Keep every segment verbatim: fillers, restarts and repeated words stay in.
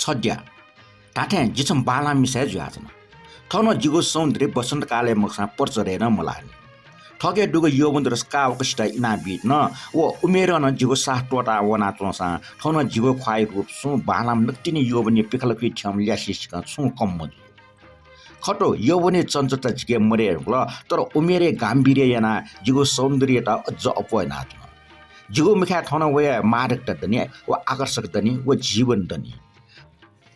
थद्या, धात्थें जि छम्ह बांलाःम्ह मिसा हे जुयाच्वना। थौं नं जिगु सौन्दर्य वसन्तकालय् मखुसां पतझडय् नं मलाःनि। थःके दुगु यौवन रस काःवक सित इनाबीत नं व उमेरं नं जिगु साथ त्वःता वनाच्वंसां थौं नं जिगु ख्वाःया रूप सुं बांलाःम्ह नकतिनि यौवनया पिखलखुइ थ्यंम्ह ल्यासेसिकं छुं कम मजू। खः, यौवनया चञ्चलता जिके मदये धुंकल, तर उमेरया गाम्भीर्य यानाः जिगु सौन्दर्ययात अझ अप्वः यानाच्वन। जिगु मिखाय् थौं नं वया मादकता दनि, व आकर्षक दनि, व जीवन दनि।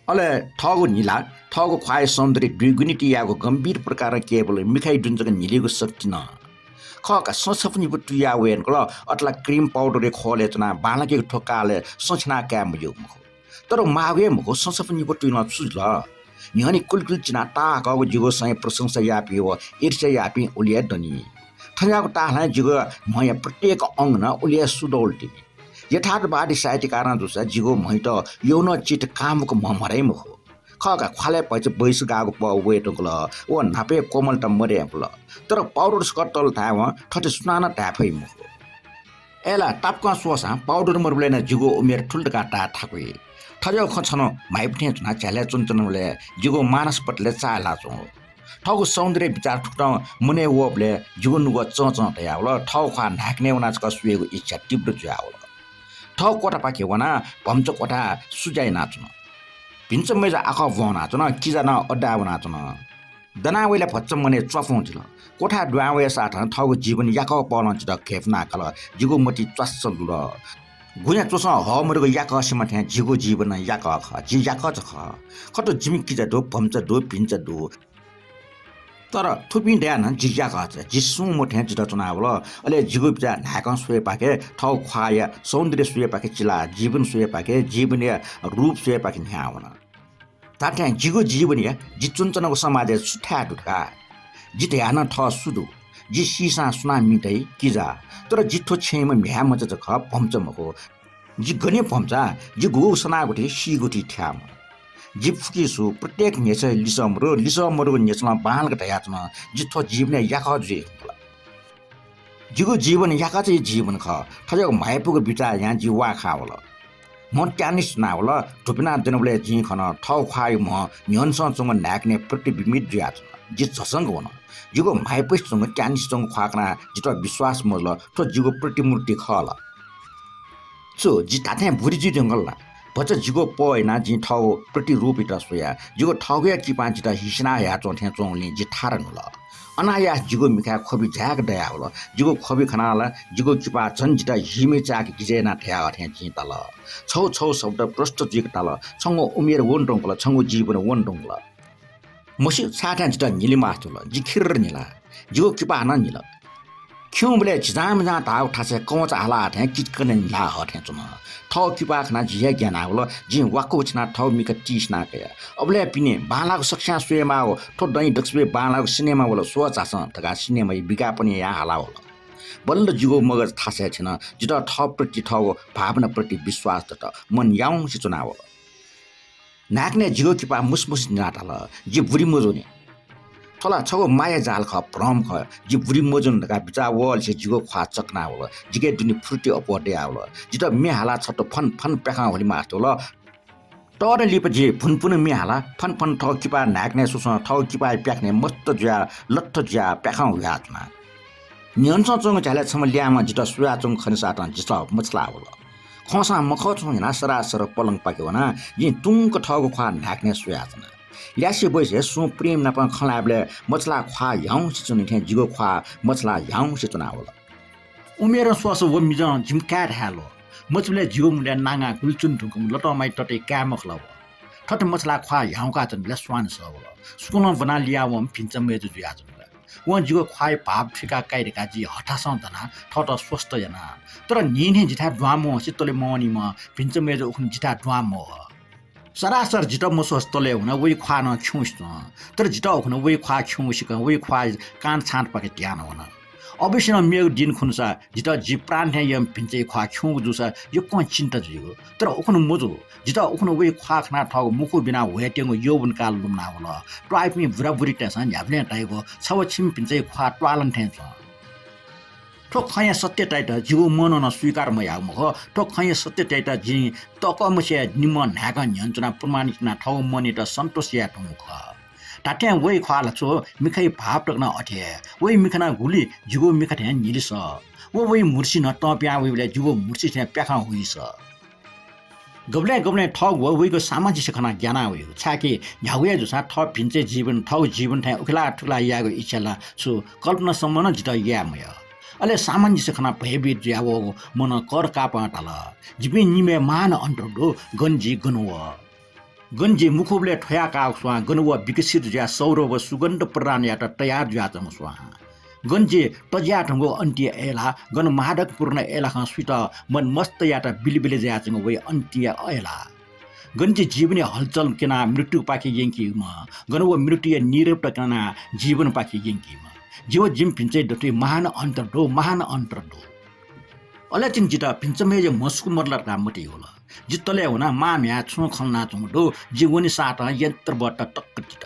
अले थःगु न्हिला, थःगु ख्वाःया सौन्दर्य द्विगुणित यायेगु गम्भीर प्रकारं केवल मिखाया दुने जक न्हिलीगु शक्ति नं खः का। सँ छपु निपु तुया वये धुंकल, अथे ला cream powder-या ख्वलय् च्वनाः बांलाकेगु थ्व कालय् सँ छ्यना काये मज्यूगु मखु। तर माःगु हे मखु, सँ छपु निपु तुइलं छु जुल? न्ह्यःने कुलकुल चिनाः ताःहाकःगु जिगु सँया प्रशंसा याःपिं व ईर्ष्या याःपिं उलि हे दनि। थज्याःगु ताःहालय् जिगु म्हया प्रत्येक अंग नं उलि हे सुडौल तिनि। यथार्थवादी साहित्यकारं जूसा जिगु म्हयात यौवन चित्त कामुक म्हमदइ मखु। खः का, ख्वालय् भचा बैस गाःगु पह वये धुंकल, व न्हापाया कोमलता मदये धुंकल। तर powder छकः तल धायेवं थथे सुनानं धाये फइ मखु। अय्‌ला तापाकं स्वःसां powder मदुबलय् नं जिगु उमेर थुल धकाः धाये थाकुइ। थज्याःगु खँ छन्हु म्हाइपुथें च्वनाः झ्यालय् च्वनाच्वनाबलय् जिगु मानस पटलय् चाःहिलाच्वंगु। थःगु सौन्दर्य बिचाः थुकथं मनय् वःबलय् जिगु नुगः चंचं तयावल। थःगु ख्वाः न्हाय्‌कनय् वनाः छकः स्वयेगु इच्छा तीव्र जुयावल। थःगु क्वथापाखे वनाः भम्चा क्वथाय् सुज्या यानाच्वन। भिन्चा मय्‌जा आखः ब्वंनाच्वन, किजा नं अड्डाय् वनाच्वन। दनावइलय् भचा मनय् च्वापुं थिल। क्वथाय् दुहां वये साथं थःगु जीवन याकः पहलं जितः घेपुना काल। जिगु मति च्वास्स जुल। गुँया च्वसं हः मदुगु याकः सिमा थें जिगु जीवन नं याकः खः। जि याकःचा खः। खः, जिमि किजा दु, भम्चा दु, भिन्चा दु। तर थुपिं दयाः नं जि याकःचा, जि सुं मथें जितः च्वनावल। अले जिगु बिचाः न्हाय्‌कं स्वयेपाखे, थःगु ख्वाःया सौन्दर्य स्वयेपाखे चिलाः, जीवन स्वयेपाखे, जीवनया रूप स्वयेपाखे न्ह्याः वन। धात्थें जिगु जीवनया जि च्वनाच्वनागु समाजय् छु थाय् दु धकाः? जि धयाः नं थः सु दु? जि सीसां सुनां मि दइ, किजा। तर जि थ्व छेँय्‌म्ह म्ह्याय् मचा जक खः, भम्चा मखु। जि गन भम्चा, जि गुगु सनागु थें सीगु थें थ्याःम्ह। जि फुक्क सु, प्रत्येक न्ह्यसः लिसः मदु, लिसः मदुगु न्ह्यसलं बांलाक धयाच्वन, जि थ्व जीवनय् याकः जुइ धुंकल। जिगु जीवन याकःचाया जीवन खः। थज्याःगु म्हाइपुगु बिचाः यानाः जि वा खाः वल। म्ह त्यानिस च्वनावल। धुपिना द्यनाबलय् जिं खन, थःगु ख्वाःया म्ह न्ह्यःनेसं च्वंगु न्हाय्‌कनय् प्रतिबिम्बित जुयाच्वन। जि झसंक वन। जिगु म्हाइपुसे च्वंगु, त्यानिस च्वंगु ख्वाः कनाः जितः विश्वास मजुल, थ्व जिगु प्रतिमूर्ति खः ला? छु, जि धात्थें बुरि जुइ धुंकल ला? भचा जिगु पह यानाः जिं थःगु प्रतिरूपयात स्वया। जिगु थःगुया किपां जितः हिसिना हयाच्वं थें च्वंगुलिं जि थारा न्हुल। अनायास जिगु मिखाय् ख्वबि झाय्‌क दयावल। जिगु ख्वबि खनाः ला जिगु किपाः झन जितः हीमय् चाय्‌क गिजय् यानाः धयाः थें जिं ताल। छगू छगू शब्द प्रष्ट जुइक ताल। छंगु उमेर वने धुंकल, छंगु जीवन वने धुंकल। मस्यू छाय्‌थाय् जितः न्हिलिमास जुल। जि खिर्र न्हिला। जिगु किपाः नं न्हिल। खिउँबलय् झिजांमिजां धाःगु थासय् कवंचा हाला थें किचकनं न्हिला हः थें च्वन। थःगु किपाः खनाः जि हे ग्यानावल। जिं वाक्क उछिनाः थःगु मिखा तिसिना कया। अबलय् पिने बांलाःगु सकस्यां स्वयेमाःगु थ्व दँय् दक्वसिबय् बांलाःगु सिनेमा वल, स्व झासँ धकाः सिनेमाया विज्ञापन यायां हाला वल। बल्ल जिगु मगज थासय् थ्यन। जितः थःप्रति थःगु भावनाप्रति विश्वास दत। मन याउँसे च्वनावल। न्हाय्‌कनय् जिगु किपाः मुसमुस निनाः धाल, जि बुरि मजूनि। थ्व ला छगू माया जाल खः, भ्रम खः। जि बुरि मजूनि धकाः बिचाः वःलिसे जिगु ख्वाः चकनावल। जिके दुने फुर्ति अप्वः दयावल। जितः म्ये हालाः छत्त फन फन प्याखं ह्वलेमास्ति वल। तःदँ लिपा जि फुन फुन म्ये हालाः फन फन थःगु किपाः न्हाय्‌कनय् स्वस्वं थःगु किपाःया प्याखनय् मस्त जुयाः लत्थ जुयाः प्याखं ह्वयाच्वना। न्ह्यःनेसं च्वंगु झ्यालय् छम्ह ल्याय्‌म्हं जितः स्वयाच्वंगु खनेसातं जिसः मछालावल। खंसां मखं छुं यानाः सरासर पलंगपाखे वनाः जिं तुंक थःगु ख्वाः न्हाय्‌कनय् स्वयाच्वना। ल्यासे ब्वइसे सुं प्रेम नापं खँ ल्हायेबलय् मछालाः ख्वाः ह्याउँसे च्वनी थें जिगु ख्वाः मछालाः ह्याउँसे च्वनावल। उमेरं स्वःसा व मिजं जिमि काय् धाये ल्वः। मचाबलय् जिगु मुलय् नांगाः गुलि च्वने धुंकूम्ह लतंमाया ततय् काय् मखु ला व? थथे मछालाः ख्वाः ह्याउँका च्वनेबलय् स्वां सः वल। सुकलं ब्वनाः लियावंम्ह भिंचा मय्‌जु जुयाच्वन। वं जिगु ख्वाःया भाव थुइका काइ धकाः जि हतासं दनाः थःत स्वस्थ याना। तर न्हिं न्हिं जिथाय् दुहां मवंसे तले मवनीम्ह भिंचा मय्‌जु उखुन्हु जिथाय् दुहां मवः। सरासर जितः मस्वःसे तले हुन वइ ख्वाः नं खिउँसे च्वं। तर जितः उखुन्हु वइ ख्वाः खिउँसिकं वइ ख्वाःया कान छाँटपाखे ध्यान वन। अवश्य नं मेगु दिन खुन्हुसा जितः जि प्राण थें यःम्ह भिंचाया ख्वाः खिउँगु जूसा यक्वं चिन्ता जुइगु। तर उखुन्हु मजू। जितः उखुन्हु वइ ख्वाः खनाः थःगु मुखु बिनाः ह्वयेत्यंगु यौवन काल लुमना वल। त्वाःपिं बुराबुरीतय्‌सं न्ह्याबलें धाइगु, छव छिमि भिंचाया ख्वाः त्वालं थें च्वं। थ्व खँया सत्यतायात जिगु मनं नं स्वीकार मयाःगु मखु। थ्व खँया सत्यतायात जिं तःकः मछिया निम्हं न्हाय्कं न्ह्यःने च्वनाः प्रमाणित यानाः थःगु मनयात सन्तोष याये धुंगु खः। धात्थें वइ ख्वाः ला छु, मिखाया भाव तक नं अथे हे। वइ मिखा नं गुलि जिगु मिखा थें निलिसः। व वइ म्हुर्सि नं तं पिहां वइबलय् जिगु म्हुर्सि थें प्याखं हुइसः। गबलें गबलें थःगु व वइगु सामंजस्य खनाः ग्याना वइगु। छाय्कि न्ह्यागु हे जूसां थः भिंचय् जीवन, थःगु जीवन थें उखेला थुखेला यायेगु इच्छा ला छु कल्पना सम्म नं जितः याये मयः। अले सामंजस्य खनाः भयभीत जुयावःगु मनं कर कापं धाल, जिपिं निम्हय् महान अन्तर दु, गन जि गन व। गन जि मुखुबलय् थ्वया काःगु स्वां गन व विकसित जुयाः सौरभ व सुगन्ध प्रदान यायेत तयार जुयाच्वंगु स्वां। गन जि तज्याः धुंगु अन्तिया अय्लाः, गन मादक पूर्ण अय्लाखं सुइत मन मस्त यायेत बिलिबिलि जुयाच्वंगु वइ अन्तिया अय्लाः। गन जि जीवनया हलचल क्यनाः मृत्युपाखे यंकीम्ह, गन व मृत्युया नीरवता क्यनाः जीवनपाखे यंकीम्ह। जि व जिमि भिंचय् दथुइ महान अन्तर दु, महान अन्तर दु। अले तिनि जितः भिंचम्हय्जुया म्हसुकू मदुला धकाः मतिइ वल। जि तलय् वनाः मां म्ह्याय् छुं खँ ल्हानाच्वंगु दु। जि वनेसातं यन्त्रवत तक्क तित।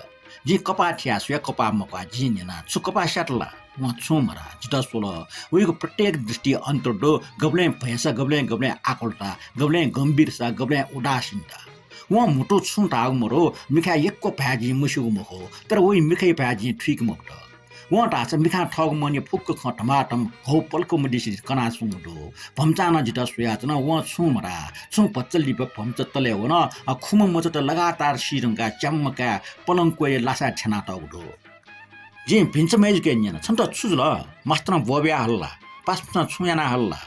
जिं कपाः थियाः स्वया, कपाः मक्वः। जिं न्यना, छु कपाः स्यात ला? वं छुं मधाः। जितः स्वल। वइगु प्रत्येक दृष्टि अन्तर दु। गबलें भयसा, गबलें गबलें आकुलता, गबलें गम्भीरसा, गबलें उदासीनता। वं म्हुतु छुं धाःगु मदु। मिखाय् यक्व भाय् जिं मस्यूगु मखु, तर वइ मिखाया भाय् जिं थुइके मफुत। वं धाःसा मिखां थःगु मनया फुक्क खँ धमाधम घौ पलख मदिसे कनाच्वंगु दु। भम्चां नं जितः स्वयाच्वन। वं छुं मधाः। छुं भचा लिपा भम्चा तलय् वन। अ, खुम्ह मचात लगातार सी धुंकाः च्याम्म काय् पलंक्वया लासाय् थ्यनातःगु दु। जिं भिंचम्हय्जुके न्यना, छन्त छु जुल? मास्टरं ब्वःबिया हल ला? पासापिन्सं छुं याना हल ला?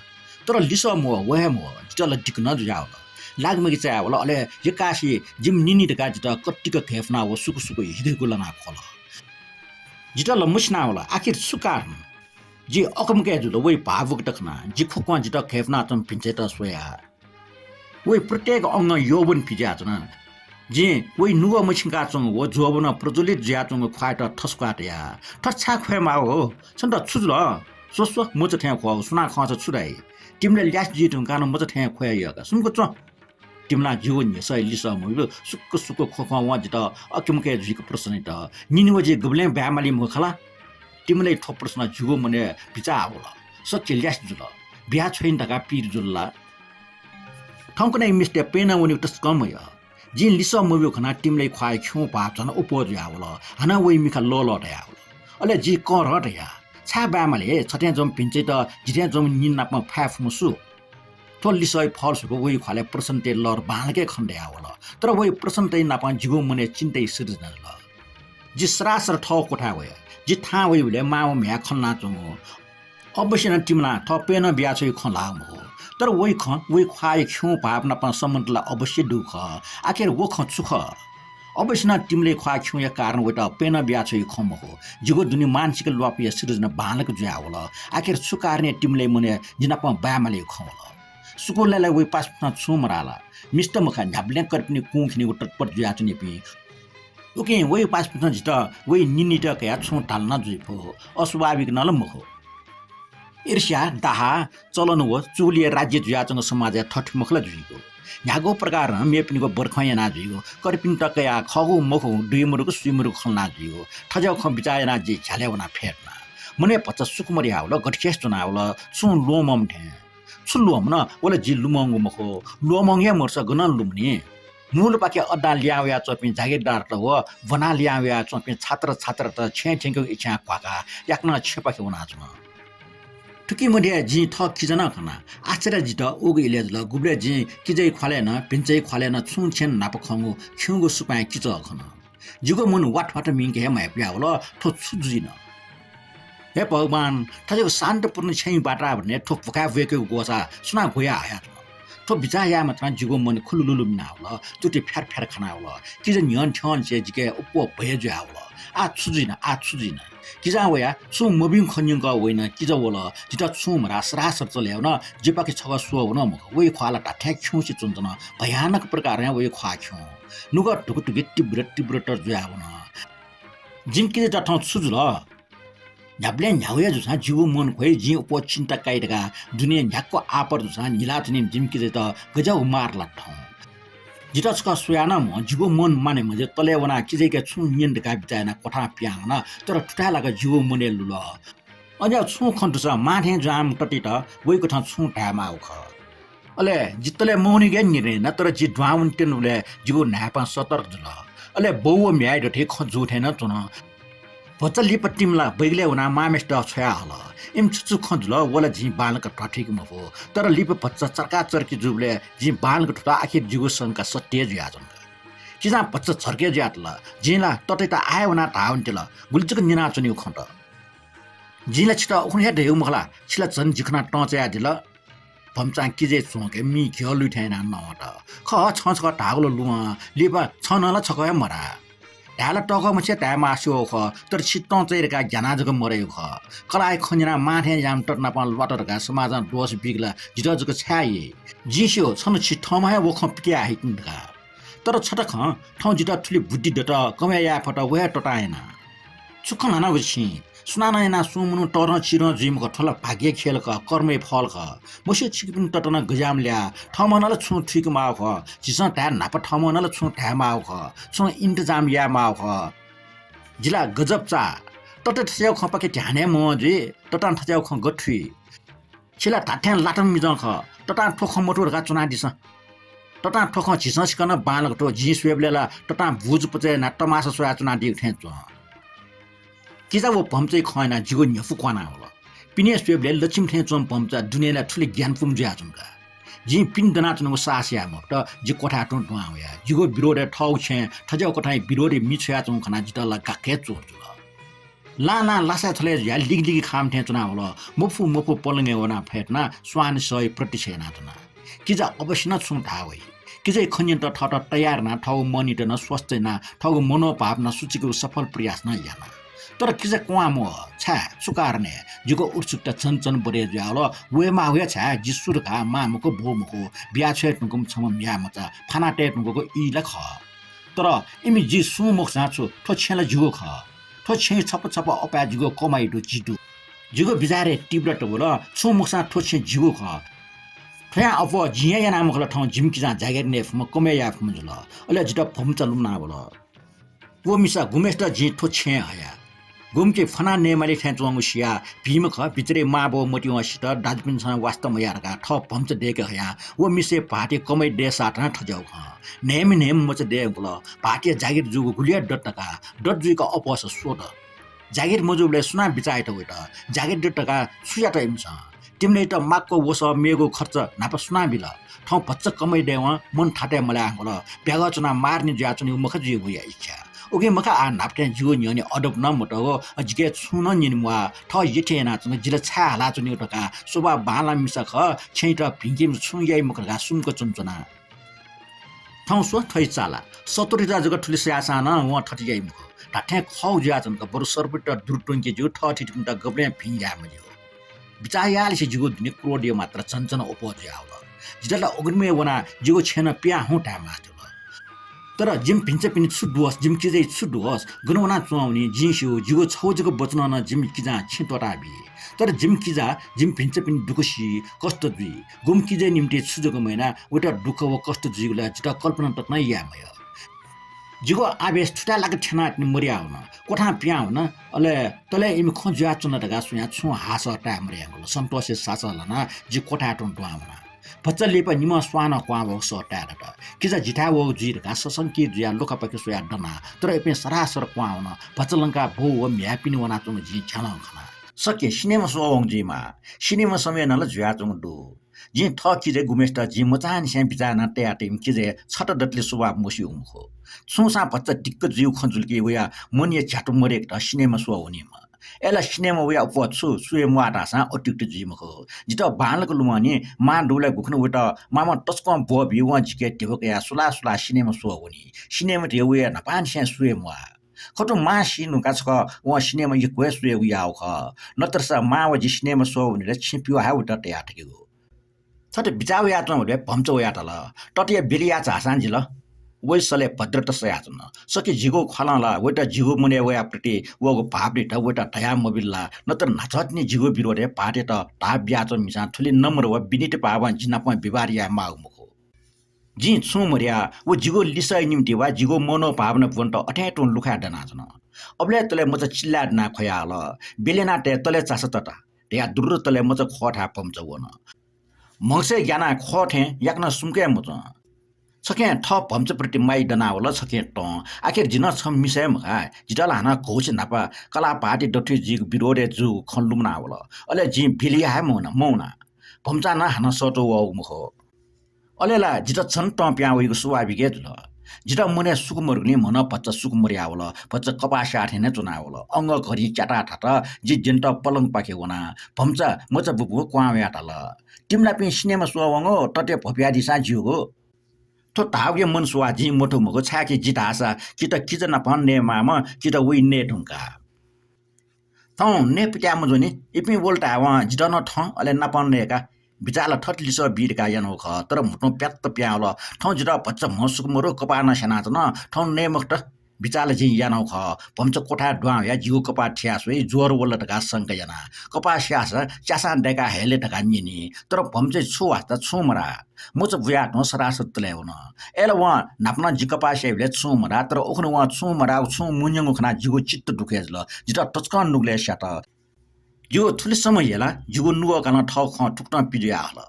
तर लिसः मवः, व हे मवः। जितः ला दिक्क नं जुयावल। लागिमगि चायावल। अले यक्कासे जिमि निनि धकाः जितः कतिक घय्पुना व सुकु सुकु हिगु हिगु लानाः ख्वल। जितः ला मछिनावल, आखिर छु कारण? जि अकमकय् जुल, वइ भावुकता खनाः। जि खुक्वं जितः घय्पुनाच्वंम्ह भिंचय्त स्वयाः। वइ प्रत्येक अंगं यौवन पिज्याच्वन। जिं वइ नुगः मछिंकाच्वंगु व जोबनं प्रज्वलित जुयाच्वंगु ख्वाःयात थस्वाः तया। थथे छाय् ख्वये माःगु हो? छन्त छु जुल? स्व स्व, मचा थें ख्वःगु, सुनां खंसा छु धाइ? तिमिला ल्यासे जुइ धुंकाः नं मचा थें ख्वये यः का। सुम्क च्वँ। तिमिलां जिगु न्ह्यसःया लिसः मब्यू। सुक्क सुक्क ख्वख्वं वं जितः अकमकय् जुइक प्रश्न यात। निनि व जि गबलें बाय् माली मखु खला? तिमिलाया थ्व प्रश्नं जिगु मनय् बिचाः हावल। सच्छि ल्यासे जुल। बिया छ्वइन धकाः पीर जुल ला? थौंकन्हय् मिस्तय् पय्नं वनेगु तसकं मयः। जिं लिसः मब्यू खनाः तिमिलाया ख्वाःया खिउँभाव झन अप्वः जुयावल। हानं वइ मिखा लःलः तयावल। अले जि कंरं धया, छाय् बाय् माली? छथें च्वंम्ह भिंचय्त जिथें च्वंम्ह निनि नाप फाये फुम्ह सु? थ्व लिसःया फलस्वरूप वइ ख्वालय् प्रसन्नताया लहर बांलाक खने दयावल। तर वइ प्रसन्नताया नाप जिगु मनय् चिन्ताया सिर्जना जुल। जि सरासर थःगु क्वथाय् वया। जि थाहां वइबलय् मां व म्ह्याय् खँ ल्हानाच्वंगु। अवश्य नं तिमिलां थः पय्नं बियाछ्वइगु खँ ल्हाःगु मखु। तर वइ खँ, वइ ख्वाःया खिउँभाव नाप सम्बन्ध ला अवश्य दुगु खः। आखिर व खँ छु खः? अवश्य नं तिमिलाया ख्वाः खिउँया कारण वइत पय्नं बियाछ्वइगु खँ मखु। जिगु दुने मानसिक ल्वापुया सिर्जना बांलाक जुयावल। आखिर छु कारणं तिमिलाया मनय् जि नाप बाय् मालीगु खँ वल? सुकुलय् ला वइ पासापिन्सं छुं मधाः ला? मिस्त मखा, न्ह्याबलें कर्पिनि कुं खिनेगु तत्पर जुयाच्वनीपिं। उकिं वइ पासापिन्सं जितः वइ निनित कयाः छुं धाल नं जुइफु, अस्वाभाविक नं ला मखु। ईर्ष्या, दाहा, चलन व चुगुलिया राज्य जुयाच्वंगु समाजय् थथे मखु ला जुइगु। न्ह्यागु प्रकारं मेपिनिगु बरखँ याना जुइगु, कर्पिन्त कयाः खःगु मखुगु, दुइ मदुगु, सुइ मदुगु खँ ल्हाना जुइगु। थज्याःगु खँ बिचाः यानाः जि झ्यालय् वनाः फ्यतुना। मनय् भचा सुख मदयावल, गथे खय्‌से च्वनावल, छुं ल्वःमंम्ह थें। छु ल्वःमन? व ला जि लुमंगु मखु। लुमंगु हे मदुसा गनं लुमनी? मुलपाखे अड्डां लिहां वयाच्वंपिं जागिरदारत व ब्वनाः लिहां वयाच्वंपिं छात्र छात्रात छेँय् थ्यंकेगु इच्छां घ्वाकाः याकनं छेँपाखे वनाच्वन। थुकी मध्ये जिं थः किजा नं खना। आश्चर्य जितः उगु इलय् जुल, गुबलय् जिं किजाया ख्वालय् नं, भिन्चाया ख्वालय् नं छुं छेँ न्हापा खंगु खिउँगु सुपाँय् किचः खन। जिगु मन वात वात मिंके हे म्हाइपुयावल, थ्व छु जुइन? हे भगवान, थज्याःगु शान्तपूर्ण छेँया वातावरणय् थ्व भुखाय् ब्वय्‌केगु ग्वसाः सुनां ग्वयाः हयाच्वन? थ्व बिचाः याये मात्रं जिगु मन खुलुलुलु मिनावल, तुति फ्यार फ्यार खनावल। किजा न्ह्यःने थ्यंनिसें जिके अप्वः भय जुयावल। आः छु जुइन, आः छु जुइन? किजां वयाः छुं मभिंगु खँ न्यंकः वइन, किजा वल, जितः छुं मधाः, सरासर चले वन, जिपाखे छकः स्वः वन मखु। वइ ख्वाः ला धात्थें खिउँसे च्वनाच्वन, भयानक प्रकारं वइ ख्वाः खिउँ। नुगः धुकुधुकि तीव्र तीव्रतर जुयावन। जिमि किजायात थौं छु जुल? न्ह्याबलें न्ह्यागु हे जूसां जिगु मन ख्वइ, जिं अप्वः चिन्ता काइ धकाः दुने न्ह्याक्व आपत जूसां न्हिलाच्वनीम्ह जिमि किजायात गज्याःगु मार लात थौं? जितः छकः स्वयाः नं म्ह, जिगु मन माने मजिल। तलय् वनाः किजायाके छुं न्यने धकाः बिचाः यानाः क्वथां पिहां वना, तर थुथाय् लाक जिगु मनय् लुल। अज्याःगु छुं खँ दुसा मां थें जुयाम्ह ततय्‌त वइकथं छुं धायेमाःगु खः। अले जि तले मवनीगु हे निर्णय याना, तर जि दुहां वनेत्यनाबलय् जिगु न्हाय्‌पां सतर्क जुल। अले बौ व म्ह्याय् दथुइ खँ जू थें नं च्वन। भचा लिपा तिमिला बैगलय् वनाः मांम्हेसित छ्वया हल। इमि छु छु खँ जुल, व ला जिं बांलाक धयाथुइके मफु। तर लिपा भचा चर्काचर्की जूबलय् जिं बांलाक धुत, आखिर जिगु शंका सत्य हे जुयाच्वन का। किजां भचा झर्के जुयातल। जिं ला ततय्‌त आः हे वनाः धाः वनेत्यल, गुलि जक न्यनाच्वनीगु खँ दु। जिं ला छितः उखुन्हु हे धयागु मखु ला, छि ला झन जि खनाः तं चायादिल। भम्चां किजाया च्वंके मि घ्यः लुइ थें यानाः नवात। खः, छं छकः धाःगु ला लुवां, लिपा छं नं ला छकः हे मधाः। धाये ला तःकः मछि धायेमास्ति वःगु खः, तर छि तं चाइ धकाः ग्यानाः जक मदयागु खः। कलाःया खँ न्यनाः मां थें ज्याःम्ह तत नाप ल्वात धकाः समाजं दोष बीके ला जितः जक छाय् याइ? जिं स्यू, छन्हु छि थःम्हं हे व खँ पिकयाः हइतिनि धकाः। तर छता खँ, थौं जितः थुलि बुद्धि दत, कमय् याये फत, व हे ततां याना। छु खँ ल्हानागु छिं? सुनानं यानाः सुं मनू तःधंचिधं जुइ मखु, थ्व ला भाग्यया खेल खः, कर्मया फल खः। मस्यू छिकपिनि तत नं गज्याःम्ह ल्याः, थःम्हं नं ला छुं थुइके माःगु खः, झीसं धाये न्हापा थःम्हं नं ला छुं धाये माःगु खः, छुं इन्तजाम याये माःगु खः। जि ला गजब चाः, ततय् थज्याःगु खँपाखे ध्यान हे मवं जुइ, ततां थज्याःगु खँ गथे थुइ? छि ला धात्थें लाताम्ह मिजं खः। ततां थ्व खँ मथू धकाः च्वनादिसँ। ततां थ्व खँ झीसं सिकं नं बांलाक धयागु। जिं स्वयेबलय् ला ततां बुझुपचय् यानाः तमासा स्वयाच्वनादीगु थें च्वं। किजा व भम्चाया खँ यानाः जिगु न्ह्यफु क्वाना वल। पिने स्वयेबलय् लच्छि थें च्वंम्ह भम्चा दुनें ला थुलि ज्ञानपुम्ह जुयाच्वन का। जिं पिने दनाच्वनेगु साहस याये मफुत, जि क्वथाय् तुं दुहां वया। जिगु विरोधय् थःगु छेँय् थज्याःगु कथंया विरोधया मि छ्वयाच्वंगु खनाः जितः ला गाक्क हे चोट जुल। लां लां लासाय् छलय् जुयाः लिगिलिगि खाःम्ह थें च्वनावल। मफु मफु पलंगय् वनाः फय्तुनाः स्वांनिसःया प्रतीक्षा यानाच्वना। किजा अवश्य नं छुं धाः वइ। किजाया खँ न्यनेत थःत तयार यानाः थःगु मनयात नं स्वस्थ यानाः थःगु मनोभाव नं सुचुकेगु सफल प्रयास नं याना। तर किजा क्वहां मवः। छाय्? छु कारणय्? जिगु उत्सुकता झन झन बढे जुयावल। वयेमाःगु हे छाय्? जि सु धकाः मां मखु, बौ मखु, बिया छ्वये धुंकूम्ह छम्ह म्ह्याय् मचा, फाना तये धुंकूगु ई ला खः। तर इमि जि सुं मखुसां छु, थ्व छेँ ला जिगु खः। थ्व छेँया छपा छपा अपाय् जिगु कमाइ दु, जि दु। जिगु बिचारय् तीव्रता वल, छुं मखुसां थ्व छेँ जिगु खः। थ्वयां अप्वः जिं हे याना मखु ला, थौं जिमि किजां जागिर नये फुम्ह, कमय् याये फुम्ह जुल। अले जितः भम्चा लुमना वल। व मिसा गुम्हेसित जिं थ्व छेँय् हया। गुम्हकी फ्वनाः नयेमाली थें च्वंगु सियाः भिंम्ह खः, बिचारी मां बौ मतिवंसित दाजुपिन्सं वास्ता मयाः धकाः थः भम्चा दय्‌के हयाः व मिसाया भाःतया कमाइ दय्‌साः थन थज्याःगु खँ। न्हय्‌म्ह न्हय्‌म्ह मचा दये धुंकल। भाःतया जागिर जूगु गुलि हे दत धकाः दत जुइक अप्वःसा स्व दत। जागिर मजूबलय् सुनां बिचाः यात वइत? जागिर दत धकाः छु यात इमिसं? तिमिलायात माक्व वसः मेगु खर्च न्हापा सुनां बिल? थौं भचा कमाइ दयेवं मन थातय् मलाये धुंकल। ब्यागः च्वनाः मारणी जुयाच्वनेगु मखा जि वया इच्छा। उकिं मखा आः न्हापा थें जिगु न्ह्यःने अडप नं मतःगु, अ, जिके छुं नं न्यने म्वाः। थः यःथें यानाच्वंगु, जि ला छाय् हालाच्वनेगु धकाः स्वभाव बांलाःम्ह मिसा खः, छेँयात भिंकीम्ह छुं याइ मखु धकाः सुम्क च्वनाच्वना। थौं स्व, थ्व हे चाला। शत्रुता जक थुलि सयाःसां नं वं थथे याइ मखु। धात्थें खः जुयाच्वन का, बरु सर्वत्र दुरु त्वंके ज्यू, थःथितिपिन्त गबलें भिं याये मज्यू। बिचाः याःलिसे जिगु दुने क्रोधया मात्रा झन झन अप्वः जुयावल। जितः ला अग्निमय् वनाः जिगु छेँ नं पिहां हुँ धायेमाः जुल। तर जिमि भिन्चापिनि छु दोष, जिमि किजाया छु दोष, गन वनाः च्वंवनी जिं स्यू, जिगु छगू जक वचनं नं जिमि किजां छेँ त्वःताबी। तर जिमि किजा जिमि भिन्चापिनि दुःख सी, कष्ट जुइ। गुम्ह किजाया निंतिं छु जक मयाना, वयात दुःख व कष्ट जुइगु ला जितः कल्पना तक नं याये मयः। जिगु आवेश थुथाय् लाक थ्यनाः तिनि मदयावन, क्वथां पिहां वन। अले तले इमि खँ जुयाच्वन धकाः स्वयाः छुं हाःसः ताये मदयागु, सन्तोषया सासः ल्हानाः जि क्वथाय् तुं दुहां वना। भचा लिपा निम्हं स्वानं क्वहां वःगु सः ताये दत। किजा जिथाय् वःगु जुइ धकाः ससंकित जुयाः लुखापाखे स्वयाः दना, तर इपिं सरासर क्वहां वन। भचा लंकाः बौ व म्ह्याय् पिने वनाच्वंगु जिं झ्यालं खना। सके सिनेमा स्वः वंगु जुइमाः। सिनेमा समय नं ला जुयाच्वंगु दु। जिं थः किजाया गुम्हेसित जिं मचांनिसें बिचाः यानाः तयातःम्ह किजाया छता दतले स्वभाव मस्यूगु मखु। छुंसां भचा दिक्क जुइगु खँ जुल कि वया मनया झ्यातु मदय्‌केत सिनेमा स्वः वनीम्ह। अय्‌ला सिनेमा वया अप्वः छु स्वये म्वाः धाःसां अतियुक्त जुइ मखु। जितः बांलाक लुमंनि, मां दुबलय् गुकथं वयात मामं तसकं ब्वः बी, वं जिके धिबा कयाः सुलाः सुलाः सिनेमा स्वः वनी। सिनेमा धयागु वया न्हापांनिसें स्वये म्वाः। खतु मां सी धुंकाः छकः वं सिनेमा यक्व हे स्वयेगु याःगु खः। नत्रसा मां व जि सिनेमा स्वः वनेबलय् छेँ पिवाः हे वयात तया थकेगु। थथे बिचाः वयाच्वंबलय् भम्चा वयातल। ततया बिल याः झाःसां जिल। वया सलय् भद्रता सयाच्वन। सके जिगु ख्वालं ला वयात जिगु मनय् वया प्रति वःगु भाव दत वयात धयाः मबिल ला, नत्र न्हाचः तिनि जिगु विरोधय् भाःतयात धाः बियाच्वंम्ह मिसां थुलि नम्र व विनीत भावं जि नाप व्यवहार याये माःगु मखु। जिं छुं मधया व जिगु लिसःया निंतिं वा जिगु मनोभावना ब्वनेत अथें तुं लुखाय् दनाच्वन। अबलय् तले मचा चिल्लाय् दनाः ख्वयाहल, "बेलेना तये तले चासा तता" धयाः दुर्र तले मचा ख्वःथाय् भम्चा वन। म्हगसय् ग्यानाः ख्वः थें याकनं सुम्के मच्वं। छखें थः भम्चाप्रति माया दनावल, छखें तं। आखिर जि नं छम्ह मिसा हे मखा, जितः ला हानं घौछि न्हापा कलाः भाःति दथुइ जुइगु विरोधय् जूगु खँ लुमनावल। अले जिं बिलिया हे मौना, मौना। भम्चा नं हानं सःतू वःगु मखु। अले ला जितः झन तं पिहां वइगु स्वाभाविक हे जुल। जितः मनय् सुख मदुगुलिं म्हनं भचा सुख मदयावल, भचा कपाः स्याः थें हे च्वनावल। अंगः घरिं च्याताः थात, जि द्यनेत पलंगपाखे वना। भम्चा मचा बुबुं क्वहां वयाः धाल, "तिमिनापिं सिनेमा स्वः वंगु तते भ्वपुयादिसँ ज्यूगु।" थ्व धाःगुया मन सुवाः जिं मथू मखु, छाय्कि जि धाःसा कि त किजा नाप नयेमाःम्ह, कि त वइ नये धुंकाः। थौं नये पित्याः मज्वनी, इपिं वल धायेवं जितः नं थँ, अले नाप नयेका। बिचाः ला थथे लिसः बी धकाः यानागु खः, तर म्हुतुं प्यात्त पिहां वल। थौं जितः भचा म्हं सुख मदु, कपाः नं स्यानाच्वन, थौं नये मखुत। बिचाः ला जिं यानागु खः। भम्चा क्वथाय् दुहां वयाः जिगु कपाः थियाः स्वइ, ज्वर वल धकाः शंका याना। कपाः स्याःसा च्यासां दय्काः हये ले धकाः न्यनी, तर भम्चाय् छु वास्ता छुं मधाः। मचा बुयाः तुं सरासर तले वन। अय्‌ला वं न्हापा नं जि कपाः स्याइबलय् छुं मधाः, तर उखुन्हु वं छुं मधाःगु छुं मुंयंगु खनाः जिगु चित्त दुःख हे जुल। जितः तसकं नुगलय् स्यात। जिगु थुलि समय हे ला जिगु नुगः कालं थःगु खँ थुकथं पिजुयाः हल।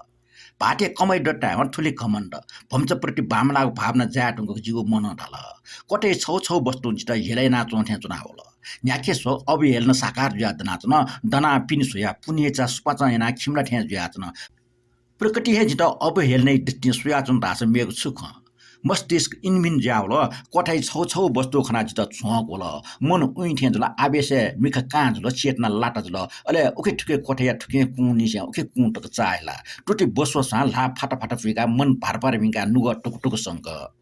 भाःतय् कमाइ दत धायेवं थुलि घमण्ड, भम्चाप्रति बांमलाःगु भावना जाये धुंकूगु जिगु मनं धाल। क्वथय् छगू छगू वस्तुं जितः हेला यानाच्वं थें च्वनावल। न्ह्याखे स्वः अवहेलना साकार जुयाः दनाच्वन, दनाः पिने स्वयाः पुन्हिया चा सुपाँचं यानाः खिमला थें जुयाच्वन। प्रकृति हे जितः अवहेलनाया दृष्टिं स्वयाच्वन धाःसा मेगु छु खँ? मस्तिष्क इनमिन जुयावल। क्वथय् छगू छगू वस्तु खनाः जितः झ्वंक वल। मन उइथें जुल, आवेशय् मिखा कां जुल, चेतना लाता जुल। अले उखे थुखे क्वथय्या थुखे कुंनिसें उखे कुं तक चाःहिला। तुति बस्वसां ल्हाः फाता फाता फुइकाः मन भार भार भिंकाः नुगः टुक टुक संक।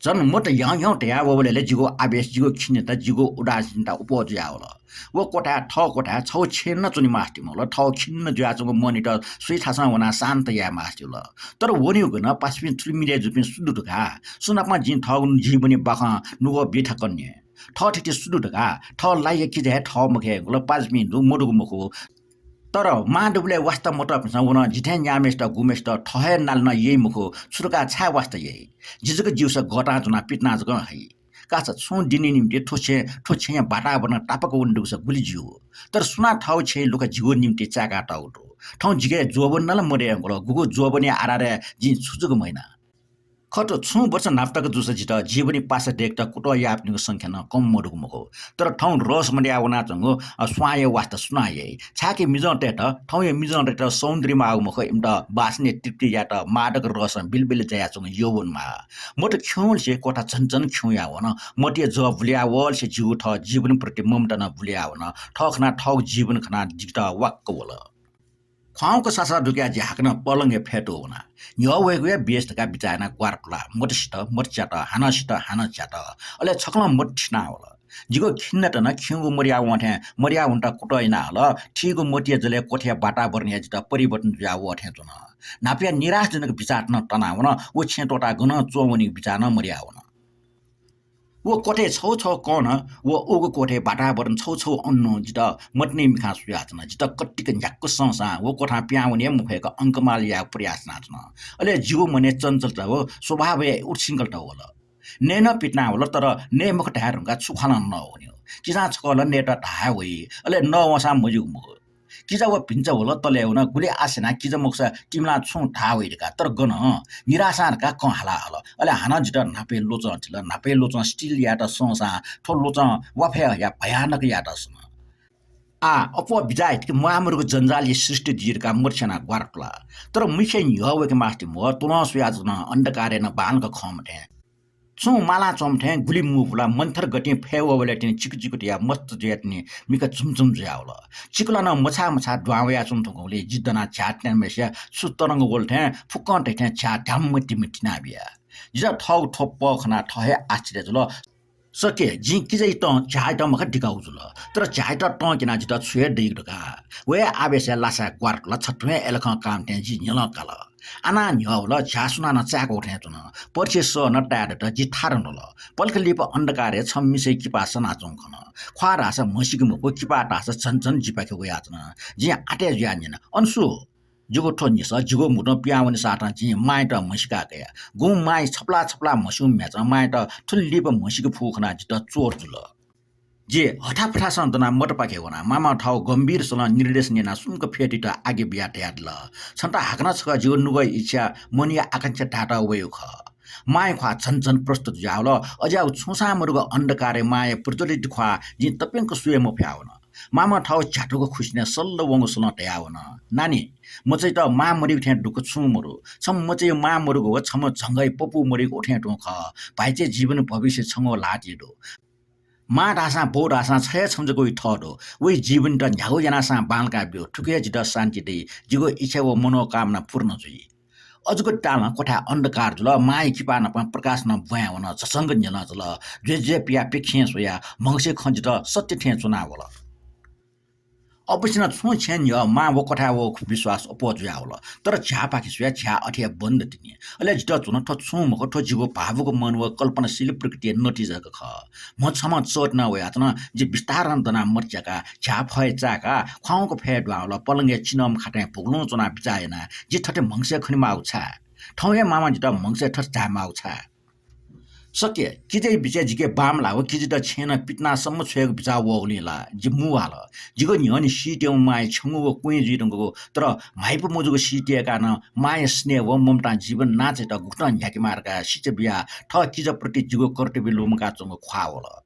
झन मत ह्यं ह्यं धयाः वःबलय् जिगु आवेश, जिगु खिन्नता, जिगु उदासीनता अप्वः जुयावल। व क्वथाय्, थः क्वथाय् छगू छेँ नं च्वने मास्ति मवल। थः खिन्न जुयाच्वंगु मनयात सुइथासं वनाः शान्त याये मास्ति वल। तर वनेगु नं पासापिं थुलि मिले जूपिं सु दु धकाः? सुनापं जिं थःगु जीवनया बाखं नुगः बी थाकन्ये। थः थथे सु दु धकाः? थः लाइया किजा हे थः मखु हे, गुलि पासापिं दु, मदुगु मखु। तर मां दुबलय् वास्ता मतःपिन्सं व नं जिथें न्याम्हेसित गुम्हेसित थः हे नाले नं यइ मखु, छु धकाः छाय् वास्ता यइ? जि जक ज्यूसा गःतां च्वनाः पितिना जक हइ। कासा छुं दिनया निंतिं थ्व छेँ, थ्व छेँया वातावरण तापाक वने दुगुसा गुलि ज्यू। तर सुनां थःगु छेँया लुखा जिगु निंतिं चाय्कातःगु दु? थौं जिके ज्वःबन नं ला मदयेगु ला, गुगु ज्वःबनया आधारय् जिं छु जक महिना? खः त, छुं वर्ष न्हापा तक जूसा जितः जीवनया पासा दय्केत कुतः याःपिनिगु संख्या नं कम मदुगु मखु। तर थौं रस मदया वनाच्वंगु, अ, स्वांया वास्ता सुनां याइ? छाय्कि मिजंतय्त, थौंया मिजंतय्त सौन्दर्य माःगु मखु, इमित बासनय् तृप्ति यायेत मादक रसं बिलबिल जायाच्वंगु यौवन माः। मत खिउँलिसे क्वथा झन झन खिउँया वन। मतया जः बुलया वःलिसे जिगु थः जीवनप्रति ममता नं बुलया वन। थः खनाः थःगु जीवन खनाः जितः वाक्क वल। ख्वाउँक सासा दुकाः जि हाकनं पलंगय् फ्यतू वना। न्ह्यः वयेगुया बेस धकाः बिचाः यानाः ग्वारा तुला। मत सित, मत च्यात, हानं सित, हानं च्यात। अले छकलं मत थिना वल। जिगु खिन्नता नं खिउँगु मदया वं थें मदया वनेत कुतः याना हल। थीगु मतया जलय् क्वथया वातावरण हे जितः परिवर्तन जुया वः थें च्वन। न्हापाया निराशजनक बिचाःत नं तना वन। व छेँ त्वःताः गनं च्वं वनीगु बिचाः नं मदया वन। व क्वथय् छगू छगू कणं व उगु क्वथय् वातावरण छगू छगू अणुं जितः मतिने मिखां सुयाच्वन। जितः कतिक न्ह्याक्व संसां व क्वथां पिहां वने हे मफय्क अंकमाल यायेगु प्रयास यानाच्वन। अले जिगु मनय् चञ्चलता व स्वभावया उत्सिंकलता वल। नये नं पितिना वल, तर नये मखु धाये धुंकाः छु ख्वालं नवनेगु। किजां छकः ला नयेत धाये वइ, अले नवंसां मज्यूगु मखु। किजा व भिन्चा वल, तले वन, गुलि आश यानाः किजा मखुसा तिमिलां छुं धाः वइ धकाः, तर गन, निराशां धकाः कं हाला हल। अले हानं जितः न्हापया ल्वचं थिल। न्हापया ल्वचं स्टिल यायेत संसां थ्व ल्वचं वाफय् हयाः भयानक यायेत सन। आः अप्वः बिचाः हितकि म्वाःमदुगु जंजालया सृष्टि जुइ धकाः मत स्यनाः ग्वारा तुला। तर मुइसे न्ह्यः वय्के मास्ति म्वः, तुलं स्वयाच्वन, अन्धकारय् नं बांलाक खं मथें। छुं मालां च्वंम्ह थें गुलि मू पुलाः मन्थर गतिं फय् वःबलय् तिनि चिकु चिकु तयाः मस्त जुयाः तिनि मिखा झुमझुम जुयावल। चिकुला नं मछाः मछाः दुहां वयाच्वन धुंकूगुलिं जि दनाः झ्याः तिनाम्हेसिया छु तरंग वल थें फुक्कं तथें झ्याः ध्याम्म तिम्म तिनाबिया। जितः थःगु थ्व पः खनाः थः हे आश्चर्य जुल। सके, जिं किजायात झ्याःयात मखा दिकागु जुल, तर झ्याःयात तं क्यनाः जितः छु हे दइगु धकाः। व हे आवेशया लासाय् ग्वारा तुला छथुं हे अय्‌लाखं काःम्ह थें जि न्ह्यलं काल। आनाः न्ह्यः वल, झ्याः सुनानं चाय्‌कः थें च्वन। परिसे सः नं ताये दत, जि थारं न्वल। पलख लिपा अन्धकारय् छम्ह मिसाया किपा सनाच्वंगु खन। ख्वाः धाःसा म्हसीके मफु, किपा धाःसा झन झन जिपाखे वयाच्वन। जिं आतय् जुयाः न्यना, "अन सु?" जिगु थ्व निसः जिगु म्हुतुं पिहां वनेसातं जिं मांयात म्हसीका कया। गुं मांया छपला छपला म्हस्यूम्ह म्ह्याय्‌चां मांयात थुलि लिपा म्हसीके फुगु खनाः जितः चोट जुल। जि हथाफथासं दनाः मतपाखे वना। मामां थःगु गम्भीर स्वलं निर्देशन यानाः सुम्क फ्यतुइत आज्ञा बियाः धयादिल, "छन्त हाकनं छकः जिगु नुगःया इच्छा, मनया आकांक्षा धायेत वयागु खः। मांया ख्वाः झन झन प्रष्ट जुयावल। अज्याःगु छुंसां मदुगु अन्धकारय् मांया प्रज्वलित ख्वाः जिं तप्यंक स्वये मफयावन।" मामां थःगु झ्यातुक खुसिनय् सल्ल वंगु स्वलं धयावन, "नानी, मचायात मां मदइगु थें दुःख छुं मदु। छम्ह मचाया मां मदुगु व छम्ह झंगःया पपू मदइगु उथें तुं खः। भाइचय् जीवन भविष्य छंगु ल्हातय् दु। मां धाःसां बौ धाःसां छ हे छम्ह जक वइ थः दु। वइ जीवनयात न्ह्यागु यानाः सां बांलाका ब्यु। थुकिं हे जितः शान्ति दइ। जिगु इच्छा व मनोकामना पूर्ण जुइ।" अजूगु तालं क्वथाय् अन्धकार जुल। मांया किपा नापं प्रकाश नं ब्वाँय् वन। झसंक न्ह्यलं जुल। ज्वय् ज्वय् पियाः प्यखें स्वयाः म्हगसया खँ जितः सत्य थें च्वनावल। अवश्य नं छुं छेँ न्ह्यः मां व क्वथाय् वःगु विश्वास अप्वः जुयावल। तर झ्याःपाखे स्वयाः झ्याः अथे हे बन्द तिनि। अले जितः च्वन, थ्व छुं मखु, थ्व जिगु भावुक मन व कल्पनाशील प्रकृतिया नतिजा जक खः। म्ह छम्हं चःति नं वयाच्वन। जि बिस्तारं दनाः मत च्याकाः झ्याः फय् चाय्‌काः ख्वाउँक फय् दुहां वल। पलंगय् चिनंम्ह खाताय् भुगुलुं च्वनाः बिचाः याना, जि थथे म्हगसय् खनेमाःगु छाय्? थौं हे मामां जितः म्हगसय् थथे झायेमाःगु छाय्? सत्य, किजाया बिचय् जिके बांमलाः व किजायात छेँनं पितिनासम्म छ्वयेगु बिचाः वःगुलिं ला जि मू हाल। जिगु न्ह्यःने सीत्याम्ह मांया छ्यंगू व क्वँय् जुइधुंकूगु, तर म्हाइपु मजूगु सीत्यायेकाः नं मांया स्नेह व ममतां जीवन नांचायात गुकथं न्ह्याकेमाः धकाः सिचा बियाः थः किजाप्रति जिगु कर्तव्य लुमंकाच्वंगु ख्वाः वल।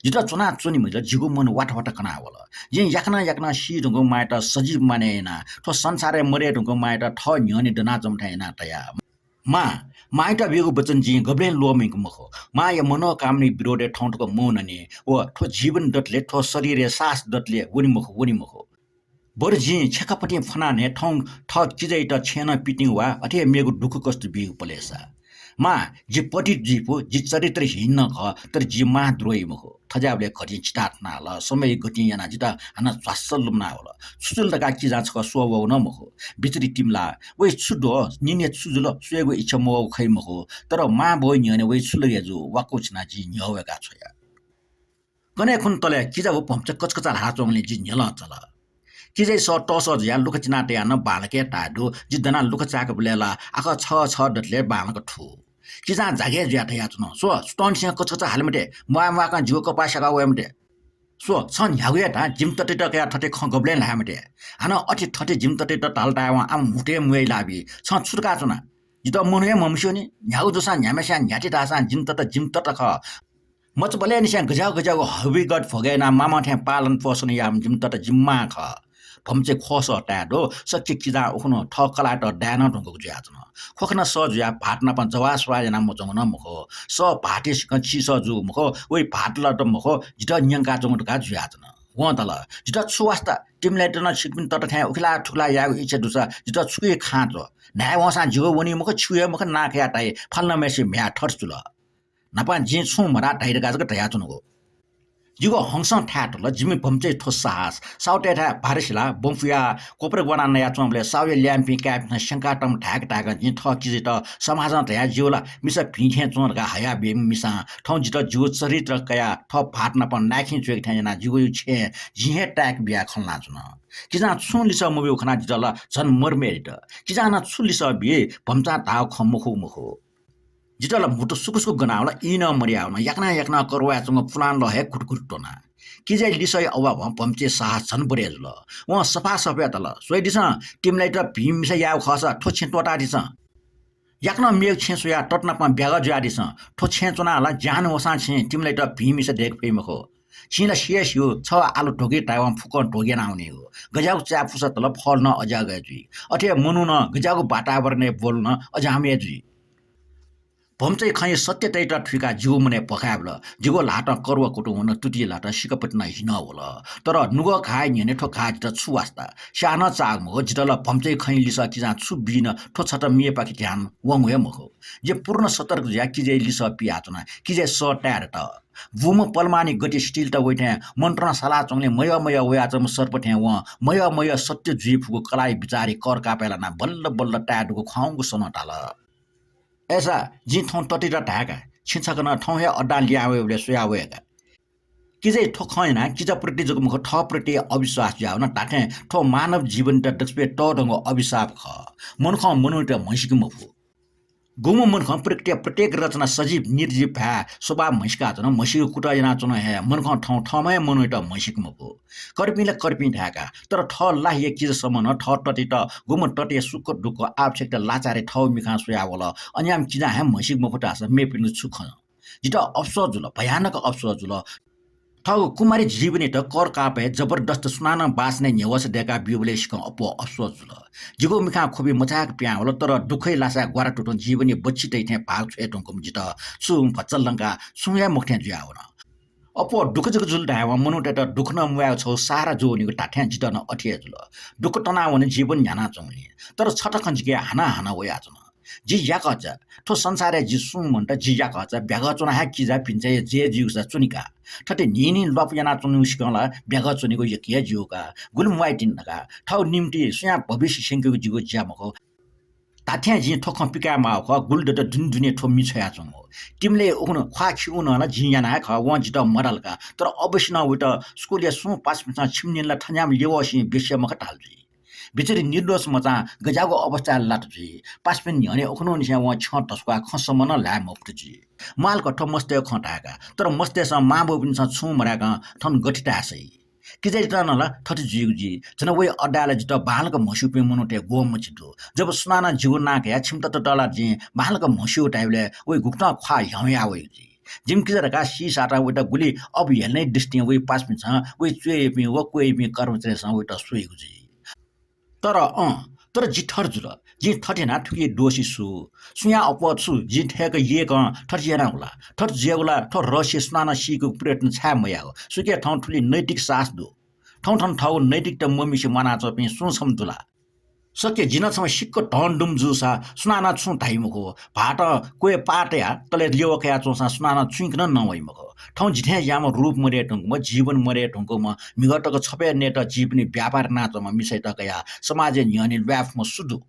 जितः च्वनाच्वनीम्ह जिगु मन वातावाता कनावल। जिं याकनं याकनं सीधुंकूम्ह मांयात सजीव मानय् यानाः थ्व संसारय् मदयेधुंकूम्ह मांयात थः न्ह्यःने दनाच्वंम्ह थें यानाः तया। मां, मांयात ब्यूगु वचन जिं गबलें ल्वःमंके मखु। मांया मनोकामनाया विरोधय् थौं थुक मवनानि व थ्व जीवन दतले, थ्व शरीरय् सास दतले वने मखु, वने मखु। बरु जिं छेँखापतिं फ्वनाः नं थौं थः किजायात छेँनं पितिं वा, अथे हे मेगु दुःखकष्ट बीगु पलेसा। मां, जि पतित जुइफु, जि चरित्रहीन नं खः, तर जि मांद्रोही मखु। थज्याःबलय् घटिं चिताः थना हल। समय गतिं यानाः जितः हानं झ्वास्स लुमना वल। छु जुल धकाः किजां छकः स्वः वःगु नं मखु। बिचारी तिमलाः, वइ छु दु, निनय् छु जुल, स्वयेगु इच्छा मवःगु खइ मखु, तर मां बौया न्ह्यःने वइ छु लगे जू, वाक्व छिनाः जिं न्ह्यः वय्‌काः छ्वया। कन्हय् खुन्हु तले किजा व भम्चा कचकचा ल्हानाच्वंगुलिं जि न्ह्यलं चल। किजाया सः तःसः जुयाः लुखा चिनातयाः नं बांलाक हे ताये दु। जि दनाः लुखा चाय्‌कबलय् ला आखः छः छः दतले बांलाक थू। किजां जागय् जुयाः धयाच्वन, "स्व, सुथंनिसें कचकचा हाले मते, म्वाये म्वाकं जिगु कपाः स्याकाः वये मते। स्व, छं न्ह्यागु हे धाः, जिमि ततायात कयाः थथे खँ गबलें ल्हाये मते। हानं अथे थथे जिमि ततायात धाल धायेवं आम म्हुतुं हे म्वये लाःबी। छं छु धकाः च्वना? जितः मनू हे म्हमस्यू नि, न्ह्यागु जूसां न्ह्याम्हेस्यां न्ह्याथे धाःसां जिमि तता जिमि तता खः। मचाबलय्‌निसें गज्याःगु गज्याःगु हबिगत भ्वगय् यानाः मामं थें पालन पोषण याःम्ह जिमि तता जिमि मां खः।" भम्चाया ख्वःसः ताये दु, सकसिया किजां उखुन्हु थः कलाःयात दाये नं धुंकूगु जुयाच्वन। ख्वखना सः जुयाः भाःत नाप जवाःसवाः याना मच्वंगु नं मखु। सः भाःतय् सिकं चिसः जूगु मखु, वइ भाःत ला मखु, जितः न्यंकाच्वंगु धकाः जुयाच्वन। वं धाल, "जितः छु वास्ता? तिमिलायात नं छिकपिनि तता थें उखेलाः थुखेलाः यायेगु इच्छा दुसा जितः छुकिया खां च्व। न्हाय् वंसां जिगु वनी मखु, छिगु हे मखु, नां कयाः धाइ, फाल्नम्हेसिया म्ह्याय् थथे जुल। न्हापां जिं छुं मधाः धाइ धकाः जक धयाच्वनागु।" जिगु हंसं थाय् तल। जिमि भम्चाया थ्व साहस। साहुतय्‌थाय् भार सिलाः बँ पुयाः कोपरे ग्वानाः नयाच्वंबलय् साहुया ल्याय्‌म्हपिं काय्‌पिन्सं स्यंकातःम्ह धाय्‌क धाय्‌कं जिं थः किजायात समाजं धयाः जिगु ला मिसा भिं थें च्वं धकाः हयाबीम्ह मिसां थौं जितः जिगु चरित्र कयाः थः भाःत नाप नाय्‌खिं च्वय्‌के थें यानाः जिगुया छेँय् जिं हे ताय्‌के बियाः खँ ल्हानाच्वन। किजां छुं लिसः मब्यूगु खनाः जितः ला झन मरमरे यात। किजां नं छु लिसः बी, भम्चां धाःगु खँ मखु मखु। जितः ला म्हुतु सुकु सुकु गनावल, ई नं मदयावन। याकनं याकनं करवाय् च्वंगु पुलांलः हे घुटघुट त्वना। किजाया लिसःया अभावं भम्चाया साहस झन बढे जुल। वं सफा सफया धाल, "स्वयादिसँ, तिमिलायात भिं मिसा यायेगु खःसा थ्व छेँ त्वःतादिसँ। याकनं मेगु छेँ स्वयाः ततानापं ब्यागः जुयादिसँ। थ्व छेँय् च्वनाः ला ज्यान वसां छेँ तिमिलायात भिं मिसा दय्‌के फइ मखु। छिं ला सि हे स्यू, छः आलु ध्वगय् धायेवं फुक्कं ध्वगय् याना वनीगु। गज्याःगु चाय्‌पुसा तल फल नं अज्याःगु हे जुइ। अथे हे मनू नं गज्याःगु वातावरणय् ब्वल नं अज्याःम्ह हे जुइ।" भम्चाया खँया सत्यतायात थुइकाः जिगु मनय् भखाय् वल। जिगु ल्हातं करवा कुतुं वन, तुतिया ल्हातं सिकापतिनं हिनं वल। तर नुगः घाःया न्ह्यःने थ्व घाः जितः छु वास्ता? स्याः नं चाःगु मखु, जितः ला भम्चाया खँया लिसः किजां छु बी न, थ्व छता मेपाखे ध्यान वंगु हे मखु। जिं पूर्ण सतर्क जुयाः किजाया लिसः पियाच्वना। किजाया सः ताये धुंकल। बूम्ह पलमानया गति स्थिरता वइ थें मन्त्रं सालाच्वंगुलिं मयः मयः वयाच्वंम्ह सर्प थें वं मयः मयः सत्य जुइ फुगु कलाःया बिचारया कर कापय् लानाः बल्ल बल्ल ताये धुंकूगु ख्वाउँगु स्वलं धाल, "अय्‌सा जिं थौं ततायात धाये का, छिं छकः नं थौं हे अड्डां लिहां वयेबलय् स्वया वये का।" किजाया थ्व खँ यानाः किजाप्रति जक मखु, थःप्रति अविश्वास जुयावन। धात्थें थ्व मानव जीवनयात दक्वसिबय् तःधंगु अभिशाप खः। मनुखं मनूयात म्हसीके मफु। गुम्ह मनुखं प्रकृतिया प्रत्येक रचना सजीव, निर्जीव भाय् स्वभाव म्हसीकाच्वन, म्हसीगु कुतः यानाच्वन हे मनुखं थौं थःम्हं हे मनूयात म्हसीके मफु। कर्पिं ला कर्पिं धाय्‌का, तर थः लाहिया किजासम्म नं थः ततयात गुम्ह ततया सुख दुःख आवश्यकता लाचारय् थःगु मिखां स्वयावल। अन याःम्ह किजां हे म्हसीके मफु धाःसा मेपिनिगु छु खँ? जितः अफसोस जुल, भयानक अफसोस जुल। थःगु कुमारी जीवनयात कर कापय् जबरदस्त सुनानं बासनय् न्ह्यवःसा दय्‌का ब्यूबलय् सिकं अप्वः अफसोस जुल। जिगु मिखां ख्वबि मचाय्‌क पिहां वल, तर दुःखया लासाय् ग्वारा तुतुं जीवनया बच्छि तइ थें भाग छ्वये धुंकूम्ह जितः छुं भचा लंकाः छुं हे मखु थें जुयावन। अप्वः दुःख जक जुल धायेवं मनूतय्‌त दुःख नं म्वायेगु छगू सहारा जू वनीगु धात्थें जितः नं अथे हे जुल। दुःख तनावने, जीवन न्ह्यानाच्वंगुलिं। तर छता खँ जिके हानं हानं वयाच्वन। जि याकःचा, थ्व संसारय् जि सुं मन्त, जि याकःचा ब्यागः च्वनाः हे किजा भिन्चाया जय् जुइगुसा च्वनी का। थथे न्हिं न्हिं ल्वापु यानाच्वनीगु सिकं ला ब्यागः च्वनीगु यक्व हे ज्यू का। गुलि म्वाइतिनि धकाः थःगु निंतिं सुयां भविष्य स्यंकेगु जिगु ज्या मखु। धात्थें जिं थ्व खँ पिकाये माःगु खः, गुलि दत दुने दुने थ्व मि छ्वयाच्वंगु। तिमिलय् उखुन्हु ख्वाः खिउँगु नं ला जिं याना हे खः, वं जितः मधाल का। तर अवश्य नं वइत स्कूलया सुं पासापिन्सं छिमि निंतिं ला थज्याःम्ह ल्यवःसिं बेस्या मखु धाल जुइ। बिचारी निर्दोष मचां गज्याःगु अवस्थाय् लात जुइ। पासापिनि न्ह्यःने उखुन्हुनिसें वं छ्यं धस्वाः खँ सम्म नं ल्हाये मफुत जुइ। माल का थ्व मस्तय्‌गु खँ धाय्‌का, तर मस्तय्‌सं मांबौपिन्सं छुं मधाय्‌कं थन गथे धाये सइ? किजायात नं ला थथे जुइगु जुइ। झन वया अड्डाय् ला जितः बांलाक म्हस्यूपिं मनूतय् ग्वःमछि दु। जब सुनानं जिगु नां कयाः छिमित ततः ला जिं बांलाक म्हस्यू धाइबलय् वया गुकथं ख्वाः ह्याउँयाः वइगु जुइ। जिमि किजा धकाः सीसातं वइत गुलि अवहेलनाया दृष्टिं वया पासापिन्सं, वया च्वय्‌यापिं व क्वय्‌यापिं कर्मचारीसं वइत स्वइगु जुइ। तर, अँ, तर जि थथे जुल। जिं थथे यानाः थुकी दोषी सु? सुयां अप्वः छु? जिं थय्‌क यय्‌कं थथे यानागु ला? थथे जुयागु ला थ्व रहस्य सुनानं सीकेगु प्रयत्न छाय् मयागु? सुके थौं थुलि नैतिक साहस दु? थौं थन थःगु नैतिकता मम्यूसे म्वानाच्वंपिं सुं छम्ह दु ला? सके जि नं छम्ह सिक्क धन दुम्ह जूसा सुनानं छुं धाइ मखु। भाःतं क्वय् पाः तयाः तले ल्यवः कयाच्वंसां सुनानं छुइँक नं नवाइ मखु। थौं जिथें ज्याःम्ह रूप मदये धुंकूम्ह, जीवन मदये धुंकूम्ह, म्हिगः तक छपय् नयेत जीवनया व्यापार यानाच्वंम्ह मिसायात कयाः समाजया न्ह्यःने ल्वाये फुम्ह सु दु?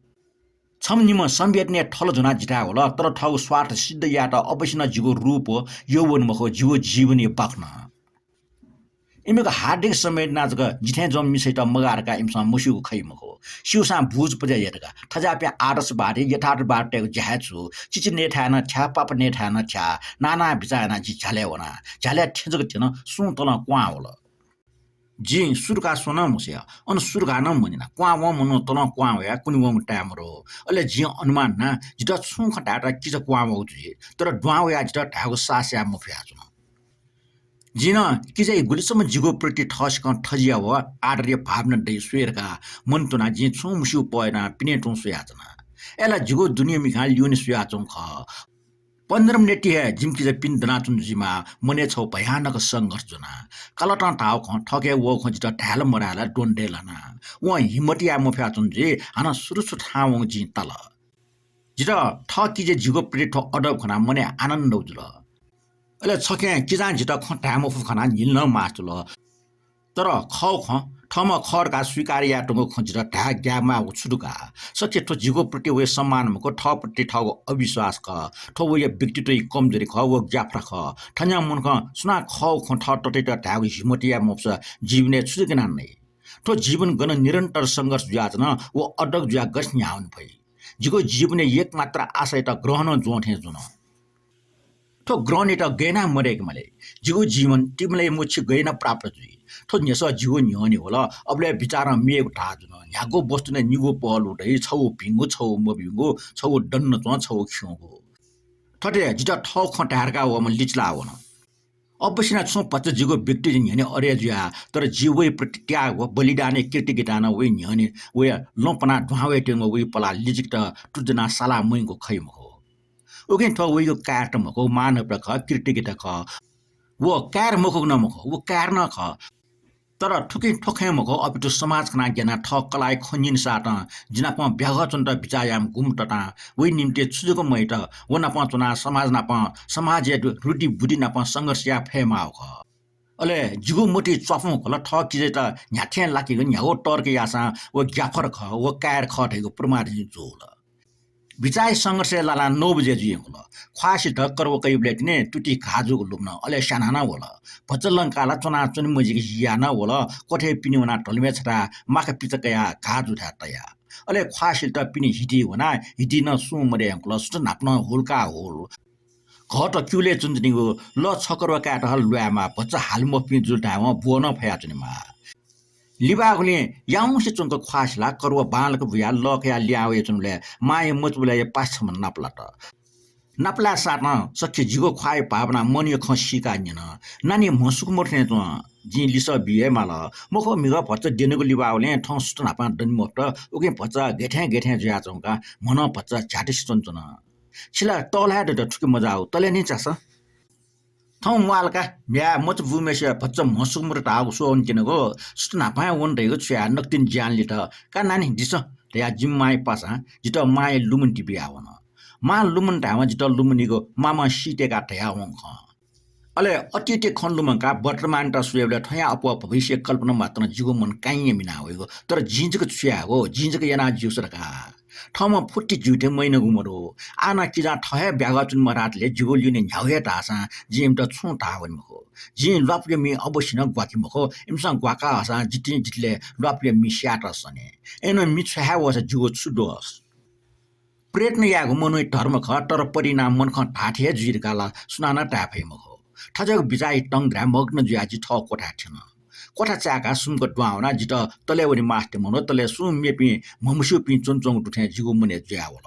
छम्ह निम्ह संवेदनया थल ज्वनाः जिथाय् वल, तर थःगु स्वार्थ सिद्ध यायेत अवश्य नं जिगु रूप व यौवन मखु, जिगु जीवनया बाखनं। इमिगु हार्दिक संवेदनां जक जिथें ज्वंम्ह मिसायात मगाः धकाः इमिसं मस्यूगु खइ मखु। स्यूसां बुझ पजा यात का। थज्याःपिं आदर्शवादी, यथार्थवादीतय्‌गु ज्या हे छु? चिचि नयेथाय् नं थ्याः, पापा नयेथाय् नं थ्याः, नाना बिचाः यानाः जि झ्यालय् वना। झ्यालय् थ्यंक थ्यन, सुं तलं क्वहां वल। जिं सु धकाः स्वना मस्वया, अन सु धकाः नं मन्यना। क्वहां वंम्ह मनू तलं क्वहां वयाः कुने वंम्ह ताये मदु। अले जिं अनुमान याना, जितः छुं खँ धायेत किजा क्वहां वःगु जुइ, तर दुहां वयाः जितः धायेगु साहस याये मफयाच्वन। जिं नं किजाया गुलिसम्म जिगु प्रति थःसिकं थज्या व आदरया भावना दइ स्वये धकाः मन तुनाः जिं छुं मस्यूगु पहः यानाः पिने तुं स्वयाच्वना। अय्‌ला जिगु दुने मिखां ल्यूने स्वयाच्वंगु खः। पन्ध्र मिनेटति हे जिमि किजा पिने दनाच्वंगु जुइमाः मनय् छगू भयानक संघर्ष ज्वना। कालतं धाःगु खँ, थःके वःगु खँ जितः धाये ला मधाये ला द्वन्द्वय् लाना। वं हिम्मत याये मफयाच्वन जुइ, हानं सुरु छु थाहां वंगु जिं ताल। जितः थः किजाया जिगु प्रति थ्व अडब खनाः मनय् आनन्द जुल। अले छखें किजां जितः खँ धाये मफु खनाः न्हिला नं मास्ति जुल। तर खःगु खँ, थःम्हं खः धकाः स्वीकार यायेधुंकूगु खँ जितः धाये ग्याये माःगु छु दु का? सके थ्व जिगु प्रति वया सम्मान मखु, थःप्रति थःगु अविश्वास खः। थ्व वया व्यक्तित्वया कमजोरी खः, व ग्याफ्रा खः। थज्याःम्ह मनुखं सुनां खःगु खँ थः ततयात धायेगु हिम्मत याये मफुसा जीवनय् छु जक यानाः नइ? थ्व जीवन गन निरन्तर संघर्ष जुयाच्वन, व अडग जुयाः गथे न्ह्याः वने फइ? जिगु जीवनया एकमात्र आशायात ग्रहणं ज्वं थें जुल। थ्व ग्रहणयात गय् यानाः मदय्‌के माले। जिगु जीवन तिमिलाया मछि गय् यानाः प्राप्त जुइ? थ्व न्ह्यसः जिगु न्ह्यःने वल, अबलय् बिचारं मेगु धाः जुल। न्ह्यागु वस्तुं निगू पहलु दइ, छगू भिंगु, छगू मभिंगु, छगू दण्ड च्वं, छगू खिउँगु। थथे जितः थःगु खँ धाये धकाः वःम्ह लिचिलाः वन। अवश्य नं छुं भचा जिगु व्यक्तित्वया न्ह्यःने अडेरी जुया, तर जि वया प्रति त्याग व बलिदानया कृतज्ञतां नं वया न्ह्यःने वया लँ पनाः दुहां वयातःगु वया पलाः लिचिकेत तुति यानाः साला मुइगु खइ मखु। उकिं थ्व वयागु कायरता मखु, मानवता खः, कृतज्ञता खः। व कायर मखुगु नं मखु, व कायर नं खः। तर थुकिं थ्व खँय् मखु, अपितु समाज खनाः ग्यानाः थः कलाःया खँ न्यनेसातं जि नाप ब्यागः च्वनेत बिचाः याःम्ह गुम्ह ततां वया निंतिं छु जक मयात व नाप च्वनाः समाज नाप, समाजया रु-, रुढि बुद्धि नाप संघर्ष याये फयेमाःगु खः। अले जिगु मतिइ च्वापुं खल, थः किजायात न्ह्याथें लाकेगु न्ह्यागु तर्क याःसां व ग्याफर खः, व कायर खः धइगु प्रमाण जुल। बिचाः संघर्षय् लालां नौ बजे जुइ यंकल। ख्वाः सिल्त करुवा कइबलय् तिनि तुति घाः जूगु लुमन, अले स्यानाः नं वल। भचा लंकाः ला च्वनाच्वने मजिक हियाः नं वल। क्वथय् पिने वनाः ढलमय् छथाय् माख पिचा कयाः घाः जूथाय् तया। अले ख्वाः सिल्त पिने हिति वनाः हिति नं सुं मदये यंकल, सुथ न्हापां हुल का हुल। घःत क्युलय् च्वंच्वनीगु लः छकरुवा कायेत हल ल्वायेमाः, भचा हाले मफुपिं जुल धायेवं ब्वः नं फयाच्वनेमाः। लिबाःगुलिं याउँसे च्वंक ख्वाः सिलाः करुवा बांलाक बुयाः लः कयाः लिहां वयाच्वंबलय् मांया मचाबुलाया पासा छम्ह नापलात। नापलाःसां नं सख्खे जिगु ख्वाःया भावना मनया खँ सीकाः न्यन। नानी म्हसुक मरु थें च्वं। जिं लिसः बी हे माल। मखु म्हिगः भचा द्यनेगु लिबाःगुलिं थौं सुथ न्हापां दने मफुत। उकिं भचा गय्थें गय्थें जुयाच्वंकाः म्हनं भचा झ्यातसि च्वनाच्वन। छि ला तःला हे दत, थुकी मजाःगु, तले नि चासँ। थौं म्वाःल का, म्ह्याय् मचा बूम्हेसिया भचा म्हसुक मरु धाःगु स्वः वने त्यनागु, सुथ न्हापां वन धइगु छु याये, नकतिनि ज्यान लित का नानी, दिसँ धयाः जिमि मांया पासां जितः मांया लुमन्ति बियावन। मां लुमन धायेवं जितः लुमनीगु मामां सीत्वय्काः धयावंगु खँ। अले अतीतया खँ लुमंकाः वर्तमानयात स्वयेबलय् थ्वयां अप्वः भविष्य कल्पना मात्र नं जिगु मन काइँया मिना वइगु। तर जिं जक छु यायेगु, जिं जक याना ज्यूसा धकाः। थःम्हं फुत्ति ज्यू थें मयानागु मदु। आः नं किजां थः हे ब्यागः च्वने मधातले जिगु ल्यूने न्ह्यागु हे धाःसां जिं इमित छुं धाः वने मखु। जिं ल्वापुया मि अवश्य नं ग्वाके मखु। इमिसं ग्वाका हःसां जितिं जितले ल्वापुया मि स्यायेत सने। अय्नं मि छ्वये हाये वःसा जिगु छु दोष? प्रयत्न यायेगु मनूया धर्म खः, तर परिणाम मनखं धाःथें हे जुइ धकाः ला सुनानं धाये फइ मखु। थज्याःगु बिचाःया तंग्राय् मग्न जुयाः जि थः क्वथाय् थ्यन। क्वथा चाय्काः सुम्क दुहां वनाः जितः तलय् वने मास्ति मदु, तलय् सुं मेपिं म्हमस्यूपिं च्वनाच्वंगु दु थें जिगु मनय् जुयावल।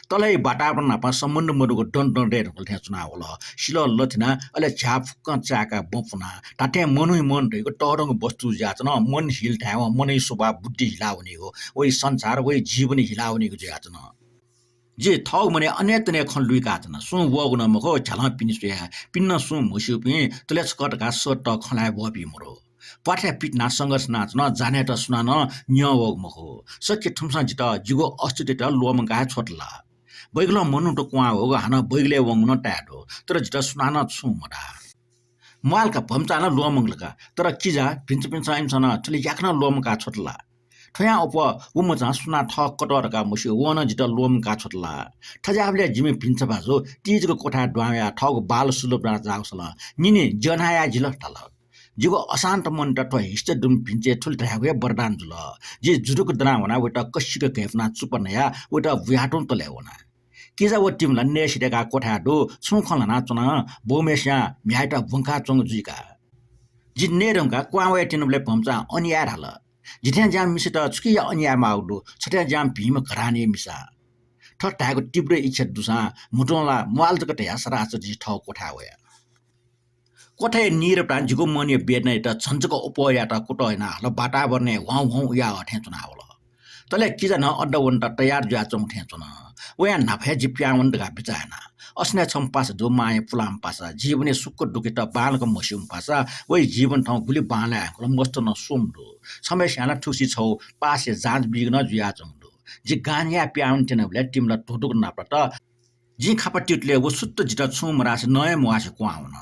तलया वातावरण नाप सम्बन्ध मदुगु दँ दँ दये धुंकल थें च्वनावल। सिलः लथिनाः अले झ्याः फुक्कं चाय्काः बँ पुनाः धात्थें मनूया मन धइगु तःधंगु वस्तु जुयाच्वन। मन हिल धायेवं मनया स्वभाव बुद्धि हिला वनीगु, वया संसार, वया जीवन हिला वनीगु जुयाच्वन। जि थःगु मनय् अनेतने खँ लुइकाच्वन। सुं वःगु नं मखु, झ्यालं पिने स्वया, पिने नं सुं म्हस्यूपिं, तले छकः धकाः सःतः खँ ल्हाये वःपिं मदु। प्वाथय् पितिनाः संघर्ष यानाच्वन, जानेत सुनानं न्यं वःगु मखु। सख्खे थुमिसं जितः जिगु अस्तित्वयात ल्वःमंका हे छ्वत ला? बैगलं मनूत क्वहां वःगु हानं बैगलय् वंगु नं ताये दु, तर जितः सुनानं छुं मधाः। म्वाःल का, भम्चां नं ल्वःमंकल का, तर किजा भिन्चापिन्सं इमिसं नं थुलि याकनं ल्वःमंका छ्वत ला? थ्वयां अप्वः व मचां सुनां थः कतः धकाः मस्यू, वं नं जितः ल्वःमंका छ्वत ला? थज्याःबलय् जिमि भिन्चा भाजु ति जक क्वथाय् दुहां वयाः थःगु बाल सुलभ यानाः जाःगु सल। निनि ज्यनहाया जिल धाल। जिगु अशान्त मनयात थ्व हिस्ते दुम्ह भिन्चां थुलि धयागु हे वरदान जुल। जि जुरुक्क दनाः वनाः वयात कसिक घय्पुनाः चुप्पा नयाः वयात बुयातुं तलय् वना। किजा व तिमि ला नये सिधय्काः क्वथाय् दु, छुं खँ ल्हानाच्वन, बौम्हेस्यां म्ह्याय्‌यात ब्वंकाच्वंगु जुइ का। जि नये धुंकाः क्वहां वये त्यनाबलय् भम्चां अन्याय धाल। जिथें ज्याःम्ह मिसात छुकिया अन्याय माःगु दु, छथें ज्याःम्ह भिंम्ह घरानीया मिसा। थ्व धायेगु तीव्र इच्छा दुसां म्हुतुं ला म्वाःल जक धयाः सरासर जि थः क्वथाय् वया। क्वथाया नीरवतां जिगु मनया वेदनायात झन जक अप्वः यायेत कुतः यानाः हल। वातावरणय् ह्वाउँ ह्वाउँ उयाः थें च्वनावल। तले किजा नं अड्डा वनेत तयार जुयाच्वंगु थें च्वन। वयां न्हापा हे जि पिहां वन धकाः बिचाः याना। असनय् छम्ह पासा दु, मांया पुलांम्ह पासा। जीवनया सुख दुःखयात बांलाक म्हस्यूम्ह पासा। वया जीवन थौं गुलि बांलाये धुंकल, मस्त नं स्वम्ह दु। छम्हय्‌सियां ला थुगुसी छगू पासया जाँच बीगु नं जुयाच्वंगु दु। जि गांज्याय् पिहां वने त्यनाबलय् तिमि ला धुधुक नापलात। जिं खापा त्युतले व सुत्त जितः छुं मधासे नं हे म्वाःसे क्वहां वन।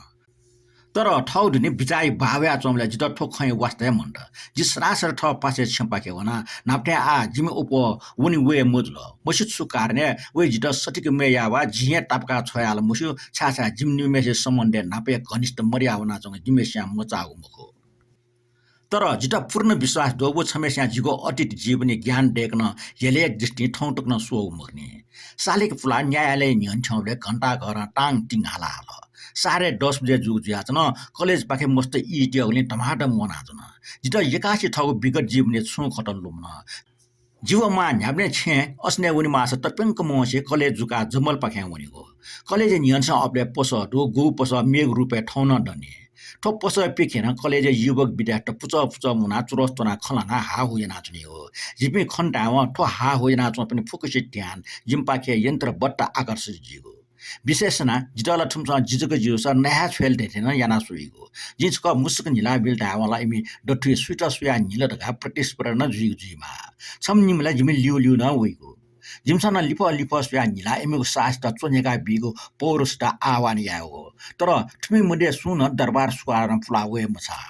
तर थःगु दुने बिचाःया बाः वयाच्वंबलय् जितः थ्व खँया वास्ता हे मन्त। जि सरासर थः पासाया छेँपाखे वना। न्हापा थें आः जिमि अप्वः वने वये मजुल। मस्यू छु कारणय् वया जितः सतिक मय् याः वा जिं हे तापाकाः छ्वयाहल मस्यू, छाय्‌छाय् जिमि निम्हय्‌सिया सम्बन्धय् न्हापा हे घनिष्ठ मदया वनाच्वंगु जिम्हय्‌सियां मचाःगु मखु। तर जितः पूर्ण विश्वास दु, व छम्हय्‌सियां जिगु अतीत जीवनया ज्ञान दय्‌कनं हेलय् दृष्टिं थौं तक नं स्वःगु मखुनि। सालिक पुलाः न्यायालय न्ह्यःने थ्यंबलय् घण्टाघरं टाङ टिङ हाला हल। साढे दस बजे जूगु जुयाच्वन। कलेजपाखे मस्त ई त्यःगुलिं धमाधम वनाच्वन। जितः यक्वसिनं थःगु विगत जीवनया छुं खँ लुमन। जि व मां न्ह्याबलें छेँय् असनय् वनेमाःसा तप्यंक मवंसे कलेज जुकाः जमलपाखें वनेगु। कलेजय् न्ह्यःने अबलय् पसः दु, गुगु पसः मेगु रूपय् थौं नं दनि। थ्व पसः प्यखें नं कलेजय् युवक विद्यार्थीत पुचः पुचः मुनाः चुरस त्वनाः खँ ल्हानाः हाःहुः यानाच्वनीगु। जिपिं खँ धायेवं थ्व हाःहुः यानाच्वंपिनि फुक्कसिया ध्यान जिमिपाखे यन्त्रवत आकर्षित जुइगु। विशेष यानाः जितः ला थुमिसं जि जक ज्यूसा नहाय् छ्वयल धइथें नं याना स्वइगु। जिं छकः मुसुक न्हिला बिल धायेवं ला इमि दथुइ सुइत सुयाः न्हिल धकाः प्रतिस्पर्धा नं जुइगु जुइमाः। छम्ह निम्ह ला जिमि ल्यू ल्यू नं वइगु। जिमिसं नं लिफः लिफः स्वयाः न्हिला इमिगु साहसयात च्वन्ह्यका बीगु, पौरुषयात आह्वान यायेगु। तर थुमि मध्ये सुं नं दरबार सुवालं पुला वये मछाः।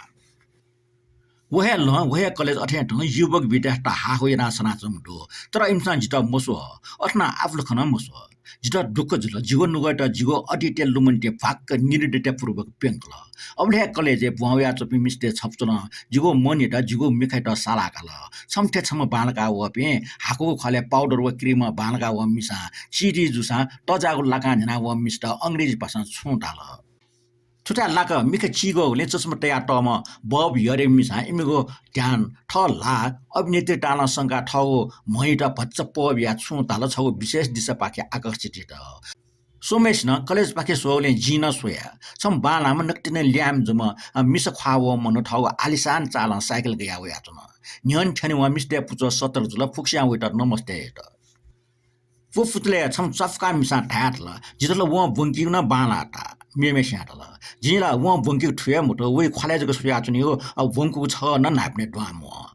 व हे लँ, व हे कलेज अथें तुं युवक विद्यार्थी हाः हुः यानाः सनाच्वंगु दु। तर इमिसं जितः मस्वः, अथे नं आपालं खँ नं मस्वः। जितः दुःख जुल। जिगु नुगःयात जिगु अद्वितीय लुमन्तिं भाक्क निर्दयतापूर्वक प्यंकल। अबलय् हे कलेजय् ब्वहां वयाच्वंपिं मिस्तय् छपचलं जिगु मनयात जिगु मिखायात साला काल। छम्ह थें छम्ह बांलाका वःपिं हाकुगु ख्वालय् पाउडर व क्रिमं बांलाका वःम्ह मिसां चिधि जूसां तःजाःगु लाकां न्ह्याना वःम्ह मिसात अंग्रेजी भाषां छुं धाल। थुथाय् लाक मिखा चीगुलिं चस्मा तयातःम्ह बब यःम्हं मिसां इमिगु ध्यान थः ल्हाः अभिनेत्री तालं संकाः थःगु म्हयात भचा पःबियाः छुं धाल, छगू विशेष दिशापाखे आकर्षित यात। स्वम्हय्सिनं कलेजपाखे स्वःगुलिं जिं नं स्वया। छम्ह बांलाःम्ह नकतिनि ल्याय्म्ह जूम्ह, अ, मिसा ख्वाः वःम्ह मनू थःगु आलिसान चालं साइकल गयाः वयाच्वन। न्ह्यःने थ्यने वं मिस्तय् पुचः सतर्क जुल, फुक्कसियां वयात नमस्ते यात। व पुचलय् छम्ह च्वापुकाः मिसां धयातल, जितः ला वं ब्वंकीगु नं बांलाः ताः। मेम्हय्सिनं धाल, जिं ला वं ब्वंकीगु थुइ हे मदु, वइ ख्वालय् जक स्वयाच्वनीगु, अ, ब्वंकूगु छगः नं न्हाय्पनय् दुहां मवं।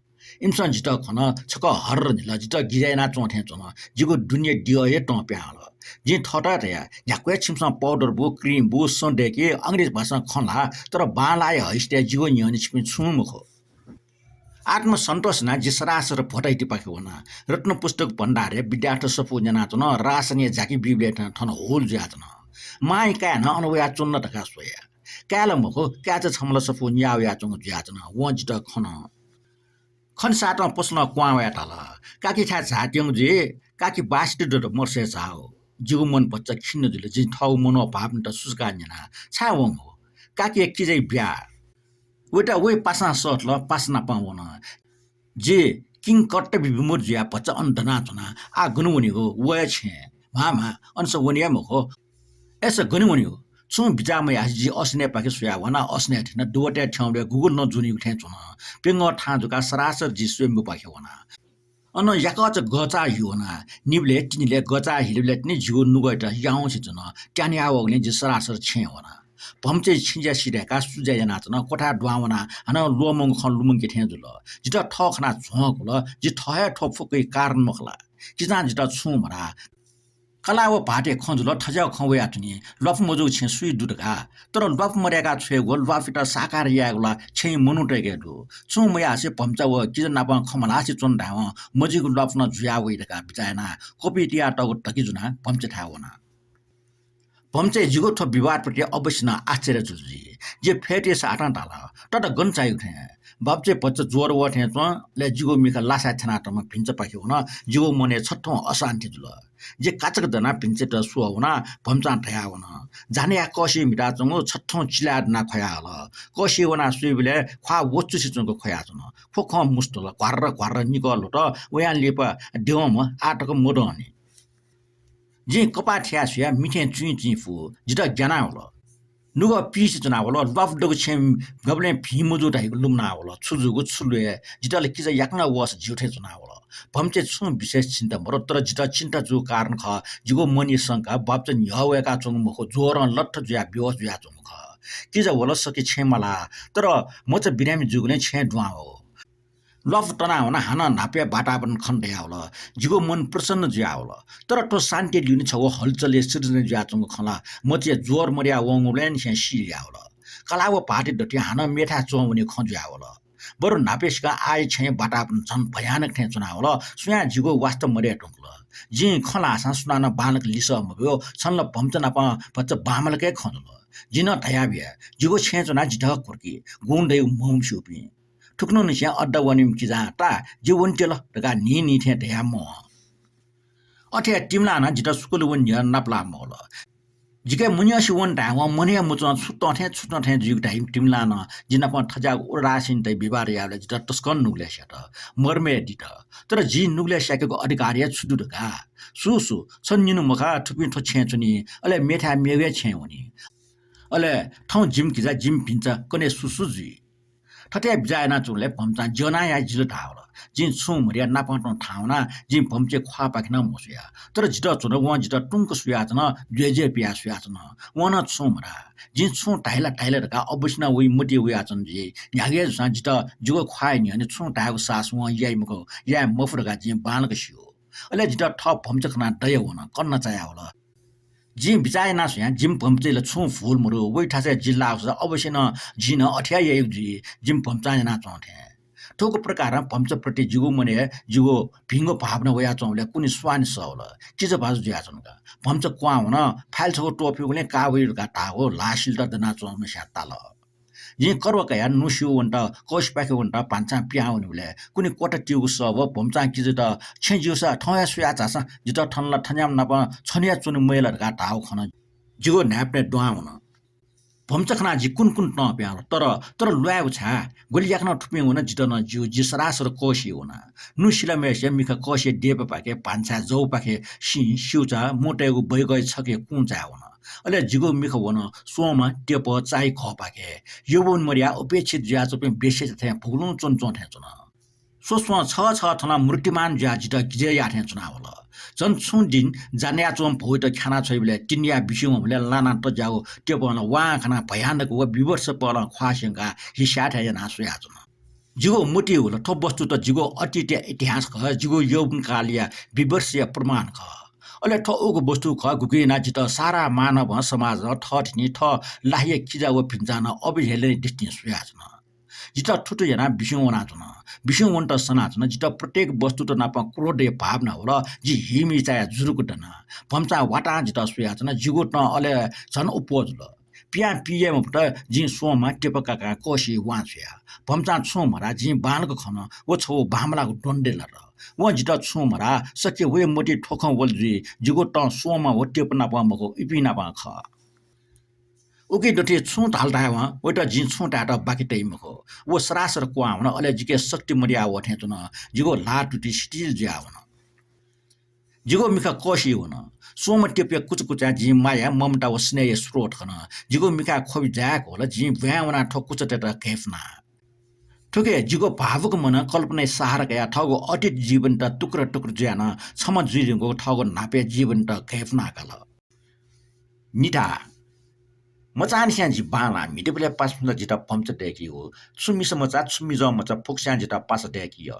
इमिसं जितः खन, छकः हर्र न्हिल, जितः गिजय् यानाच्वं थें च्वन। जिगु दुने द्यः हे तं पिहां हल। जिं थःत हे धया, न्ह्याक्व हे छिमिसं पाउडर बू, क्रिम बू, सँ दय्की, अंग्रेजी भाषां खँ ल्हा, तर बांलाः हे हइसे धया जिगु न्ह्यःने छिपिं छुं मखु। आत्मसन्तोष यानाः जि सरासर भ्वता हितिपाखे वना। रत्न पुस्तक भण्डारय् विद्यार्थी सफू न्यनाच्वन, रासनया झाँकी बीबलय् थन, थन हुल जुयाच्वन। मांया काय् नं अन वयाच्वन धकाः स्वया। काय् ला मखु, काय्‌चा छम्ह ला सफू न्याः वयाच्वंगु जुयाच्वन। वं जितः खन। खनेसातं पसलं क्वहां वयाः धाल, काकीथाय् झायात्यंगु जुइ, काकी बासित दत मदुसे झाः। जिगु मन भचा खिन्न जुल। जिं थःगु मनोभावयात सुचुकाः न्यना, छाय् वंगु? काकीया किजाया ब्याहा। वयात वइ पासां सःतल, पासा नापं वन। जि किंकर्तव्य विमूढ जुयाः भचा अन दनाच्वना। आः गन वनेगु? व हे छेँ। म्हा म्हा, अनसं वने हे मखु। अय्‌सा गन वनेगु? छुं बिचाः मयासें जि असनय्‌पाखे स्वयाः वना। असनय् थ्यना, दुवतय् थ्यंबलय् गुगु नं ज्वनीगु थें च्वन। प्यंगः थां जुकाः सरासर जि स्वयम्भूपाखे वना। अन याकःचा गःचाः हि वना। निबलय् तिनिलय् गःचाः हिलेबलय् तिनि जिगु नुगःयात याउँसे च्वन। त्याने याः वःगुलिं जि सरासर छेँय् वना। भम्चां छेँज्या सिधय्‌काः सुज्या यानाच्वन। क्वथाय् दुहां वनाः हानं ल्वःमंगु खँ लुमंके थें जुल। जितः थः खनाः झ्वंकुल। जि थः हे थ्व फुक्कया कारण मखु ला? किजां जितः छुं मधाः। कलाः व भाःतय् खँ जुल, थज्याःगु खँ वयाच्वनी, ल्वापु मजूगु छेँ सुइ दु धकाः। तर ल्वापु मदय्‌का छ्वयेगु, ल्वापुयात साकार यायेगु ला छेँया मनूतय्‌के दु। छुं मयासें भम्चा व किजा नाप खँ मल्हासे च्वन धायेवं मजिगु ल्वापु नं जुया वइ धकाः बिचाः यानाः कपि तियातःगु धकिजु नाः भम्चाथाय् वना। भम्चां जिगु थ्व विवादप्रति अवश्य नं आश्चर्य जुल जुइ। जि फय्‌तय्‌सातं धाल, तता गन चाइगु थें? बापचय् भचा ज्वर वः थें च्वं, अले जिगु मिखा लासाय् थ्यनातःम्ह भिन्चापाखे वन। जिगु मनय् छथ्थं अशान्ति जुल। जि काचाक्क दनाः भिन्चायात स्वः वनाः भम्चां धयावन, जान्हया कःसिइ म्हिताच्वंगु छथ्थं चिलाय् दनाः ख्वयाहल। कःसिइ वनाः स्वयेबलय् ख्वाः वचुसे च्वंक ख्वयाच्वन। ख्व खं मुस्त ला घ्वार्र घ्वार्र निकः ल्ह्वत। वयां लिपा द्यंम्ह आः तक मदंनि। जिं कपाः थियाः स्वया, मिथें चुइँचुइँ फु। जितः ग्यानावल। नुगः पिसे च्वनावल। ल्वापु दःगु छेँ गबलें भिं मजू धइगु लुमनावल। छु जूगु, छु ल्वय्? जितः ला किजा याकनं वःसा ज्यू थें च्वनावल। भम्चां छुं विशेष चिन्ता मदु, तर जितः चिन्ता जूगु कारण खः, जिगु मनया शंका बापचय् न्ह्यः वय्‌काच्वंगु मखु, ज्वरं लट्ठ जुयाः बेहोस जुयाच्वंगु खः। किजा वल, सकि छेँ मालाः, तर मचा बिरामी जूगुलिं छेँ दुहां वःगु। ल्वापु तनावनाः हानं न्हापाया वातावरण खने दयावल। जिगु मन प्रसन्न जुयावल। तर थ्व शान्ति ल्यूने छगू हलचलया सिर्जना जुयाच्वंगु खँ ला मचाया ज्वर मदया वंगुबलय्‌निसें सी जुयावल। कलाः व भाःतय् दथुइ हानं मेथाय् च्वं वनेगु खँ जुयावल। बरु न्हापा सिकं आःया छेँया वातावरण झन भयानक थें च्वनावल। सुयां जिगु वास्ता मदये धुंकल। जिं खँ ल्हाःसां सुनानं बांलाक लिसः मब्यू। छन्त ला भम्चा नाप भचा बांमलाक हे खँ जुल। जिं नं धयाबिया, जिगु छेँय् च्वनाः जितः कुर्की, गुण दइगु मम्हस्यूपिं। थुकथंनिसें अड्डा वनीम्ह किजां ता जि वनेत्यल धकाः न्हिं न्हिं थें धयाः मवं। अथे हे तिमिलां नं जितः स्कूल वने न्ह्यः नापलाः मवल। जिके मुंन्यंसे वन धायेवं मन हे मच्वं, छु तं थें छु तं थें जुइगु धाइम्ह तिमिलां नं जि नाप थज्याःगु उदासीनताया विवाद याःबलय् जितः तसकं नुगलय् स्यात, मर्मय् दित। तर जिं नुगलय् स्याकेगु अधिकार हे छु दु धकाः? सु सु, छ निन्हु मखा, थुपिं थ्व छेँय् च्वनी, अले मेथाय् मेगु हे छेँय् वनी। अले थौं जिमि किजा, जिमि भिन्चा कन्हय् सु सु जुइ? थथे बिचाः यानाच्वंबलय् भम्चां ज्यनाः याये जिल धाःवल। जिं छुं मधयाः नापं तुं थाहां वनाः जिं भम्चाया ख्वाःपाखे नं मस्वया। तर जितः च्वन, वं जितः तुंक स्वयाच्वन, द्वय् द्वय् पियाः स्वयाच्वन। वं नं छुं मधाः। जिं छुं धाइ ला धाइ ला धकाः अवश्य नं वइ मतिइ वयाच्वन जुइ। न्ह्यागु हे जूसां जितः जिगु ख्वाःया न्ह्यःने छुं धायेगु साहस वं याइ मखु, याये मफु धकाः जिं बांलाक स्यू। अले जितः थः भम्चा खनाः दया वन, कन्ना चायावल। जिं बिचाः यानाः स्वयां, जिमि भम्चाइ ला छुं भूल मदु, वइ थासय् जि लाःसा अवश्य नं जिं नं अथे हे याइगु जुइ, जिमि भम्चां यानाच्वं थें। थुगु प्रकारं भम्चाप्रति जिगु मनय् जिगु भिंगु भावना वयाच्वंबलय् कुन्हु स्वां नि सः वल। किजा भाजु जुयाच्वन का। भम्चा क्वहां वन, फाइल छगू त्वःफिउगुलिं का वइ धकाः धाःगु ल्हाः सिलेत दनाच्वंम्हस्यां ताल। जिं करुवा कयाः नुसिउ वनेत, कःसिपाखे वनेत भान्सां पिहां वनीबलय् कुन्हु क्वता तीगु सः व भम्चां किजात छेँ ज्यूसा थौं हे सुयाः झासँ, जितः थन ला थज्याःम्ह नाप छन्हु हे च्वने मय् ला धकाः धाःगु खन। जिगु न्हाय्पनय् दुहां वन। भम्चा खनाः जि कुन्हु कुन्हु तं पिहां वल। तर, तर ल्वायेगु छाय्? गुलि याकनं थुपिं वन, जितः नं ज्यू, जि सरासर कःसिइ वना। नुसिलाम्हय्सिया मिखा कःसिया देपापाखे भान्साय् जवपाखे सिं, स्यूचा, मू तयेगु बैगःया छखे कुँ चाय् वन। अले जिगु मिखा वन स्वंम्ह, त्यप, चाइ घःपाखे। यौवन मदयाः उपेक्षित जुयाच्वंपिं वेश्यात थें भुगुलुं च्वनाच्वं थें च्वन। स्वस्वं छः छः थनं मूर्तिमान जुयाः जितः गिजय् याः थें च्वनावल। झन छुं दिं जानाच्वंम्ह भौयात ख्यानाछ्वइबलय् तिनिया बिस्युं वंबलय् लानातज्याःगु त्यपं ला वां खनाः भयानक व विभत्स पहलं ख्वाः स्यंकाः हिस्याः थें यानाः स्वयाच्वन। जिगु मतिइ वल, थ्व वस्तुत जिगु अतीतया इतिहास खः, जिगु यौवनकालया विभत्सया प्रमाण खः। अले थ्व उगु वस्तु खः, गुकिं यानाः जितः सारा मानव समाजं थःथितिं थः लाहिया किजा व भिन्चां नं अवहेलनाया दृष्टिं स्वयाच्वन। जितः थुथु यानाः बिस्युं वनाच्वन। बिस्युं वनेत सनाच्वन। जितः प्रत्येक वस्तुत नाप क्रोधया भावना वल। जि हिमिचाया जुरुक दना। भम्चां वातां जितः स्वयाच्वन। जिगु तं अले झन अप्वः जुल। पिहां पीगु मफुत, जिं स्वंम्ह, त्यप काकां कःसिइ वां छ्वया। भम्चां छुं मधाः, जिं बांलाक खन, व छगू बांमलाःगु द्वन्द्वय् लात। वं जितः छुं मधाः, सकसिया वया मतिइ थ्व खँ वल जुइ, जिगु तं स्वंम्ह व त्यप नाप मखु, इपिं नाप खः। उकिं दथुइ छुं धाल धायेवं वयात जिं छुं धायेत बाकि तइ मखु। व सरासर क्वहां वन, अले जिके शक्ति मदया वः थें च्वन। जिगु ल्हाः तुति शिथिल जुयाः वन। जिगु मिखा कःसिइ वन। स्वंम्ह त्यपया कुचाकुचां जिं माया, ममता व स्नेहया स्रोत खन। जिगु मिखाय् ख्वबि जाय्क वल। जिं ब्वाँय् वनाः थ्व कुचातय्त घय्पुना। थुके जिगु भावुक मनं कल्पनाया सहारा कयाः थःगु अतीत जीवनत टुक्रा टुक्रा जुयाः नं छम्ह जुइ धुंकूगु थःगु न्हापाया जीवनत घय्पुना काल। निता। मचांनिसें जि बांलाः म्हितेबलय् पासापिन्सं जितः भम्चा दय्कीगु। छु मिसा मचा, छु मिजं मचा फुक्कस्यां जितः पासा दय्कीगु।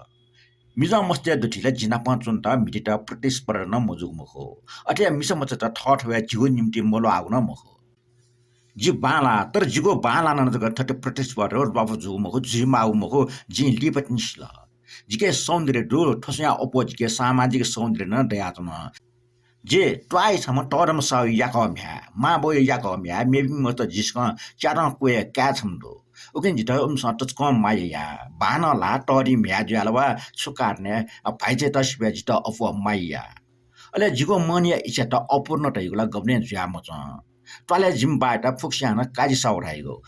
मिजं मस्तय् दथुइ ला जि नाप च्वनेत म्हितेत प्रतिस्पर्धा नं मजूगु मखु। अथे हे मिसा मचात थःथवय् जिगु निंतिं मल्वाःगु नं मखु। जि बांलाः, तर जिगु बांलाः नं जक थथे प्रतिस्पर्धा ल्वापु जूगु मखु, जुइमाःगु मखु, जिं लिपा तिनि सिल। जिके सौन्दर्य दु, थ्व स्वयां अप्वः जिके सामाजिक सौन्दर्य नं दयाच्वन। जि त्वाःया छम्ह तःधंम्ह साहुया याकः म्ह्याय्, मांबौया याकः म्ह्याय्, मेपिं मचात जिसकं च्यातं क्वय् काय् छम्ह दु। उकिं जितः इमिसं तसकं माया याः। बांनं ला तःधि म्ह्याय् जुयाः ला वा छु कारणय्, अ, भाइचायात सिबय् जितः अप्वः माया याः। अले जिगु मनया इच्छात अपूर्ण धइगु ला गबलें जुया मच्वं। त्वालय् जिमि बाःयात फुक्कस्यां नं काजी साहु धाइगु।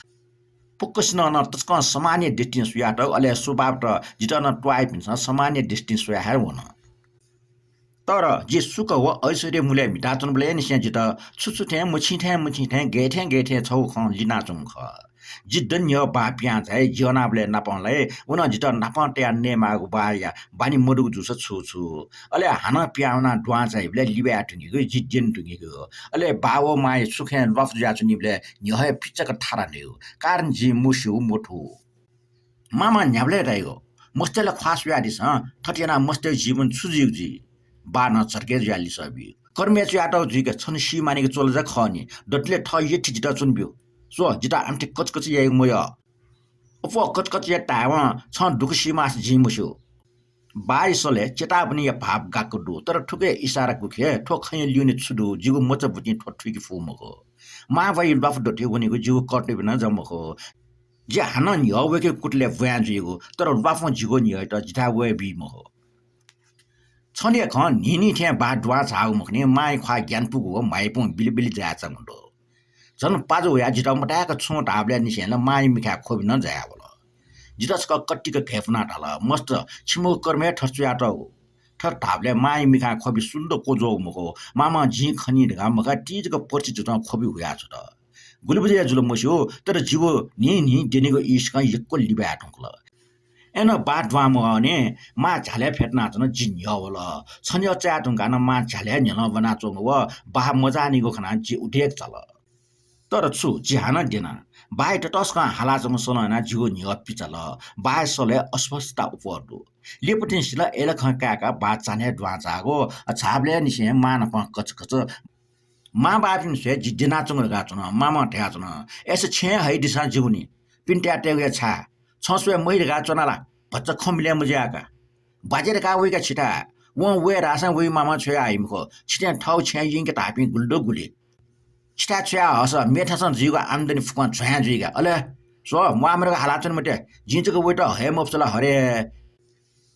फुक्कसिनं नं तसकं सम्मानया दृष्टिं स्वयातःगु, अले स्वभावत जितः नं त्वाःयापिन्सं सम्मानया दृष्टिं स्वया हे वन। तर जि सुख व ऐश्वर्य मुलय् म्हिताच्वंबलय् निसें जितः छु छु थें, मछिं थें मछिं थें, गय् थें गय् थें छगू खँ लिनाच्वंगु खः। जि दँ न्ह्यः बाः पिहां झाइ, जि वनाबलय् नापं लाइ, व नं जितः नापं तयाः नयेमाःगु बाःया बानी मदुगु जूसा छु छु। अले हानं पिहां वनाः दुहां झाइबलय् लिबाये धुंकीगु, जि द्यने धुंकीगु। अले बाः व मांया सुखय् ल्वापु जुयाच्वनीबलय् न्ह्यः हे फिचाक थारा नयेगु। कारण जिं मस्यूगु मथू। मांम्हं न्ह्याबलें धाइगु, मस्तय् ला ख्वाः स्वयादिसँ, थथे यानाः मस्तय् जीवन छु जुइगु जुइ? बाःनं झर्के जुयाः लिसः बी। कर्मय् च्वयातःगु जुइक छन्त सी मानिक च्वला जक खः नि, दतले थः यःथें जितः च्वनेब्यु। स्व, जितः आमथे कचकच याइगु मयः। अप्वः कचकच यायेत धायेवं छं दुःख सी माःसा जिं मस्यू। बाःया सलय् चेतावनीया भाव गाक्क दु, तर थुकिया इसारा गुखे, थ्व खँया ल्यूने छु दु, जिगु मचाबुतिं थ्व थुइके फु मखु। मांबौया ल्वापु दथुइ वनीगु जिगु कर्तव्य नं जक मखु। जि हानं न्ह्यः वय्कःया कुतलय् ब्वाँय् जुइगु, तर ल्वापुं जिगु न्ह्यःयात जिथाय् वये बी मखु। छन्त हे खँ न्हिं न्हिं थें बाः दुहां झाःगु मखुनि, मांया ख्वाः ग्यानापुगु व म्हाइपुं बिलिबिलि जायाच्वंगु दु। झन पाजु वयाः जितः मताय्क छुं धाःबलय् निसें ला मांया मिखाय् ख्वबि नं जायावल। जितः छकः कतिक घय्पुनाः धाल, मस्त, छिमिगु कर्म हे थथे च्वयातःगु। थथे धाःबलय् मांया मिखाय् ख्वबि सुन्द क्वज्वःगु मखु, मांम्हं जिं खनी धकाः मखा, ति जक पर्सि जुजुं ख्वबि हुयाछ्वत। गुलि बजे जुल मस्यू, तर जिगु न्हिं न्हिं द्यनीगु इसिकं यक्व लिबाये धुंकल। अय्नं बाः दुहां मवःनि, मां झ्यालय् फ्यतुनाच्वन, जि न्ह्यः वल। छन्हु चाये धुंकाः नं मां झ्यालय् न्ह्यलं वनाच्वंगु व बाः मजाःनिगु खनाः जि उदेक चाल। तर छु, जि हानं द्यना। बाःया ततसकं हालाच्वंगु सलं यानाः जिगु न्ह्यः पिचाल। बाःया सलय् अस्वस्थता अप्वः दु। लिपा तिनि सिल, अय्‌लाखं काय्‌काः बाः चान्हय् दुहां झाःगु, अ, झाःबलय् निसें मां नाप कचकच। मांबौपिन्सं हे जि द्यनाच्वंगु धकाः च्वन। मांम्हं धयाच्वन, अय्‌सा छेँय् हइदिसँ जिगु नि, पिने तयातयेगु हे छाय्? छं स्वये महि धकाः च्वना ला? भचा खँ मिले मजुयाका। बाजे धकाः वइका छिथाय्। वं वये धाःसां वइ मामा छ्वया हइ मखु। छिथें थःगु छेँय् यंके धाःपिं गुलि दु गुलि। छिथाय् छ्वया हःसा मेथासं जुइगु आम्दानी फुक्कं झ्वयां जुइका। अले स्व, म्वाःमदुक हालाच्वने मते। जिं जक वइत हये मफुत ला हरे।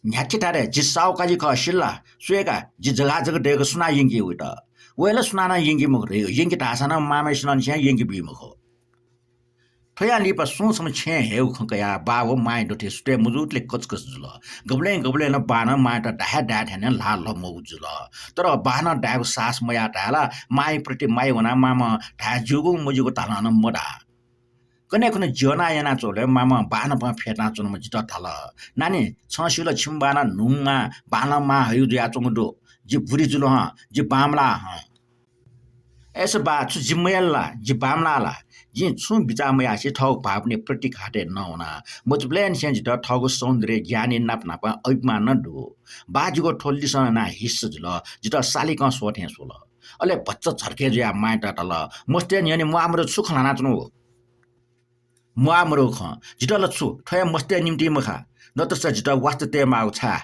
न्ह्याथे धारे, जि साहुकाजी खः सिल ला? स्वयेका, जि जगाजग दय्क सुनां यंके वइत? वये ला सुनानं यंके मखु धइगु। यंके धाःसां नं मामय्सिनं छेँय् यंके बी मखु। थ्वयां लिपा सुं छम्ह छेँय् हयेगु खँ कयाः बाः व मांया दथुइ सुथय् मजूतले कचकच जुल। गबलें गबलें नं बाःनं मांयात धाये धाये थें नं ल्हाः लमूगु जुल। तर बाःनं धायेगु साहस मयाः धाये ला मांया प्रति माया वनाः मामं धाये ज्यूगु मज्यूगु धालं नं मधाः। कन्हय् खुन्हु ज्यना यानाच्वंबलय् मामं बाःनपं फ्यतुनाच्वंम्ह जितः धाल, नानी, छं स्यू ला छिमि बाःनं न्हूम्ह बांलाःम्ह हयु जुयाच्वंगु दु। जि बुरी जुल हं, जि बांमलाः हं। अय्सा बाः, छु जि मयल ला? जि बांमलाः ला? जिं छुं बिचाः मयासें थःगु भावनाया प्रतीक हातय् नवाना। मचाबलय्निसें जितः थःगु सौन्दर्य ज्ञानया नाप न्हापां अभिमान नं दु। बाः जिगु थ्व लिसः न्यनाः हिस्स जुल। जितः सालिकं स्वः थें स्वल। अले भचा झर्के जुयाः मांयात धाल, मस्तय् न्ह्यःने म्वाःमदु छु खँ ल्हानाच्वनागु? म्वाःमदुगु खँ। जितः ला छु, थ्व हे मस्तय् निंतिं मखा। नतसा जितः वास्ता तयेमाःगु छाय्?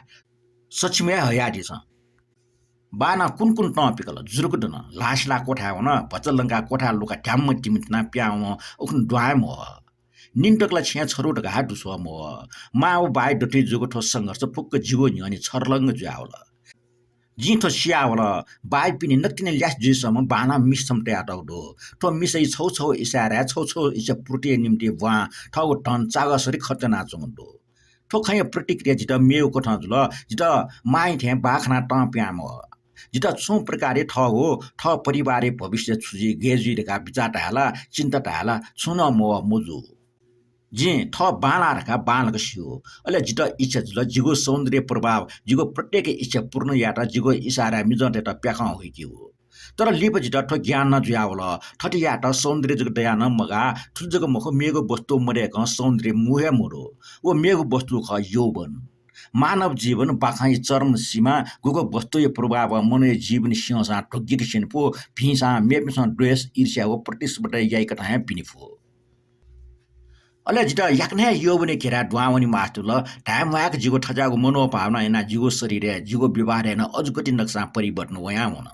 सछिम हे हयादिसँ। बाःनं कुन कुन तं पिकल, जुरुक दन। ल्हाः सिलाः क्वथाय् वन, भचा लंकाः क्वथाय् लुखाः ध्याम्म तिमि थनाः पिहां वं उखुन्हु दुहां हे म्वः। निंतक ला छेँय् छरु धकाः हे दुस्वः म्वः। मां व बाःया दथुइ जूगु थ्व संघर्ष फुक्क जिगु न्ह्यःने छर्लंग जुयावल। जिं थ्व सियावल, बाःया पिने नकतिनि ल्यासे जुइसःम्ह बांलाःम्ह मिसा छम्ह तयातःगु दु। थ्व मिसाया छगू छगू इसाराय् छगू छगू इच्छा पूर्तिया निंतिं ब्वां थःगु धन चागःसरि खर्च यानाच्वंगु दु। थ्व खँया प्रतिक्रिया जितः मेगु कथं जुल। जितः मांया थें बाः खनाः तं पिहां म्वः। जितः छुं प्रकारया थःगु, थः परिवारया भविष्य छु जुइ, गय् जुइ धकाः बिचाः धाये ला, चिन्ता धाये ला, छुं नं म्वः मजू। जिं थः बांलाः धकाः बांलाक स्यू। अले जितः इच्छा जुल, जिगु सौन्दर्य प्रभाव, जिगु प्रत्येक इच्छा पूर्ण यायेत जिगु इसाराय् मिजंतय्त प्याखं हुइकेगु। तर लिपा जितः थ्व ज्ञान नं जुयावल, थथे यायेत सौन्दर्य जक दयाः नं मगाः, थुलि जक मखु, मेगु वस्तु मदय्कं सौन्दर्य मू हे मदु। व मेगु वस्तु खः यौवन। मानव जीवन बाखंया चरम सीमा गुगु वस्तुया प्रभावं मनूया जीवन स्यंसां धुग्गिक स्यने फु, भिंसां मेपिन्सं द्वेष, ईर्ष्या व प्रतिस्पर्धा याइकथं हे बिने फु। अले जितः याकनं हे यौवनया घेराय् दुहां वने मास्ति वल। धाये म्वायेक जिगु थज्याःगु मनोभावना यानाः जिगु शरीरय्, जिगु व्यवहारय् नं अजगति नकसां परिवर्तन वयां वन।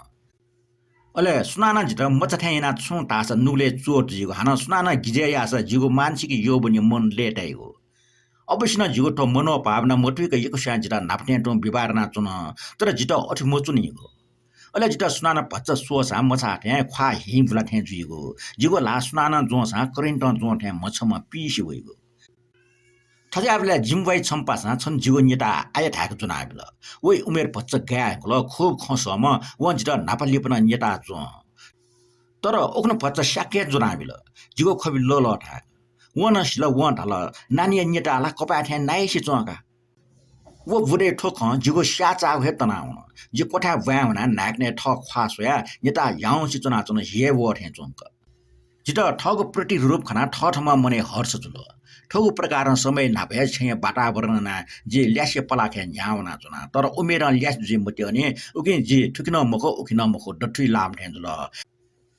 अले सुनानं जितः मचा थें यानाः छुं धाःसा नुगलय् चोट जुइगु, हानं सुनानं गिजय् याःसा जिगु मानसिक यौवनया मन लय्ताइगु। अवश्य नं जिगु थ्व मनोभावना मथुइक यक्व स्वयां जितः न्हापा थें तुं व्यवहार यानाच्वन, तर जितः अथे मच्वनीगु। अले जितः सुनानं भचा स्वःसां मछाः थें ख्वाः हिं बुला थें जुइगु। जिगु ल्हाः सुनानं ज्वंसां करेन्टं ज्वं थें म्हछम्ह पिइसे वइगु। थज्याःबलय् जिमि ब्वाइ छम्ह पासां छन्हु जिगु न्यताः आया धायेक ज्वनाबिल। वया उमेर भचा गाय् धुंकल, खुब खँ सःम्ह, वं जितः न्हापा लिपा नं न्यताः ज्वं। तर उखुन्हु भचा स्याक्क हे ज्वनाबिल। जिगु ख्वबि लःल्हः धायेक। वं नं सिल, वं धाल, नानीया न्यताः ला कपाय् थें नाइसे च्वं का। व बुँदय् थ्व खँ जिगु स्याःचाःगु हे तनावन। जि क्वथाय् ब्वाँय् वनाः न्हाय्कनय् थः ख्वाः स्वयाः न्यताः ह्याउँसे च्वनाच्वन, हि हे वः थें च्वंक। जितः थःगु प्रतिरूप खनाः थःथम्हं मनय् हर्ष जुल। थःगु प्रकारं समय न्हापा हे छेँया वातावरण यानाः जि ल्यासे पलाखय् न्ह्याः वनाच्वना। तर उमेरं ल्यासे जुइ मत्यःनि, उकिं जि थुखे नं मखु, उखे नं मखु, दथुइ लाःम्ह थें जुल।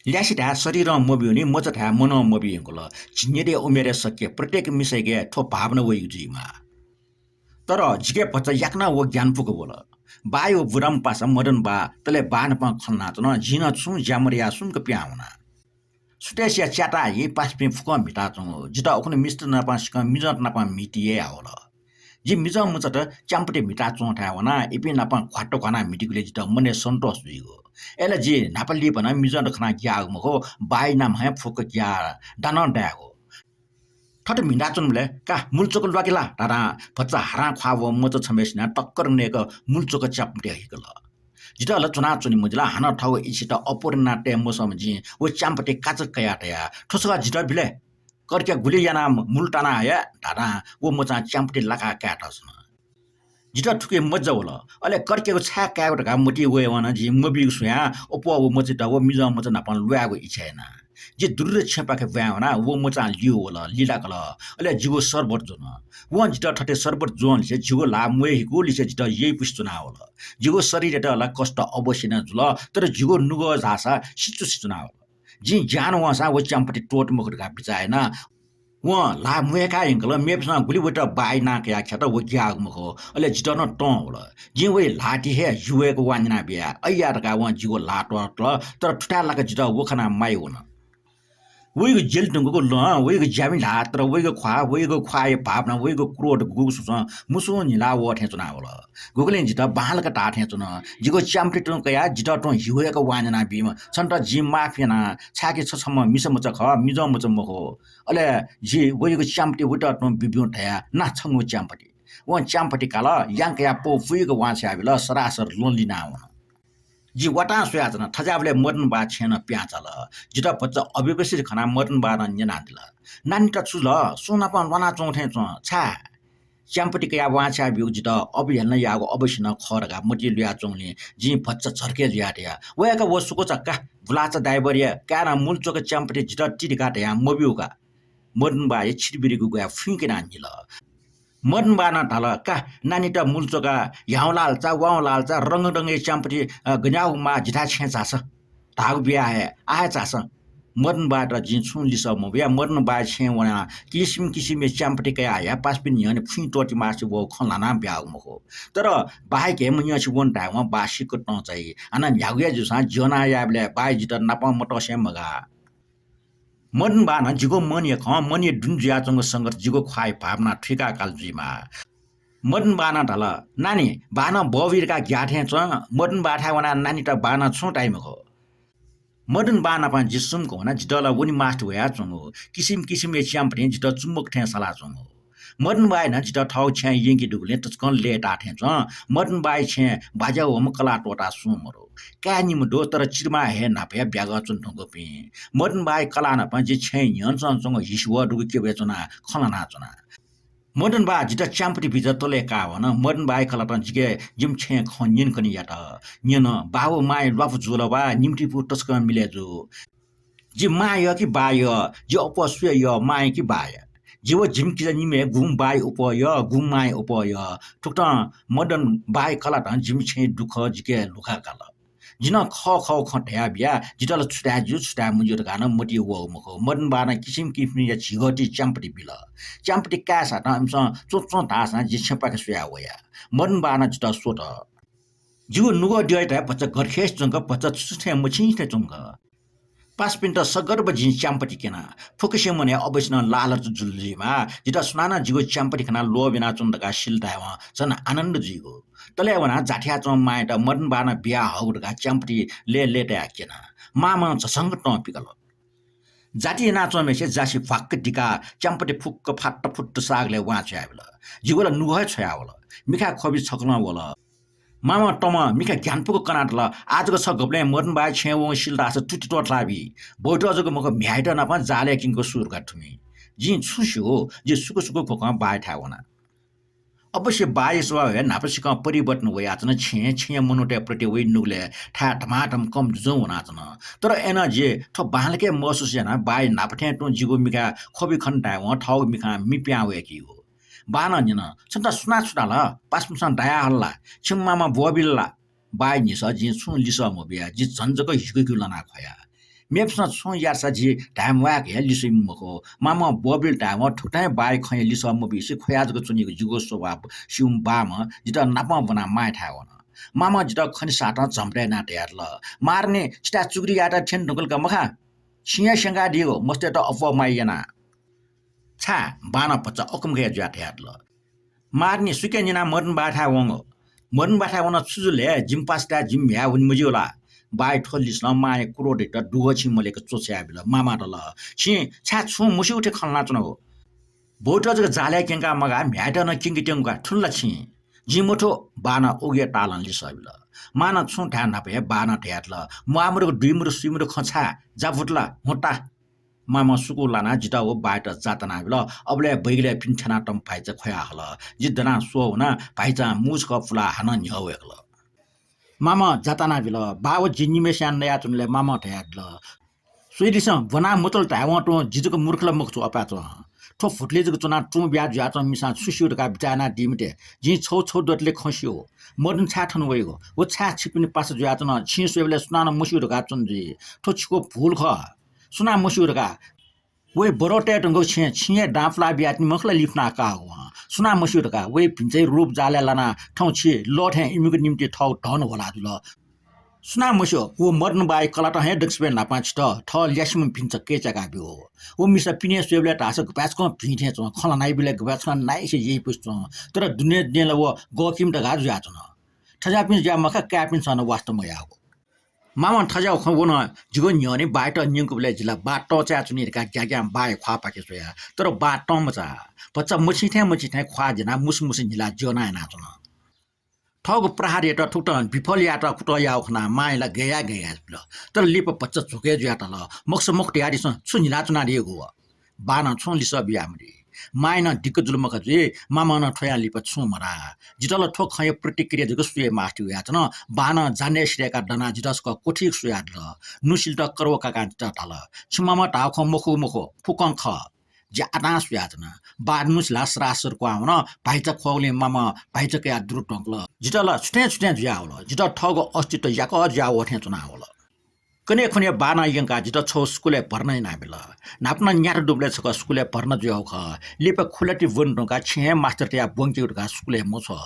ल्यासे धाये शरीरं मब्यूनि, मचा धाये मनं मब्यू धुंकल। झिंनिदँया उमेरय् सके प्रत्येक मिसायाके थ्व भावना वइगु जुइमाः। तर जिके भचा याकनं व ज्ञान पुक वल। बाःया व बुराम्ह पासा मदन बाः, तले बाःनापं खँ ल्हानाच्वन, जिं नं छुं ज्या मदयाः सुम्क पिहां वना। सुथय्सिया च्याताः हि पासापिं फुक्कं म्हिताच्वंगु। जितः उखुन्हु मिस्त नापं सिकं मिजंत नापं म्हिती ययावल। जि मिजं मचात च्याम्पटी म्हिताच्वंथाय् वनाः इपिं नापं घ्वात्तु घ्वानाः म्हितीगुलिं जितः मनय् सन्तोष जुइगु। अय्‌ला जि न्हापा लिपा नं मिजंत खनाः ग्याःगु मखु, बाःया नामं हे फुक्क ग्याः दानं दायेगु। थथे म्हिताच्वंबलय् का मुल्चोक ल्वाके ला धकाः भचा हारां ख्वाः वःम्ह मचा छम्हय्सिनं टक्कर नयेक मुल्चोक च्याम्पटी हिकल। जितः ला ज्वनाच्वने मजिल, हानं थःगु इच्छायात अपूर्ण याना तये मसःम्ह जिं व च्याम्पटी काचक कयाः धया, थ्व छकः जितः बिले। कर्क्या गुलि यानाः मुल ताना हया धकाः व मचां च्याम्पटी लाकाः काये धुंकल। जितः थुकी मज्जा वल। अले कर्क्यागु छाय् कायेगु धकाः मतिइ वयेवं नं जिं मबीगु स्वयाः अप्वः व मचायात व मिजं मचा नाप ल्वायेगु इच्छा याना। जि दुर्र छेँपाखे ब्वाँय् वनाः व मचां लिउ वल, लिलाकल। अले जिगु सरबत ज्वन। वं जितः थथे सरबत ज्वंलिसे जिगु ल्हाः म्वये हिकूलिसे जितः यइपुसे च्वनावल। जिगु शरीरयात ला कष्ट अवश्य नं जुल, तर जिगु नुगः धाःसा सिचुसे च्वनावल। जिं ज्यान वंसां व च्याम्पटी त्वःते मखु धकाः बिचाः याना। वं ल्हाः मुहय्काः यंकल, मेपिन्सं गुलि वइत बाः इनाः कयाः ख्यात, व ग्याःगु मखु। अले जितः नं तं वल। जिं वइ ल्हाःति हे यु वय्क वान्यना बिया। अय्या धकाः वं जिगु ल्हाः त्वःतल, तर थुथाय् लाक जितः व खनाः माया वन। वइगु जेली धुंकूगु लं, वइगु ज्यामि ल्हाः, तर वइगु ख्वाः, वइगु ख्वाःया भावना, वइगु क्रोध गुगु सुसं मुसुं न्हिलाः वः थें च्वनावल। गुबलें जितः बांलाक धाः थें च्वन। जिगु च्याम्पटी तुं कयाः जितः तुं यु वय्क वान्यना बीम्ह छन्त जिं माफ याना, छाय्कि छ छम्ह मिसा मचा खः, मिजं मचा मखु। अले जि वइगु च्याम्पटी वइत तुं बिब्यूं धयाः ना छंगु च्याम्पटी। वं च्याम्पटी काल, यां कयाः पौ पुइक वांछ्वया बिल, सरासर लं लिना वन। जि वतां स्वयाच्वना। थज्याःबलय् मदन बाः छेँनं पिहां चाल। जितः भचा अव्यवस्थित खनाः मदन बाःनं न्यनादिल, नानीत छु जुल? सुं नाप ल्वानाच्वंगु थें च्वं, छाय्? च्याम्पटी कयाः वांछ्वया ब्यूगु जितः अवहेलना याःगु अवश्य नं खः धकाः मतिइ लुयाच्वंगुलिं जिं भचा झर्के जुयाः धया, वय्क व सुकुचा का, बुलाचा दाइबरया काय्‌नं मुल्चोक च्याम्पटी जितः ति धकाः धयां मब्यू का। मदन बाःया छिरिबिरिगु ग्वाये फुइँक यानाः न्हिल। मदन बाःनं धाल, का, नानीत मुल्चोकाः ह्याउँलाःचा, वाउँलाःचा, रंगरंगया च्याम्पटी, अ, गज्याःगु माः जिथाय् छेँय् झासँ। धाःगु बिया हये, आः हे झासँ। मदन बाःयात जिं छुं लिसः मबिया। मदन बाःया छेँय् वनाः किसिम किसिमया च्याम्पटी कयाः हयाः पासापिनि न्ह्यःने फुइँ त्वःतिमासे वःगु खँ ल्हानां ब्याःगु मखु। तर बाःया घय् मन्यंसे वन धायेवं बाः सिक्क तं चाइ। हानं न्ह्यागु हे जूसां ज्यू यानाः यायेबलय् बाःया जितः नापं मतसे मगाः। मदन बाःनं जिगु मनया खँ, मनया दुने जुयाच्वंगु संगत जिगु ख्वाःया भावना थुइकाः काल जुइमाः। मदन बाःनं धाल, नानी, बाःनं ब्वःबी धकाः ग्याः थें च्वं, मदन बाःथाय् वनाः नानीत बाःनं छुं धाइ मखु। मदन बाःनापं जि सुम्क वना, जितः ला वने मास्ति वयाच्वंगु, किसिम किसिमया च्याम्पटिं जितः चुम्बक थें सलाच्वंगु। मदन बाःया नं जितः थःगु छेँय् यंके दुगुलिं तसकं लय्ताः थें च्वं। मदन बाःया छेँय् बाज्या वःम्ह कलाः त्वःताः सुं मदु। काय् निम्ह दु, तर चिधिमाः हे न्हापा हे ब्यागः च्वने धुंकूपिं। मदन बाःया कलाः नाप जि छेँय् न्ह्यःने च्वंच्वंगु हिसि वः दुगु क्यबय् च्वनाः खँ ल्हानाच्वना। मदन बाः जितः च्याम्पटी बिचाः तलय् काः वन। मदन बाःया कलातं जिके जिमि छेँया खँ न्यनेकने यात। न्यन, बाः व मांया ल्वापु जुल वा, निम्तिपु तसकं मिलय् जू। जि मांया कि बाःया, जि अप्वः सुया यः, मांया कि बाःया? जि व जिमि किजा निम्हय् गुम्ह बाःया अप्वः यः, गुम्ह मांया अप्वः यः। थुकथं मदन बाःया कलातं जिमि छेँया दुःख जिके लुखा काल। जिं नं खः खः खँ धया बिया, जितः ला छु धाये ज्यू, छु धाये मज्यू धकाः नं मतिइ वःगु मखु। मदन बाःनं किसिम किसिमया झिगःति च्याम्पटी बिल। च्याम्पटी काय्‌सातं इमिसं च्वँ च्वँ धाःसां जि छेँपाखे स्वयाः वया। मदन बाःनं जितः स्वत। जिगु नुगः द्यःयात भचा गथे खय्‌से च्वंक भचा छु थें मछिं थें च्वंक। पासापिन्त सगर्व जिं च्याम्पटी क्यना। फुक्कसिया मनय् अवश्य नं लालच जुल जुइमाः। जितः सुनानं जिगु च्याम्पटी खनाः लोभ यानाच्वन धकाः सिल धायेवं झन आनन्द जुइगु। तलय् वनाः जातियाच्वंम्ह मांयात मदन बाःनं बियाहःगु धकाः च्याम्पटी लय्‌लय्‌तायाः क्यना। मामं झसंक तं पिकल। जाति यानाच्वंम्हय्‌सिया जासि भ्वाक्क दिकाः च्याम्पटी फुक्क फाट्ट फुट्ट सागलय् वांछ्वयाबिल। जिगु ला नुगः हे छ्वयावल। मिखाय् ख्वबि छकलं वल। मामं तमं मिखा ग्यानापुक कनाः धाल, आः जक छ गबलें मदन बाःया छेँय् वंगु सिल धाःसा तुति त्वःताबी। ब्वइत जक मखु, म्ह्याय्‌त नाप जालय् क्यंक सु धकाः थुमि। जिं छु स्यू, जि सुकु सुकु ख्वखं बाःयाथाय् वना। अवश्य बाःया स्वभाव हे न्हापासिकं परिवर्तन वयाच्वन। छेँ, छेँया मनूतय् प्रति वइ नुगलय् थाय् धमाधम कम जुजुं वनाच्वन। तर अय्‌नं जि थ्व बांलाक हे महसुस याना, बाःया न्हापा थें तुं जिगु मिखाय् ख्वबि खन धायेवं थःगु मिखां मि पिहां वय्‌कीगु। बाःनं न्यन, छन्त सुनां छु धाल? पासापिन्सं दायाहल ला? छिमि मामं ब्वःबिल ला? बाःया न्हिसः जिं छुं लिसः मबिया। जि झन जक हिकुहिकु लनाः ख्वया। मेपिन्सं छुं याःसा जि धाये म्वायेक हे लिसइम्ह मखु। मामं ब्वःबिल धायेवं थुकथं हे बाःया खँया लिसः मबिसे ख्वया जक च्वनीगु जिगु स्वभाव स्यूम्ह बाःनं जितः नापं ब्वनाः मांयाथाय् वन। मामं जितः खनेसातं झम्टा यानाः धयादिल, मारनि, छिथाय् चुगुरि यायेत थ्यने धुंकल का मखा। छिं हे स्यंकादीगु, मस्तय्‌त अप्वः माया यानाः। छाय्? बाःनं भचा अकमकया जुयाः धयादिल। मारनि, सुके न्यनाः मदन बाःयाथाय् वंगु? मदन बाःयाथाय् वनाः छु जुल हे? जिमि पासाथाय् जिमि म्ह्याय् वने मज्यू ला? बाःया थ्व लिसलं मांया क्रोधयात दुगःछिं मल्यक च्वछयाबिल। मामं धाल, छिं छाय् छुं मस्यूगु थें खँ ल्हानाच्वनागु? ब्वइत जक जालय् क्यंकाः मगाः, म्ह्याय्‌त नं क्यंकेत्यंगु का, थुल ला छिं? जिं मथू, बाःनं उगु हे तालं लिसः बिल। मांनं छुं धाये न्हापा हे बाःनं धयादिल, म्वाःमदुगु, दुइमदुगु, सुइमदुगु खँ छाय्? जा भुत ला, हुँ ता। मामं सुकू लानाः जितः व बाःयात जातानाबिल। अबलय् बैगलय् पिने थ्यनातःम्ह भाइचा ख्वयाहल। जि दनाः स्वः वना, भाइचां मू छकः पुलाः हानं न्ह्यः वय्‌कल। मामं जातानाबिल। बाः व जि निम्हय्‌सियां नयाच्वनलय् मामं धयादिल, स्वयादिसँ, ब्वना मतल धायेवं तुं जि जक मूर्ख ला मखु छु अपाय्‌चं। थ्व भुतुलय् जक च्वनाः तुं ब्याहा जुयाच्वंम्ह मिसां छु स्यू धकाः बिचाः यानादी मते। जिं छगू छगू दतले खँ स्यू। मदन छाय् थन वइगु? व छाय् छिकपिनि पासा जुयाच्वन? छिं स्वयेबलय् सुनानं मस्यू धकाः च्वन जुइ। थ्व छिगु भूल खः। सुनां मस्यू धकाः? वइ बरौ तये धुंकूगु छेँय् छिं हे दां पुलाः बियातिनि मखु ला लिफुना काःगु वं। सुनां मस्यू धकाः वइ भिंचाया रूप जालय् लानाः थौं छि लः थें इमिगु निंतिं थःगु धन ह्वला जुल। सुनां मस्यू, व मदन बाःया कलातं हे दक्वसिबय् न्हापां छितः थः ल्यासेम्ह भिंचा कय्चाका ब्यूगु। व मिसा पिने स्वयेबलय् धाःसा गपाय् छकः भिं थें च्वं, खँ ल्हानाबीबलय् गपाय् छकः नाइसे यइपुसे च्वं, तर दुने दुने ला व गःकिम्ह धकाः जुयाच्वन। थज्याःपिन्सं जुया मखा, काय्‌पिन्सं नं वास्ता मयाःगु। मामं थज्याःगु खँ व नं जिगु न्ह्यःने बाःयात न्यंकूबलय् जि ला बाः तं चायाच्वनी धकाः ग्याग्यां बाःया ख्वाःपाखे स्वया, तर बाः तं मचाः। भचा मछिं थें मछिं थें ख्वाः ज्यनाः मुसु मुसु न्हिलाः ज्यना यानाच्वन। थःगु प्रहारयात थुकथं विफल यायेत कुतः याःगु खनाः मांया ला गय् याये गय् याये जुल। तर लिपा भचा झोके जुयाः धाल, मखुसा मखु धयादिसँ, छु न्हिलाच्वनादीगु व? बाःनं छुं लिसः बियामदी। मांया नं दिक्क जुल मखा जुइ, मामं नं थ्वयां लिपा छुं मधाः। जितः ला थ्व खँया प्रतिक्रिया जक स्वये मास्ति वयाच्वन। बाःनं जान्डय् सिधय्काः दनाः जितः छकः क्वथिक स्वयादिल। नुसिलत करव काकां जितः धाल, छिमि मामं धाःगु खँ मखु मखु, फुक्कं खः। जि आतां स्वयाच्वना। बाः नुसिलाः सरासर क्वहां वन। भाइचा ख्वःगुलिं मामं भाइचा कयाः दुरु त्वंकल। जितः ला छुथें छुथें जुयावल। जितः थःगु अस्तित्व याकः जुयावः थें च्वनावल। कन्हय् खुन्हु बाःनं यंकाः जितः छगू स्कुलय् भर्ना यानाबिल। न्हापा नं न्यात दुबलय् छकः स्कुलय् भर्ना जुयागु खः। लिपा खुलाति ब्वने धुंकाः छेँय् हे मास्तर तयाः ब्वंकेगु धकाः स्कुलय् मछ्वः।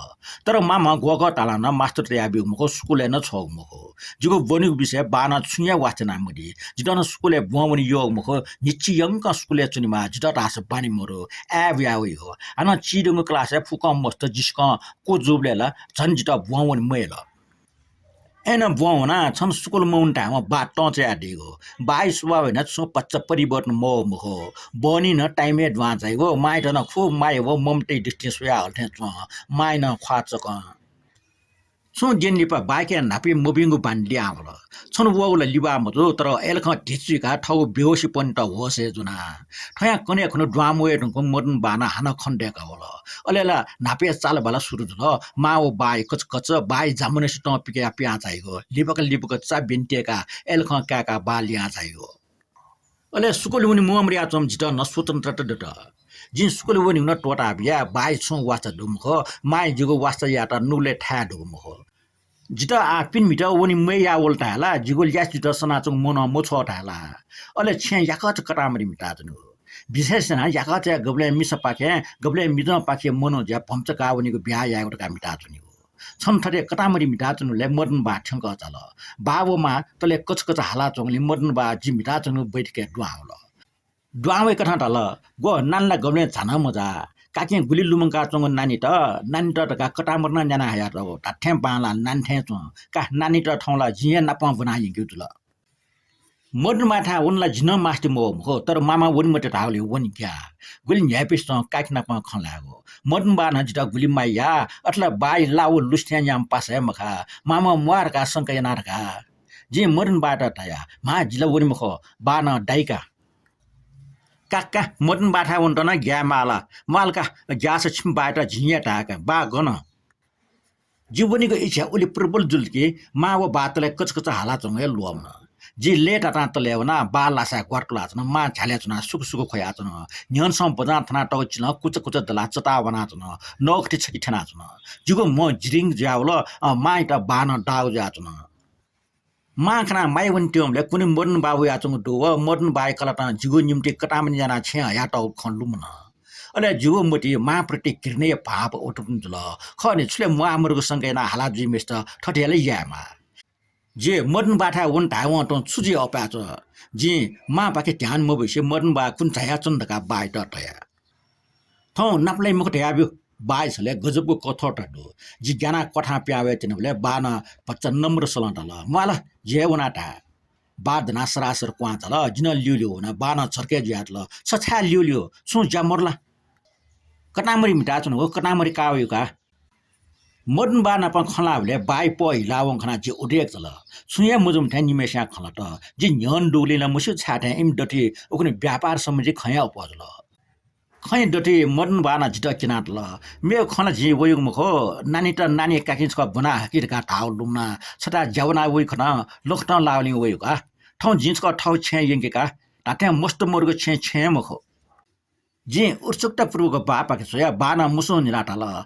तर मामं ग्वःगः धालं नं मास्तर तयाब्यूगु मखु, स्कुलय् नं छ्वःगु मखु। जिगु ब्वनेगु विषयय् बाःनं छुं हे वास्ता यानामदी। जितः नं स्कुलय् ब्वं वने यःगु मखु, न्हिच्छि यंकं स्कुलय् च्वनेमाः, जितः धाःसा बानी मदु, आय् बुया वइगु। हानं चिधंगु क्लासय् फुक्कं मस्त जिसकं क्वजूबलय् ला झन जितः ब्वं वने मयल। अय्‌नं ब्वं वनाः छन्हु स्कुल मवने धायेवं बाः तं चायादीगु। बाःया स्वभावय् नं छुं भचा परिवर्तन मवः मखु। बहनी नं time-य् दुहां झाइगु, मांयात नं खुब माया व ममताया दृष्टिं स्वयाहल थें च्वं। मांया नं ख्वाः चकं। छुं दिं लिपा बाःयाके न्हापां मभिंगु बानी लिहां वल। छन्हु वःगु ला लिबाः मजू, तर अय्‌लाखं धिचुइकाः थःगु बेहोसीपनित होसय् ज्वना। थ्वयां कन्हय् खुन्हु दुहां मवये धुंकूम्ह मदन बाःनं हानं खँ दय्‌का वल। अले ला न्हापाया चालबाला सुरु जुल। मां व बाःया कचकच, बाःया जामनय् सितं पिकयाः पिहां झाइगु, लिबाक लिबाक चा ब्यने तय्‌काः अय्‌लाखं काय्‌काः बाः लिहां झाइगु। अले स्कुल वने म्वाःमदयाच्वंम्ह जितः नं स्वतन्त्रता दत। जिं स्कुल वनेगु नं त्वःता बिया, बाःया छुं वास्ता दु मखु, मांया जिगु वास्ता यायेत नुगलय् थाय् दुगु मखु। जितः आः पिने म्हितः वने मय्‌या वल धाये ला, जिगु ल्यासे जुइत सनाच्वंगु मनं मछ्वः धाये ला। अले छेँय् याकःचा कतामरी म्हिताच्वनेगु। विशेष यानाः याकःचाया गबलें मिसापाखें, गबलें मिजंपाखें मनू जुयाः भम्चा गाः वनेगु ब्याहा यायेगु धकाः म्हिताच्वनेगु। छन्हु थथे कतामरी म्हिताच्वनेबलय् मदन बाः थ्यंकः चाल। बाः व मां तले कचकच हालाच्वंगुलिं मदन बाः जि म्हिताच्वनेगु बैठकय् दुहां वल। दुहां वय्‌कथं धाल, "ग्व, नानी ला गबलें झानं मजाः। काकिं गुलि लुमंकाच्वंगु नानीत, नानीत धकाः कतामरी नं न्याना हयातःगु, धात्थें बांलाः नानी थें च्वं। का, नानीत थौं ला जिं हे नापं ब्वना यंकेगु जुल।" मदन बाःथाय् वने ला जि नं मास्ति मवः मखु, तर मामं वने मते धाःगुलिं वने ग्याः। गुलि न्ह्याइपुसे च्वं काकि नापं खँ ल्हायेगु। मदन बाःनं जितः गुलि माया याः, अथे ला बाःया ला व लुसि थें याःम्ह पासा हे मखा, मामं म्वाः धकाः शंका याना धकाः। जिं मदन बाःयात धया, "म्हा, जि ला वने मखु, बाःनं दाइ का।" "का का, मदन बाःथाय् वनेत नं ग्याये माः ला? म्वाः ला का, ग्याःसा छिमि बाःयात जिं हे धाये का, बाः गन?" जि वनेगु इच्छा उलि प्रबल जुल कि मां व बाः तले कचकच हालाच्वंगु हे ल्वःमन। जि लय्‌तातां तलय् वनाः बाः लासाय् ग्वारातुलाच्वन। मां झ्यालय् च्वनाः सुकु सुकु ख्वयाच्वन। न्ह्यःनेसं बजां थनातःगु चिलं कुचा कुचा दलाः चताः वनाच्वन। नःगुथि छकि थ्यनाच्वन। जिगु म्ह जिरिङ जुयावल। अँ, मांयात बाःनं दाःगु जुयाच्वन। मां खनाः माया वनेत्यंबलय् कुने मदन बाः वयाच्वंगु दु व मदन बाःया कलातं जिगु निंतिं कतामनी यानाः छेँय् हयातःगु खँ लुमन। अले जिगु मतिइ मांप्रति घृणाया भाव उत्पन्न जुल। खः नि, छु ले म्वाः मदुगु शंका यानाः हाला जुइम्हय्‌सित थथे हे ला यायेमाः। जि मदन बाःथाय् वने धायेवं तुं छु जुइ अपाय्‌चा? जिं मांपाखे ध्यान मबुसे मदन बाः कुने झायाच्वन धकाः बाःयात धया। थौं नापलाइ मखु धयाब्यु। बाःया झ्वलय् गजबगु कठोरता दु। जि ग्यानाः क्वथां पिहां वये त्यनाबलय् बाःनं भचा नम्र सलं धाल, "म्वाः ला, जि हे वनाः धाये।" बाः दनाः सरासर क्वहां झाल। जि नं ल्यूल्यू वना। बाःनं झर्के जुयाः धाल, "छ छाय् ल्यूल्यू? छुं ज्या मदु ला? कतामरी म्हिताच्वनागु, कतामरी काः वयेगु का।" मदन बाः नाप खँ ल्हाःबलय् बाःया पह हिलावंगु खनाः जि उदेक झाल। छुं हे मजूम्ह थें निम्हय्‌सिनं खँ ल्हात। जि न्ह्यःने दुगुलिं ला मस्यू छाय् थें इमि दथुइ उखुन्हु व्यापार सम्बन्धी खँया अप्वः जुल। खँया दथुइ मदन बाःनं जितः क्यनाः धाल, "मेगु खँ ला जिं वयागु मखु, नानीत नानी काकिं छकः ब्वना हकि धकाः धाःगु लुमनाः छता ज्या वना वइ खन, लखतं लाःगुलिं वयागु का। थौं जिं छकः थःगु छेँय् यंके का। धात्थें मस्त मदुगु छेँय् छेँ हे मखु।" जिं उत्सुकतापूर्वक बाःपाखे स्वया। बाःनं मुसुं न्हिलाः धाल,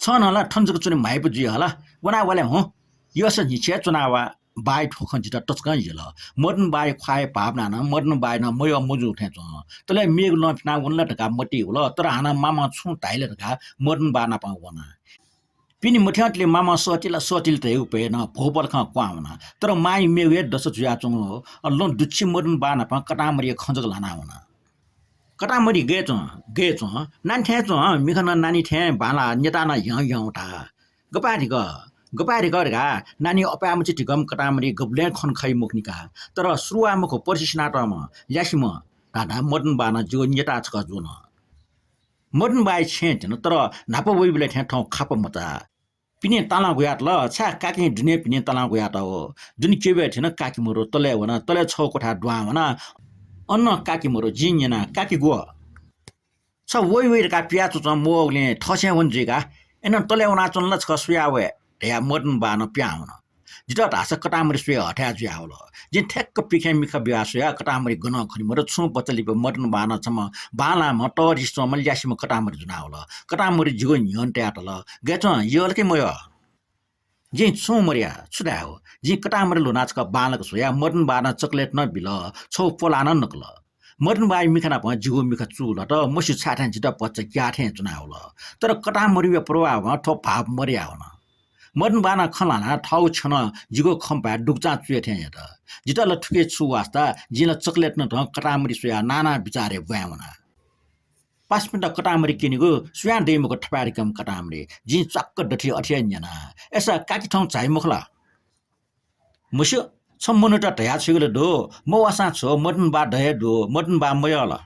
"छं नं ला थन जक च्वने म्हाइपु जुइ हला, वना वा ले हुँ, यःसा न्हिच्छि हे च्वना वा।" बाःया थ्व खँ जितः तसकं यल। मदन बाःया ख्वाःया भावना नं मदन बाःया नं मयः मजू थें च्वं। तले मेगु लं फिना वन ला धकाः मतिइ वल, तर हानं मामं छुं धाइ ला धकाः मदन बाः नाप वन। पिने मथ्यंतले मामं सःतिल सःतिल धयागु भय नं भौबलखं क्वहां वन। तर मांया मेगु हे दशा जुयाच्वंगु लं दुच्छि मदन बाः नाप कटामरिया खँ जक ल्हाना वन। कटामरि गय् च्वं, गय् च्वं, नानी थें च्वं, मिखा नं नानी थें बांलाः, न्यता नं ह्यं ह्यं धा। गपाय् धिक, गपाय् धिक धकाः नानी अपाय् मछि धिकं कटामरि गबलें खन खइ मखुनि का। तर सुरुवाः मखु पर्सि सिनातःम्ह ल्यासेम्ह धाधां मदन बाः नं जिगु न्यता छकः ज्वन। मदन बाःया छेँय् थ्यन, तर न्हापा वइबलय् थें थौं खापा मचा। पिने तालं गुयातल, छाय् काकिं दुने पिने तालं गुयातल। दुने क्यबय् थ्यन, काकि मरु, तलय् वन, तलय् छगू क्वथाय् दुहां वन। अन काकि मरु, जिं न्यना, काकि ग्व? छ वइ वइ धकाः पिया च्वंच्वं मवःगुलिं थःछेँय् वन जुइ का। अय्नं तलय् वनाच्वन ला छकः स्वया वये धयाः मदन बाः नं पिहां वन। जितः धाःसा कटामरि स्वये हथाय् जुयावल। जिं ठ्याक्क पिखें मिखा बियाः स्वया, कटामरि गनं खनी मरु। छुं भचा लिपा मदन बाः नं छम्ह बांलाःम्ह तःधिसे च्वंम्ह ल्यासेम्ह कटामरि ज्वनावल। कटामरि जिगु न्ह्यःने तयातल, गय् च्वं, यः ला कि मयः? जिं छुं मरया, छु धायेगु? जिं कटामरि ल्ह्वनाः छकः बांलाक स्वया, मदन बाः नं चकलेट नं बिल, छगू पोलाः नं नकल। मदन बाःया मिखा नाप जिगु मिखा चूलात, मस्यू छाय् थें जितः भचा ग्याः थें च्वनावल। तर कटामरिया प्रभावं थ्व भाव मदयावन। मदन बाः नं खँ ल्हानाः थःगु छ्यलं जिगु खँपाय् दुगुचां चुये थें यात। जितः ला थुके छु वास्ता, जिं ला चकलेट नं धं कटामरि स्वयाः नाना बिचारय् ब्वाँय् वना। पासापिन्त कटामरि क्यनेगु सुयां दइ मखु, थपाय् धिकं कटामरि। जिं च्वाक्क दथि अथे हे न्यना। अय्सा काकि थौं झाइ मखु ला? मस्यू, छ मनूत धया छ्वइगु ला दु, मवाःसां छु, मदन बाः द हे दु, मदन बाः मयः ला?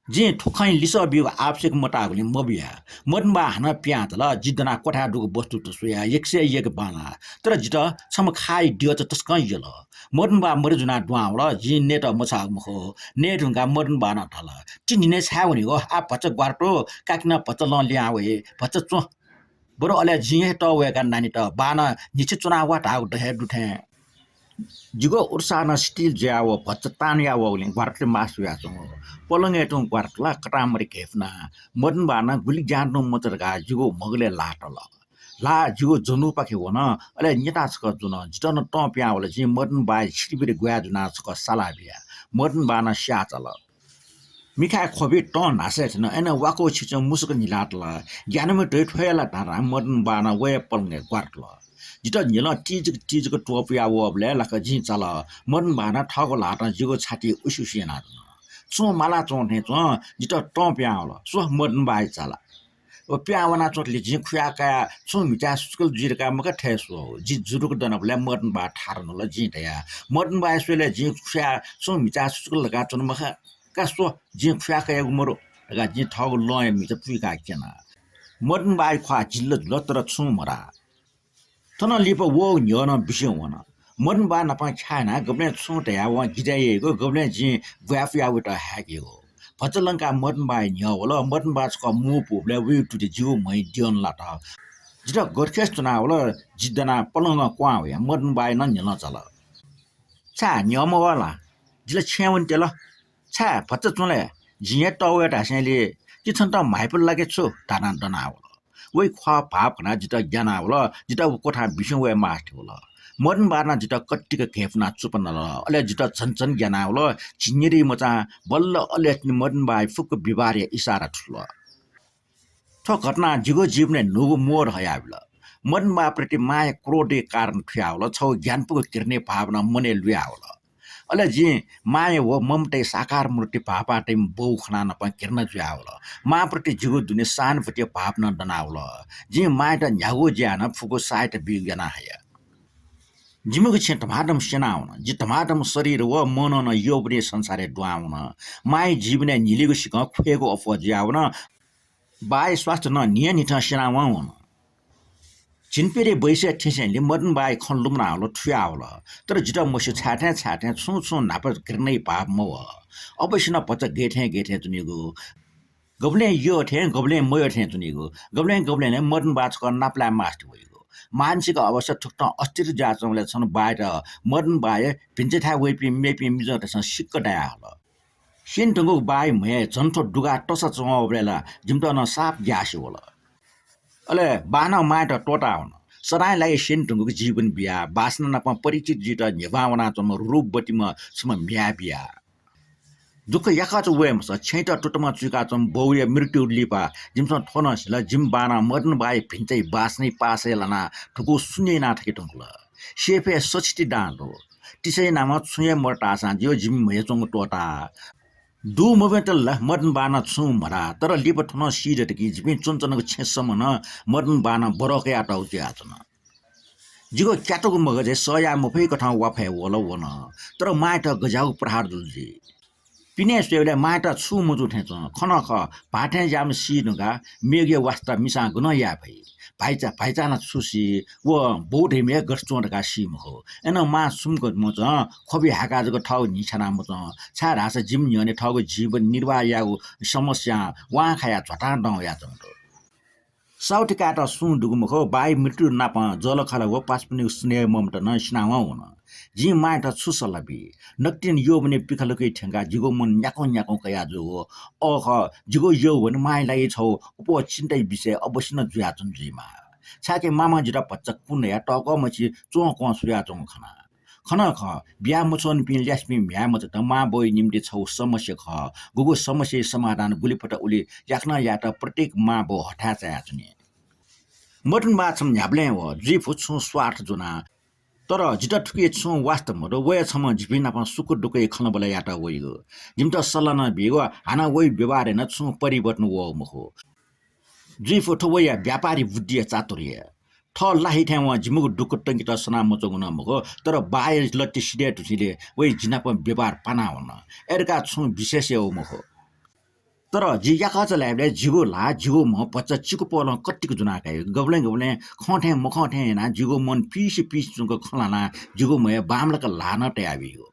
जिं थ्व खँया लिसः बीगु आवश्यक मताःगुलिं मबिया। मदन बाः हानं पिहां तल, जि दनाः क्वथाय् दुगु वस्तुत स्वयाः यक्वसिया यक्व बांलाः। तर जितः छम्ह खाःया द्यःचा तसकं यल। मदन बाः मरि जुनाः दुहां वल, जिं नयेत मछाःगु मखु। नये धुंकाः मदन बाः नं धाल, छि न्हिनय् छाय् वनीगु? आः भचा ग्वारातु, काकि नं भचा लं लिहां वइ, भचा च्वँ। बरु अले जिं हे तःवय्काः नानीत, बाः नं न्हिच्छि च्वना वा धाःगु द हे दु थें। जिगु उत्साह नं शिथिल जुयाः व भचा तानया वःगुलिं ग्वारातुलय् मास्ति वयाच्वंगु। पलंगय् तुं ग्वारातुलाः कटामरि घय्पुनाः मदन बाः नं गुलि ज्यां तुं मचा धकाः जिगु म्हगलय् ल्हाः तल। ल्हाः जिगु जन्हुपाखे वन, अले न्यता छकः ज्वन। जितः नं तं पिहां वल। जिं मदन बाःया छिरिबिरि ग्वाये ज्वनाः छकः साला बिया। मदन बाः नं स्याःचाल। मिखाय् ख्वबि तं न्हासय् थ्यन, अय्नं वाकःछि च्वं मुसुक न्हिलातल। ग्यानामि दइ थ्व हे ला धाधां मदन बाः नं वया पलंगय् ग्वारातुल। जितः न्हिलं तिजक तिजक त्वपुया वःबलय् लाक जिं चाल। मदन बाः नं थःगु ल्हातं जिगु छाति उसि उसि यानाच्वन। छुं माला च्वं थें च्वं जितः तं पिहां वल। स्व, मदन बाःया चाला। व पिहां वनाच्वंतले जिं खुया कायाः छुं म्हिचाय् सुचुकल जुइ धकाः मखा थथे स्वः। जि जुरुक दनाबलय् मदन बाः थारु न्हुल। जिं धया, मदन बाःया स्वयेलय् जिं खुयाः छुं म्हिचाय् सुचुकल धकाः च्वन मखा। का स्व, जिं खुया कयागु मरु धकाः जिं थःगु लँया म्हिचा पुइकाः क्यना। मदन बाःया ख्वाः जिल्ल जुल, तर छुं मधाः। थनं लिपा वःगु न्ह्यः नं बिस्युं वन। मदन बाः नाप ख्याः यानाः गबलें छुं धयाः वं गिजय् याइगु, गबलें जिं ग्वाये फुयाः वयेत हाय्केगु। भचा लंकाः मदन बाःया न्ह्यः वल। मदन बाः छकः मू पूबलय् वइगु तुति जिगु म्हय् द्यन लात। जितः गथखेस च्वनावल। जि दनाः पलंगं क्वहां वया। मदन बाःया नं न्ह्यलं चाल। छाय् न्ह्यः मवः ला? जि ला छेँय् वने त्यल। छाय् भचा च्वँ ले, जिं हे तःवये धासेंलि, जि छन्त म्हाइपुल ला कि छु धानाः दनावल। वया ख्वाः भाव खनाः जितः ग्यानावल। जितः व क्वथां बिस्युं वये मास्ति वल। मदन बाः नं जितः कतिक घय्पुनाः चुप्पा नल। अले जितः झन झन ग्यानावल। झिंनिदँया मचां बल्ल अले मदन बाःया फुक्क विवरया इसारा थुल। थ्व घटनां जिगु जीवनय् न्हूगु मोड हयाबिल। मदन बाःप्रति माया क्रोधया कारण थुयावल। छगू ग्यानापुगु घृणा भावना मनय् लुयावल। अले जिं माया व ममताया साकार मूर्ति भाःपाः तइम्ह बौ खनाः नाप घृणा जुयावल। मांप्रति जिगु दुने सहानुभूतिया भावना दनावल। जिं मायात न्ह्यागु ज्या यानाः फुक्क सहायता बीगु याना हया। जिमिगु छेँ धमाधम स्यनावन। जि धमाधम शरीर व मनं नं यौवनया संसारय् दुहां वन। मांया जीवनय् न्हिलिगु सिकं ख्वयेगु अप्वः जुयावन। बाःया स्वास्थ्य नं न्हियान्हिथं स्यनावं वन। झिंनिदँया बैसय् थेंसेंलि मदन बाःया खँ लुमनावल, थुयावल। तर जितः मस्यू छाय् थें छाय् थें छुं छुं न्हापा घृणा भाव मवः। अवश्य नं भचा गय् थें गय् थें च्वनीगु। गबलें यः थें, गबलें मयः थें च्वनीगु। गबलें गबलें नं मदन बाः छकः नापलाये मास्ति वइगु। मानसिक अवस्था थुकथं अस्थिर जुयाच्वंबलय् छन्हु बाःयात मदन बाःया भिन्चाथाय् वइपिं मेपिं मिजंतय्सं सिक्क दायाहल। स्यने धुंकूगु बाःया म्हय् झन थ्व दुगाः तसः च्वंवःबलय् ला जिमित नं साप ग्यासे वल। अले बाःनं मांयात त्वःतावन। सदांया लागि स्यने धुंकूगु जीवन बिया, बासना नाप परिचित जुइत न्ह्यब्वां वनाच्वंम्ह रूपवतीम्ह छम्ह म्ह्याय् बिया। दुःख याकःचा वयेमसा छेँयात तुतमा चुइकाच्वंम्ह बौया मृत्युया लिपा जिमिसं थ्व नं सिल, जिमि बानं मदन बाया भिन्चाया बासनाया पासय् लानाः थुगु शून्य याना थके धुंकल। सेफय् सछिति दां दु। तिसय् नामं छुं हे मदु धाःसां जिगु जिमि म्हय् च्वंगु त्वःता। दु मब्यूगु ला मदन बानं छुं मधाः, तर लिपा थ्व नं सी दत कि जिपिं च्वनाच्वनागु छेँ सम्म नं मदन बानं बरः कयातःगु जुयाच्वन। जिगु क्यातुगु मगजय् सह याये मफइकथं वाफय् वल वन, तर मांयात गज्याःगु प्रहार जुल जुइ। पिने स्वयेबलय् मांयात छुं मजू थें च्वं। खँ नं खः, भाःथें ज्याःम्ह सी धुंकाः मेगुया वास्ता मिसां गनं याये फइ? भाइचा, भाइचां ला छु सी, व बौ धइम्ह हे गथे च्वं धकाः सी मखु। अय्नं मां सुम्क मच्वं, ख्वबि हाय्काः जक थःगु न्हि छ्याना मच्वं, छाय्धाःसा जिमि न्ह्यःने थःगु जीवन निर्वाह यायेगु समस्यां वां खायाः झ्वातां दं वयाच्वंगु दु। साहुति कायेत सुं दुगु मखु, बाया मृत्यु नाप जःलाखःला व पासापिनिगु स्नेह ममता नं सिनावं वन। जिं मांयात छु सल्लाह बी? नकतिनि यौवनया पिखालुकुइ थ्यंकाः जिगु मन न्याकुं न्याकुं कया जूगु। अ खः, जिगु यौवन मांया लागि छगू अप्वः चिन्ताया विषय अवश्य नं जुयाच्वन जुइमाः। छाय्कि मामं जितः भचा कुना या तःकः मछि च्वंक्वं स्वयाच्वंगु खना। खँ नं खः, बिया मछ्वःनिपिं ल्यासेपिं म्ह्याय् मचात मां बौया निंतिं छगू समस्या खः। गुगु समस्याया समाधान गुलि फत उलि याकनं यायेत प्रत्येक मां बौ हथाय् चायाच्वनी। मदन बाः छम्ह न्ह्याबलें वः, जुइफु छुं स्वार्थ ज्वनाः। तर जितः थुकिया छुं वास्ता मदु, वया छम्ह जिपिं नाप सुख दुःखया खँल्हाबल्हा यायेत वइगु। जिमित सल्लाह नं बीगु, हानं वया व्यवहारय् नं छुं परिवर्तन वःगु मखु। जुइफु थ्व वया व्यापारी बुद्धिया चातुर्य। थः ला हिथें वं जिमिगु दुःख तंकेत सना मच्वंगु नं मखु, तर बाःया लत्ति सिधये धुंसेंलि वया जि नाप व्यवहार पाना वन। अय् धकाः छुं विशेष याःगु मखु। तर जि याकःचा लाइबलय् जिगु ल्हाः, जिगु म्ह भचा चिकुपलं कतिक ज्वनाः काइ। गबलें गबलें खं थें मखं थें यानाः जिगु मन पिसे पिसे च्वंक खँ ल्हानाः जिगु म्हय् बांमलाक ल्हाः नं तयाबीगु।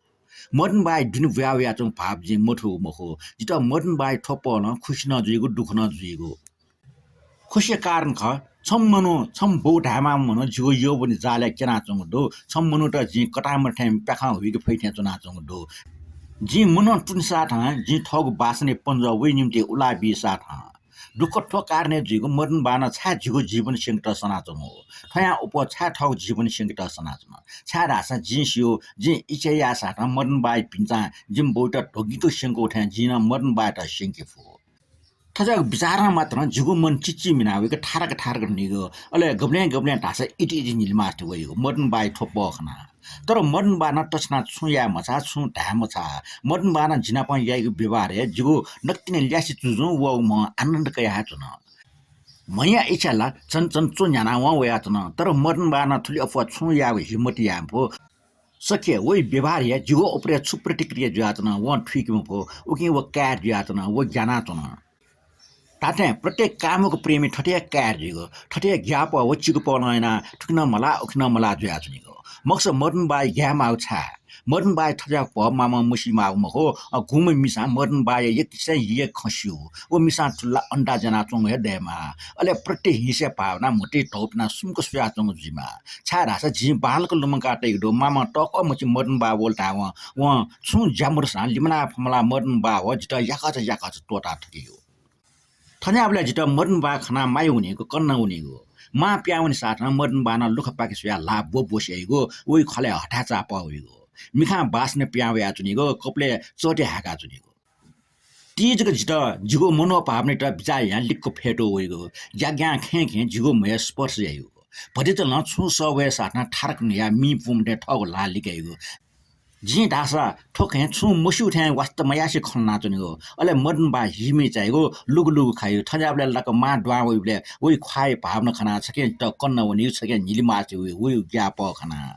मदन बाःया दुने बुया वयाच्वंगु भाव जिं मथूगु मखु। जितः मदन बाःया थ्व पहलं खुसि नं जुइगु, दुःख नं जुइगु। खुसिया कारण खः, छम्ह मनू, छम्ह बौ धायेमाःम्ह मनू जिगु यौवनया जालय् क्यनाच्वंगु दु। छम्ह मनूत जिं कतामत थें प्याखं हुइके फइ थें च्वनाच्वंगु दु। जिं मनं तुनेसाथं, जिं थःगु बासनाया पन्जा वया निंतिं उला बीसाथं। दुःख थ्व कारणय् जुइगु, मदन बाःनं छाय् जिगु जीवन स्यंकेत सनाच्वंगु? थ्वयां अप्वः छाय् थःगु जीवन स्यंकेत सनाच्वन? छाय्धाःसा जिं स्यू, जिं इच्छा याःसाथं मदन बाःया भिन्चां जिमि बौयात ध्वगिंक स्यंकूगु थें जिं नं मदन बाःयात स्यंके फु। थज्याःगु बिचारं मात्रं जिगु मन चिच्चिमिना वइक थारक थारक न्हिगु, अले गबलें गबलें धाःसा इति इति न्हिलिमास्ति वइगु मदन बाःया थ्व पह खनाः। तर मदन बाःनं तछेना छुं याये मछाः, छुं धाये मछाः। मदन बाःनं जि नाप याइगु व्यवहारय् जिगु नकतिनि ल्यासे जुजुं वःगु म्ह आनन्द कयाः च्वन। म्हया इच्छा ला झन झन च्वन्ह्यानावं वयाच्वन, तर मदन बाःनं थुलि अप्वः छुं यायेगु हिम्मत याये मफु। सके वया व्यवहारया जिगु उपरय् छु प्रतिक्रिया जुयाच्वन वं थुइके मफु। उकिं व काय् जुयाच्वन, व ग्यानाच्वन। धात्थें प्रत्येक कामुक प्रेमी थथे हे काय् जुइगु, थथे हे ग्याःपः व चिकुपलं यानाः थुखे नं मलाः, उखे नं मलाः जुयाच्वनीगु। मखुसा मदन बाःया ग्याये माःगु छाय्? मदन बाःया थज्याःगु पह मामं मसी माःगु मखु। अ, गुम्ह मिसां मदन बाःया यक्व किसिमं यक्व खँ स्यू। व मिसां थुलि ला अन्दाज यानाच्वंगु हे दयेमाः। अले प्रत्यहिंसाया भावनां म्हुतुइ धौ पिनाः सुम्क स्वयाच्वंगु जुइमाः। छाय्धाःसा जिं बांलाक लुमंका तइगु दु, मामं तःकः मछि मदन बाः वल धायेवं वं छुं ज्या मदुसां लिमलाः फमलाः मदन बाः व जितः याकःचा याकःचा त्वःता थकीगु। थज्याःबलय् जितः मदन बाः खनाः माया वनीगु, कन्ना वनीगु। मां पिहां वनेसाथं मदन बाःनं लुखा पाखे स्वयाः ल्हाः ब्वब्वसे याइगु, वया ख्वालय् हथाय् चाःपः वइगु। मिखां बासना पिहां वयाच्वनीगु, कपालय् चःति हाय्काच्वनीगु। ति जक जितः जिगु मनोभावनायात बिचाः यानाः लिक्क फ्यतू वइगु। ग्याग्यां खें खें जिगु म्हय् स्पर्श याइगु। भतिचा नं छुं सः वयेसाथं थारक न्हुयाः मि पूम्ह थें थःगु ल्हाः लिकाइगु। जिं धाःसा थ्व खँय् छुं मस्यू थें वास्ता मयासें खँ ल्हानाच्वनीगु। अले मदन बाः हिमि चाइगु, लुगु लुगु खाइगु। थज्याःबलय् लाक मां दुहां वइबलय् वया ख्वाःया भावना खनाः छखें जितः कन्ना वनीगु, छखें न्हिलिमास्ति वइगु, वया ग्याःपः खनाः।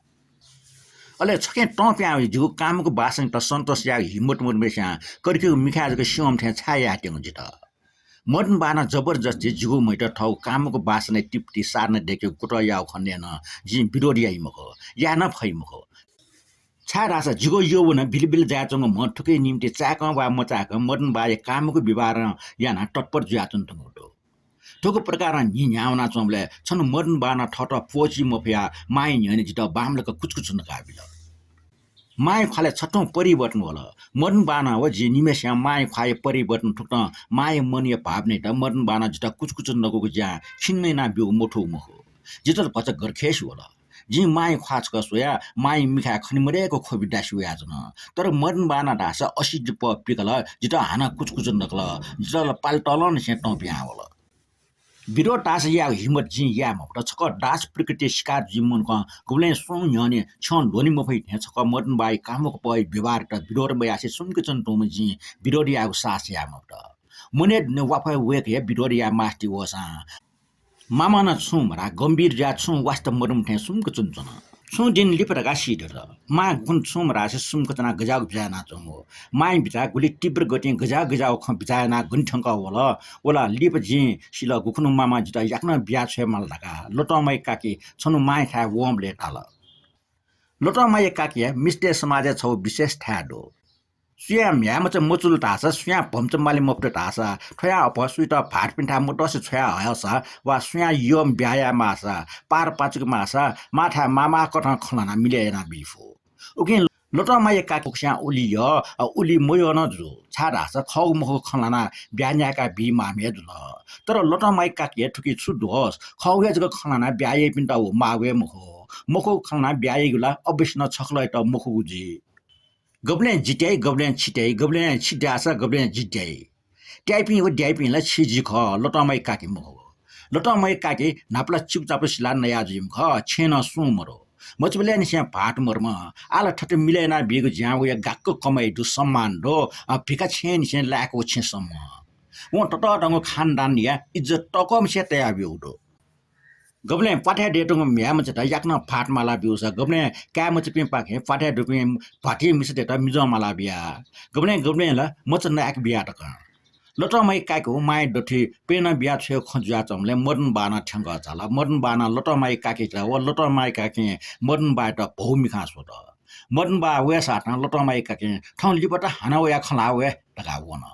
अले छखें तं पिहां वइ, जिगु कामुक बासनायात सन्तोष यायेगु हिम्मत मदुम्हस्यां करिकेगु मिखाय् जक स्यंम्ह थें छाय् यायेत्यंगु जितः। मदन बाःनं जबरजस्ती जिगु म्हय्‌यात थःगु कामुक बासनाया तृप्ति साधना दयेकेगु कुतः याःगु खनेदँ नं जिं विरोध याइ मखु, याये नं फइ मखु। छाय्‌धाःसा जिगु यौवन बिलबिल जायाच्वंगु म्ह थुकिया निंतिं चाय्‌कं वा मचाय्‌कं मदन बाःया कामुक व्यवहारं यानाः तत्पर जुयाच्वनाच्वंगु दु। थुगु प्रकारं न्हि न्ह्याः वनाच्वंबलय् छन्हु मदन बाःनं थःत प्वःची मफयाः मांया न्ह्यःने जितः बांमलाक कुचकुच नकाबिल। मांया ख्वालय् छथुं परिवर्तन वल। मदन बाःनं व जि निम्हस्यां मांया ख्वाःया परिवर्तन थुकथं मांया मनया भावनायात मदन बाःनं जितः कुचकुच नकूगु ज्यां खिन्न यानाः ब्यूगु मथूगु मखु। जितः भचा गरखय्‌सि वल। जिं मांया ख्वाः छकः स्वयाः मांया मिखाय् खने मदय्‌क ख्वबि दासि वयाच्वन। तर मदन बाःनं धाःसा असी लिपा पिकल, जितः हानं कुचकुच नकल। जितः ला पाले तःलंनिसें तं पिहां वल। विरोध धाःसा यायेगु हिम्मत जिं याये मफुत। छकः दास प्रकृतिया शिकार जुइम्ह मनकं गुबलें स्वंगु न्ह्यःने छ्यं ल्ह्वने मफइ थें छकः मदन बाःया कामुक पहया व्यवहारयात विरोध मयासें सुम्क च्वने तुंम्ह जिं विरोध यायेगु साहस याये मफुत। मनय् दुने वाफय् वय्‌क हे विरोध याये मास्ति वःसां मामं नं छुं मधाः, गम्भीर जुयाः छुं वास्ता मदुम्ह थें सुम्क च्वनाच्वन। छुं दिं लिपा धकाः सी दत। मां गुकथं छुं मधासे सुम्क च्वनाः गज्याःगु बिचाः यानाच्वंगु। मांया बिचाः गुलि तीव्र गतिं गज्याः गज्याःगु खँ बिचाः यानाः गन थ्यंकः वल। व ला लिपा जिं सिल, गुकथं मामं जितः याकनं बिया छ्वये माल धकाः। लोटंमाया काकी छन्हु मांयाथाय् वंबलय् धाल। लोटंमाया काकीया मिस्तय् समाजय् छगू विशेष थाय् दु। सुयां म्ह्याय्‌मचा मचुल धाःसा, सुयां भम्चा माले मफुत धाःसा, थ्वयां अप्वः सुइत भाःतपिन्थाय् मदसे छ्वया हयासा वा सुयां यःम्ह ब्याहा याये माःसा, पार पाचुके माःसा, मांथाय् मामाकथं खँ ल्हानाः मिले यानाबी फु। उकिं लोटंमाया काकी फुक्कस्यां उलि यः, अ, उलि मयः नं जू, छाय्‌धाःसा खःगु मखुगु खँ ल्हानाः ब्याहा न्यायेका बी माःम्ह हे जुल। तर लोटंमाया काकीया थुकी छु दोष? खःगु हे जक खँ ल्हानाः ब्याहा याइपिन्त व माःगु हे मखु। मखुगु खँ ल्हानाः ब्याहा याइगु ला अवश्य नं छकलयात मखुगु जुइ। गबलें जि त्याइ, गबलें छि त्याइ, गबलें छि त्याःसा गबलें जि त्याइ। त्याइपिं व द्याइपिं ला छि जि खः, लोटंमाया काकी मखु। लोटंमाया काकी न्हापा ला चिकुचापु सिलाः नया जुइम्ह खः, छेँय् नं सुं मदु। मचाबलय्‌निसें भाःत मदुम्ह, आः ला थथे मिले यानाबीगु ज्यां वया गाक्क कमाइ दु, सम्मान दु, अ, भिखा छेँय्‌निसें लाय्‌क व छेँ सम्ह। वं ततःधंगु खानदानया इज्जत तःकःम्हसिया तयाब्यूगु दु। गबलें प्वाथय् दयेधुंगु म्ह्याय्‌मचात याकनं भाःत माला ब्यूसा, गबलें काय्‌मचापिंपाखें प्वाथय् दुपिं भ्वातिं मिसातय्‌त मिजं माला बिया, गबलें गबलें ला मचा नाय्‌क बिया तकं। लोटंमाया काकीगु मांया दथुइ प्यनं बिया छ्वयेगु खँ जुयाच्वंबलय् मदन बाःनं थ्यंकः झाल। मदन बाःनं लोटंमाया काकीयात व लोटंमाया काकीं मदन बाःयात भौ मिखां स्वत। मदन बाः वयेसातं लोटंमाया काकीं थौं लिपा त हानं वयाः खँ ल्हाः वये धकाः वन।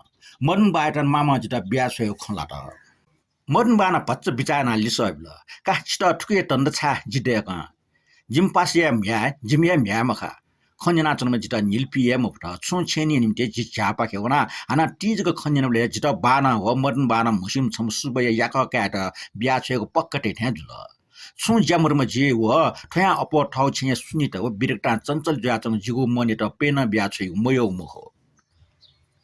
मदन बाःयात मामं जितः बिया छ्वयेगु खँ ल्हात। मदन बाःनं भचा बिचाः यानाः लिसः बिल, का, छितः थुकिया धन्दा छाय् जि दय्‌कं? जिमि पासाया म्ह्याय्, जिमिया म्ह्याय् मखा। खँ न्यनाच्वनाम्ह जितः न्हिलापिं हे मफुत। छुं छेँनिया निंतिं जि झ्याःपाखे वनाः हानं ति जक खँ न्यनाबलय् जितः बाःनं व मदन बाःनं म्हसीम्ह छम्ह सुबाया याकः काय्‌यात बिया छ्वयेगु पक्का तये थें जुल। छुं ज्या मदुम्ह जि व थ्वयां अप्वः थःगु छेँया सुनिता व बिरकतां चञ्चल जुयाच्वंगु जिगु मनयात प्यनं बिया छ्वयेगु मयःगु मखु।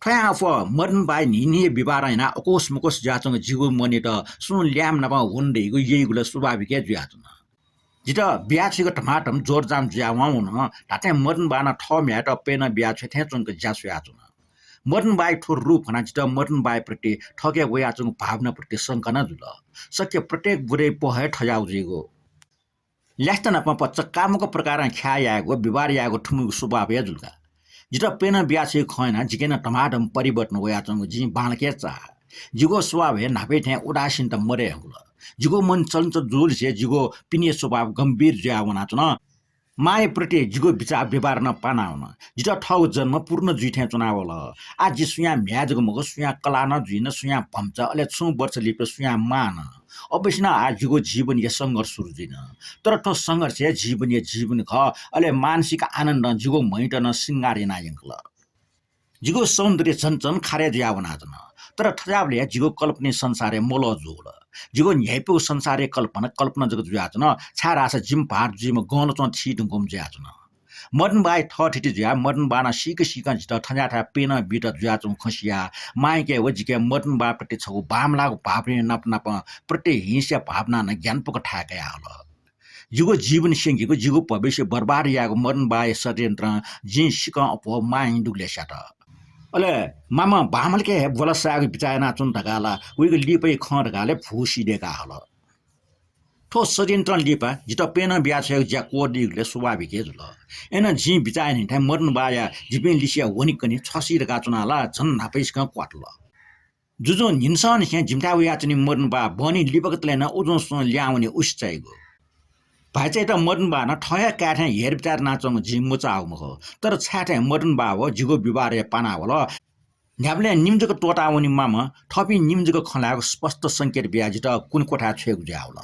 थ्वयां अप्वः मदन बाःया न्हिं न्हिंया व्यवहारं यानाः अकोस मकोस जुयाच्वंगु जिगु मनयात सुं ल्याय्‌म्ह नाप वन दइगु यइगु ला स्वाभाविक हे जुयाच्वन। जितः बिया छ्वयेगु धमाधम जोडजाम जुयावं वन। धात्थें मदन बाःनं थः म्ह्याय्‌यात प्यनं बिया छ्वये थें च्वंक ज्या स्वयाच्वन। मदन बाःया थ्व रूप खनाः जितः मदन बाःया प्रति थःके वयाच्वंगु भावना प्रति शंका नं जुल। शक्य प्रत्येक बुँदे पहः हे थज्याःगु जुइगु। ल्यासेत नाप भचा कामुक प्रकारं ख्याः यायेगु, व्यवहार यायेगु थुमिगु स्वभाव हे जुल का। जितः प्यनं बिया छ्वयेगु खँ यानाः जिके नं धमाधम परिवर्तन वयाच्वंगु जिं बांलाक हे चाः। जिगु स्वभाव हे न्हापा थें उदासीनता मदये धुंकल। जिगु मन चञ्चल जूलिसे जिगु पिने स्वभाव गम्भीर जुया वनाच्वन। मांया प्रति जिगु बिचाः व्यवहार नं पाना वन। जितः थःगु जन्म पूर्ण जुइ थें च्वनावल। आः जि सुयां म्ह्याय् जक मखु, सुयां कलाः नं जुइन, सुयां भम्चा, अले छुं वर्ष लिपा सुयां मां नं। अवश्य नं आः जिगु जीवनया संघर्ष सुरु जुइन। तर थ्व संघर्ष हे जीवनया जीवन खः, अले मानसिक आनन्दं जिगु म्हयात नं श्रृंगार याना यंकल। जिगु सौन्दर्य झन झन खारे जुया वनाच्वन। तर थज्याःबलय् जिगु कल्पनाया संसारय् मलः जुल। जिगु न्ह्याइपुगु संसारया कल्पना कल्पना जक जुयाच्वन, छाय्‌धाःसा जिमि भाःत जुइम्ह गंलच्वं थी धुंकूम्ह जुयाच्वन। मदन बाःया थःथिति जुयाः मदन बाःनं सीक सीकं जितः थज्याःथाय् प्यनं बीत जुयाच्वंगु खँ सियाः मांयाके व जिके मदन बाःप्रति छगू बांमलाःगु भावना नाप नाप प्रतिहिंसा भावनां नं ग्यानापुक थाय् कयाहल। जिगु जीवन स्यंकीगु, जिगु भविष्य बर्बाद यायेगु मदन बाःया षड्यन्त्रं जिं सीकं अप्वः मांया दुगुलय् स्यात। अले मामं बांमलाके हे ब्वला सायेगु बिचाः यानाच्वन धकाः ला वइगु लिपाया खँ धकाः ले भू सिधय्‌का हल। थ्व षड्यन्त्रं लिपा जितः प्यनं बिया छ्वयेगु ज्या क्वदीगु ले स्वाभाविक हे जुल। अय्‌नं जिं बिचाः यानाथें मदन बाःया जिपिं लिसेया वनेकने छ्वसी धकाः च्वनाः ला झन न्हापायासिकं क्वातल। जुजुं न्हिनसंनिसें जिमिथाय् वयाच्वनीम्ह मदन बाः बहनी लिपाकतले नं उजुं सुं ल्याहां वने उसे चाइगु। भाइचायात मदन बाःनं थः हे काय् थें हेरबिचाः यानाच्वंगु जिं मचाःगु मखु। तर छाय् थें मदन बाः व जिगु व्यवहार हे पाना वल। न्ह्याबलें निम्ह जक त्वःता वनेमाःम्ह थःपिं निम्ह जक खँ ल्हायेगु स्पष्ट संकेत बियाः जितः कुने क्वथाय् छ्वयेगु जुयावल।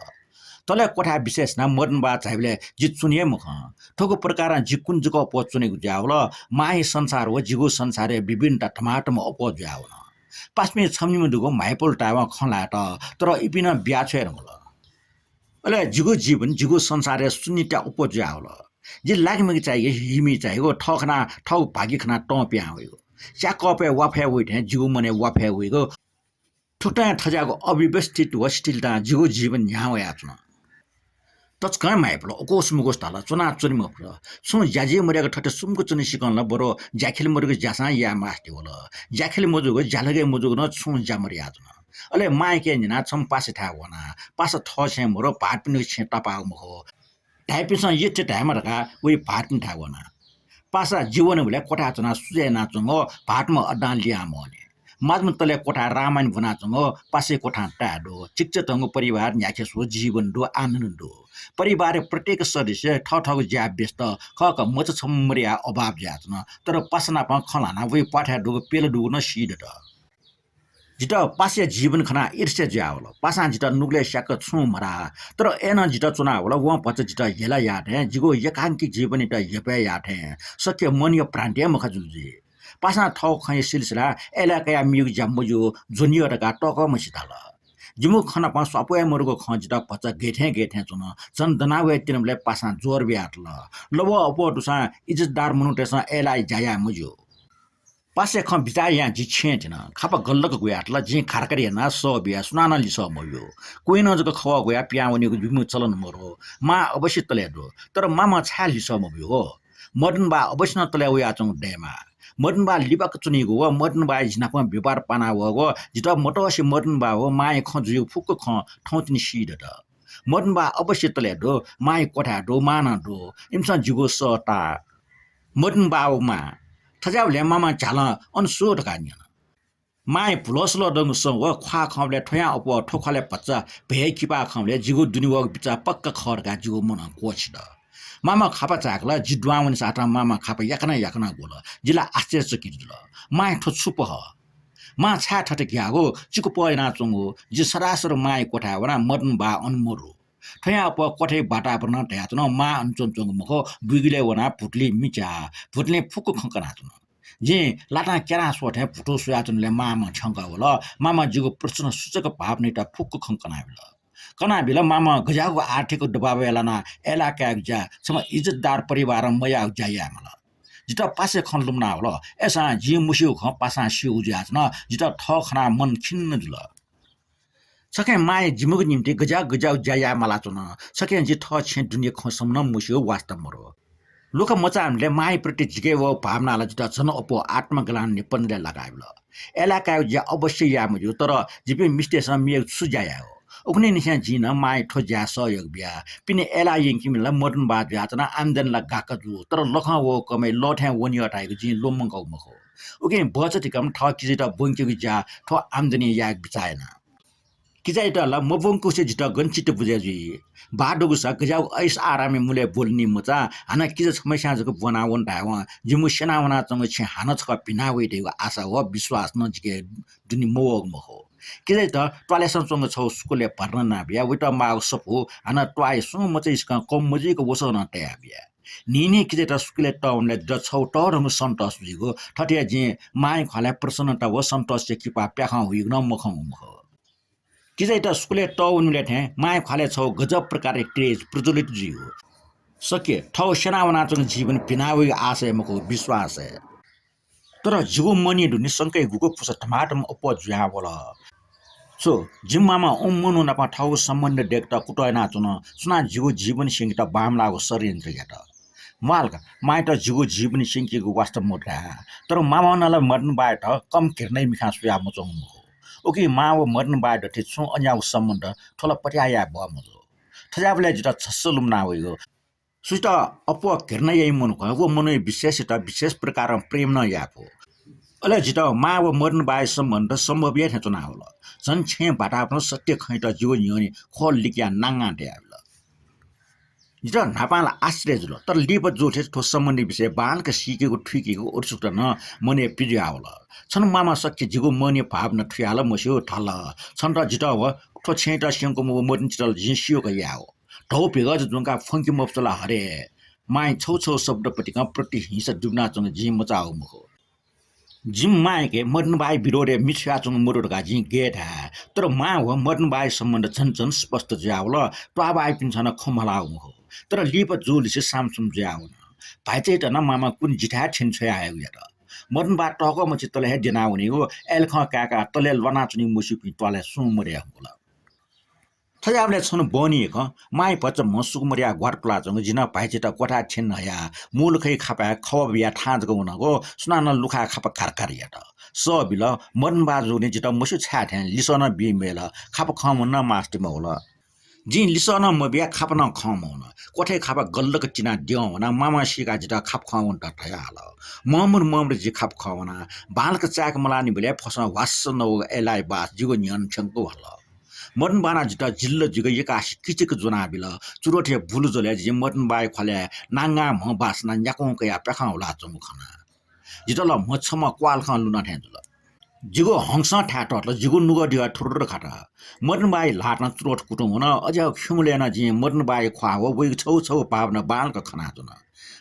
तले क्वथाय् विशेष यानाः मदन बाः झाइबलय् जि च्वने हे मखं। थुगु प्रकारं जि कुने जक अप्वः च्वनेगु जुयावल। मांया संसार व जिगु संसारया विभिन्नता धमाधम अप्वः जुयावन। पासापिं छम्ह निम्ह दुगु म्हाइपुल धायेवं खँ ल्हायेत, तर इपिं नं बिया छ्वये धुंकल। अले जिगु जीवन, जिगु संसारय् शून्यता अप्वः जुयावल। जि लागिमगि चाइगु, हीमि चाइगु, थः खनाः, थःगु भागि खनाः तं पिहां वइगु। च्याकःपय् वाफय् वइ थें जिगु मनय् वाफय् वइगु। थुकथं थज्याःगु अव्यवस्थित व शिथिलतां जिगु जीवन न्ह्याः वयाच्वन। तसकं म्हाइपुल, ओकोस मुकोस धाल, च्वनाच्वने मफुत। छुं ज्याझ्वः मदय्क थथे सुम्क च्वने सिकं ला बरु ज्याखिल मदुगु ज्यासां याये मास्ति वल। ज्याखिल मजूगु, ज्यालगय् मजूगु नं छुं ज्या मदयाच्वन। अले मांयाके न्यनाः छम्ह पासायाथाय् वना। पासा थःछेँ मरु, भाःतपिनिगु छेँ तापाःगु मखु। धाइपिन्सं यःथें धायेमा धकाः वइ भाःतपिनिथाय् वना। पासा जि वनेबलय् क्वथाय् च्वनाः सुजय् यानाच्वंगु भाःतम्ह अड्डां लिहां मवने। माजमतले क्वथाय् रामायण ब्वनाच्वंगु पासाया क्वथां ताये दु। चिकिचाधंगु परिवार, न्ह्याखे स्व, जीवन दु, आनन्द दु। परिवारया प्रत्येक सदस्य थःथःगु ज्याय् व्यस्त, खःखः मचा छम्ह मदयाः अभाव जुयाच्वन। तर पासा नाप खँ ल्हानाः वइ प्वाथय् दुगु प्यला दुगु नं सी दत। जितः पासाया जीवन खनाः ईर्ष्या जुयावल। पासां जितः नुगलय् स्याक्क छुं मधाः। तर अय्‌नं जितः च्वनावल। वं भचा जितः हेला याः थें, जिगु एकांकी जीवनयात हेपय् याः थें, शक्य मनया भ्रान्ति हे मखा जुल जुइ। पासां थःगु खँया सिलसिला अय्‌लाः कयाः मीगु ज्या मज्यू, ज्वनी यः धकाः तःकः मछि धाल। जिमिगु खँ नाप स्वापू हे मदुगु खँ जितः भचा गय् थें गय् थें च्वन। झन दनावये त्यनाबलय् पासां जोर बियातल। लवः अप्वः दुसां इज्जतदार मनूतय्‌सं अय्‌लाःया ज्या याये मज्यू। पासाया खँ बिचाः यानाः जि छेँय् थ्यन। खापा गल्लक ग्वयातल। जिं खारखार यानाः सः बिया, सुनानं लिसः मबिउ। क्वय् नं जक खवः ग्वयाः पिहां वनीगु जिमिगु चलन मदु। मां अवश्य तलय् दु, तर मामं छाय् लिसः मबिउ हो? मदन बाः अवश्य नं तलय् वयाच्वंगु दयेमाः। मदन बाः लिबाक च्वनीगु व मदन बाःया जिनापं व्यापार पाना वःगु, जितः मतसे मदन बाः व मांया खँ जुइगु फुक्क खँ थौंतिनि सी दत। मदन बाः अवश्य तलय् दु, मांया क्वथाय् दु, मां नं दु। इमिसं जिगु सः ताः। मदन बाः व मां। थज्याःबलय् मामां झ्यालं अन सु धकाः न्यन। मांया भुलसलः दंगु सँ व ख्वाः खंबलय् थ्वयां अप्वः थ्व ख्वालय् भचा भय् किपाः खंबलय् जिगु दुने वःगु बिचाः पक्का खः धकाः जिगु मनं क्वःछित। मामा खापा चाय्‌कल। जि दुहां वनेसाथं मामा खापा याकनं याकनं ग्वल। जि ला आश्चर्यचकित जुल। मांया थ्व छु पहः? मां छाय् थथे घ्याःगु, चिकुपः यानाच्वंगु? जि सरासर मांया क्वथाय् वनाः मदन बाः अन मदु। थ्वयां अप्वः क्वथाया वातावरणं धयाच्वन, मां अन च्वनाच्वंगु मखु, बुइगलय् वनाः भुतुलिइ मिचा। भुतुलिं फुक्क खँ कनाच्वन। जिं लातां क्यारां स्वः थें भुतू स्वयाच्वनाबलय् मामं थ्यंकः वल। मामं जिगु प्रश्न सूचक भावनायात फुक्क खँ कनाबिल। कनाबिल, मामं गज्याःगु आर्थिक दबावय् लानाः अय्‌लाः कायेगु ज्या छम्ह इज्जतदार परिवारं मयाःगु ज्या यायेमाल। जितः पासाया खँ लुमनावल। अय्‌सां जिं मस्यूगु खँ पासां स्यूगु जुयाच्वन। जितः थः खनाः मन खिन्न जुल। छखें मांया जिमिगु निंतिं गज्याः गज्याःगु ज्या याये मालाच्वन। छखें जि थः छेँ दुनेया खँ छम्हं नं मस्यू, वास्ता मदु। लुखा मचांबलय् मांया प्रति जिके वःगु भावनां ला जितः झन अप्वः आत्मग्लानि पन्जालय् लाकाबिल। अय्‌लाः कायेगु ज्या अवश्य याये मज्यू, तर जिपिं मिस्तय्‌सं मेगु छु ज्या याये हो? उखुन्हुनिसें जिं नं मांया थ्व ज्याय् सहयोग बिया। पिने अय्‌लाः यंकीम्ह ला मदन बाः जुयाच्वन, आम्दानी ला गाक्क जू, तर लखं वःगु कमाइ लः थें वनी यः धइगु जिं ल्वःमंकागु मखु। उकिं बहचा धिकाम्ह थः किजायात ब्वंकेगु ज्यां थ्व आम्दानी यायेगु बिचाः याना। किजायात ला मब्वंकुसे जितः गन चित्त बुझे जुइ? बाः दुगुसा गज्याःगु ऐश आरामया मुलय् ब्वलुनी मचा, हानं किजा छम्हस्यां जक ब्वना वन धायेवं जिमिगु स्यना वनाच्वंगु छेँ हानं छकः भिना वइ धइगु आशा व विश्वास नं जिके दुने मवःगु मखु। किजायात त्वालय्‌सं च्वंगु छगू स्कूलय् भर्ना यानाबिया, वइत माःगु सफू हानं त्वाःया सुं मचायासकं कम मजुइक वसः नं तयाबिया। न्हिं न्हिं किजायात स्कूलय् तःवनेबलय् जितः छगू तःधंगु सन्तोष जुइगु। थथे हे जिं मांया ख्वालय् प्रसन्नता व सन्तोषया किपा प्याखं हुइगु नं मखंगु मखु। किजायात स्कूलय् तःवनेबलय् थें मांया ख्वालय् छगू गजब प्रकारया क्रेज प्रज्वलित जुइगु। सके थःगु स्यना वनाच्वंगु जीवन भिना वइगु आशा हे मखु, विश्वास हे। तर जिगु मनया दुने शंकाया गुगु पुसा धमाधम अप्वः जुयावल। छु, जिमि मामां उम्ह मनू नाप थःगु सम्बन्ध दय्‌केत कुतः यानाच्वन, सुनां जिगु जीवन स्यंकेत बांमलाःगु षड्यन्त्र यात? म्वाःल का, मांयात जिगु जीवन स्यंकीगु वास्ता मदु धाये। तर मामां नं ला मदन बाःयात कम घृणाया मिखां स्वया मच्वंगु मखु। उकिं मां व मदन बाःया दथुइ छुं अन्याय्‌गु सम्बन्ध, थ्व ला पत्याः याये बहः मजू। थज्याःबलय् जितः झस्स लुमना वइगु। सुयात अप्वः घृणा याइम्ह मनू खः, व मनूया विशेषयात विशेष प्रकारं प्रेम नं याये फु। अले जितः मां व मदन बाःया सम्बन्ध सम्भव हे थें च्वनावल। झन छेँया वातावरणं सत्य खँयात जिगु न्ह्यःने ख्वल लिकयाः नांगां तयाबिल। जितः न्हापां ला आश्चर्य जुल, तर लिपा जूथें थ्व सम्बन्धया विषयय् बांलाक सीकेगु थुइकेगु उत्सुकता नं मनय् पिज्वयावल। छन्हु मामां सके जिगु मनया भावना थुयाः ला मस्यू, धाल। छन्त जितः व थ्व छेँयात स्यंकूम्ह व मदनयात ला जिं स्यू का याये हो। धौ भिगः जक ज्वंकाः फ्वंके मफुत ला हरे। मांया छगू छगू शब्द पतिकं प्रतिहिंसा दुबिनाच्वंगु जिं मचाःगु मखु। जिमि मांयाके मदन बाःया विरोधय् मि छ्वयाच्वंगु मदु धकाः जिं गय् धाये, तर मां व मदन बाःया सम्बन्ध झन झन स्पष्ट जुयावल। त्वाःबाःयापिन्सं नं खँ मल्हाःगु मखु, तर लिपा जूलिसे सामसुम जुयावन। भाइचायात नं मामां कुन्हु जिथाय् थ्यने छ्वयाहयेगु यात। मदन बाः तःकः मछि तले हे द्यनावनीगु, अय्‌लाखं काय्‌काः तलय् ल्वानाच्वनी मस्यूपिं त्वालय् सुं मदये धुंकल। थज्याःबलय् छन्हु बहनी हे खँ, मांया भचा म्ह सुकुमरिया ग्वात कुलाच्वंगु, जि नं भाइचायात क्वथाय् थ्यने हयाः मुलुखय् खापाय् खबर बियाः थाहां जक वनागु, सुनानं लुखाय् खापा घारघार यात। सः बिल, मदन बाः जूगुलिं जितः मस्यू छाय् थें लिसः नं बी मयल, खापा खंवने नं मास्ति मवल। जिं लिसः नं मबिया, खापा नं खं मवन। क्वथय् खापा गल्लक तिनाः द्यं वनाः मामां सीकाः जितः खापा खंवनेत धयाहल। महमर महमर जि खापा खंवना। बांलाक चाय्‌के मलाःनिबलय् फसं ह्वास्स नवःगु अय्‌लाःया बास जिगु न्ह्यःने थ्यंक हल। मदन बाःनं जितः जिल्ल जुइक यक्व किचिक ज्वनाबिल। चुरोटया बुलुज्वलय् जिं मदन बाःया ख्वालय् नांगां म्ह बासना न्याकुं कयाः प्याखं हुलाच्वंगु खना। जितः ला म्ह छम्ह क्वाःलाखं लुना थें जुल। जिगु हंसं थाय् ततल, जिगु नुगः दिवा थुरुर खात। मदन बाःया ल्हातं चुरोट कुतुं वन। अज्याःगु खिउँबलय् नं जिं मदन बाःया ख्वाः व वइगु छगू छगू भावना बांलाक खनाच्वन।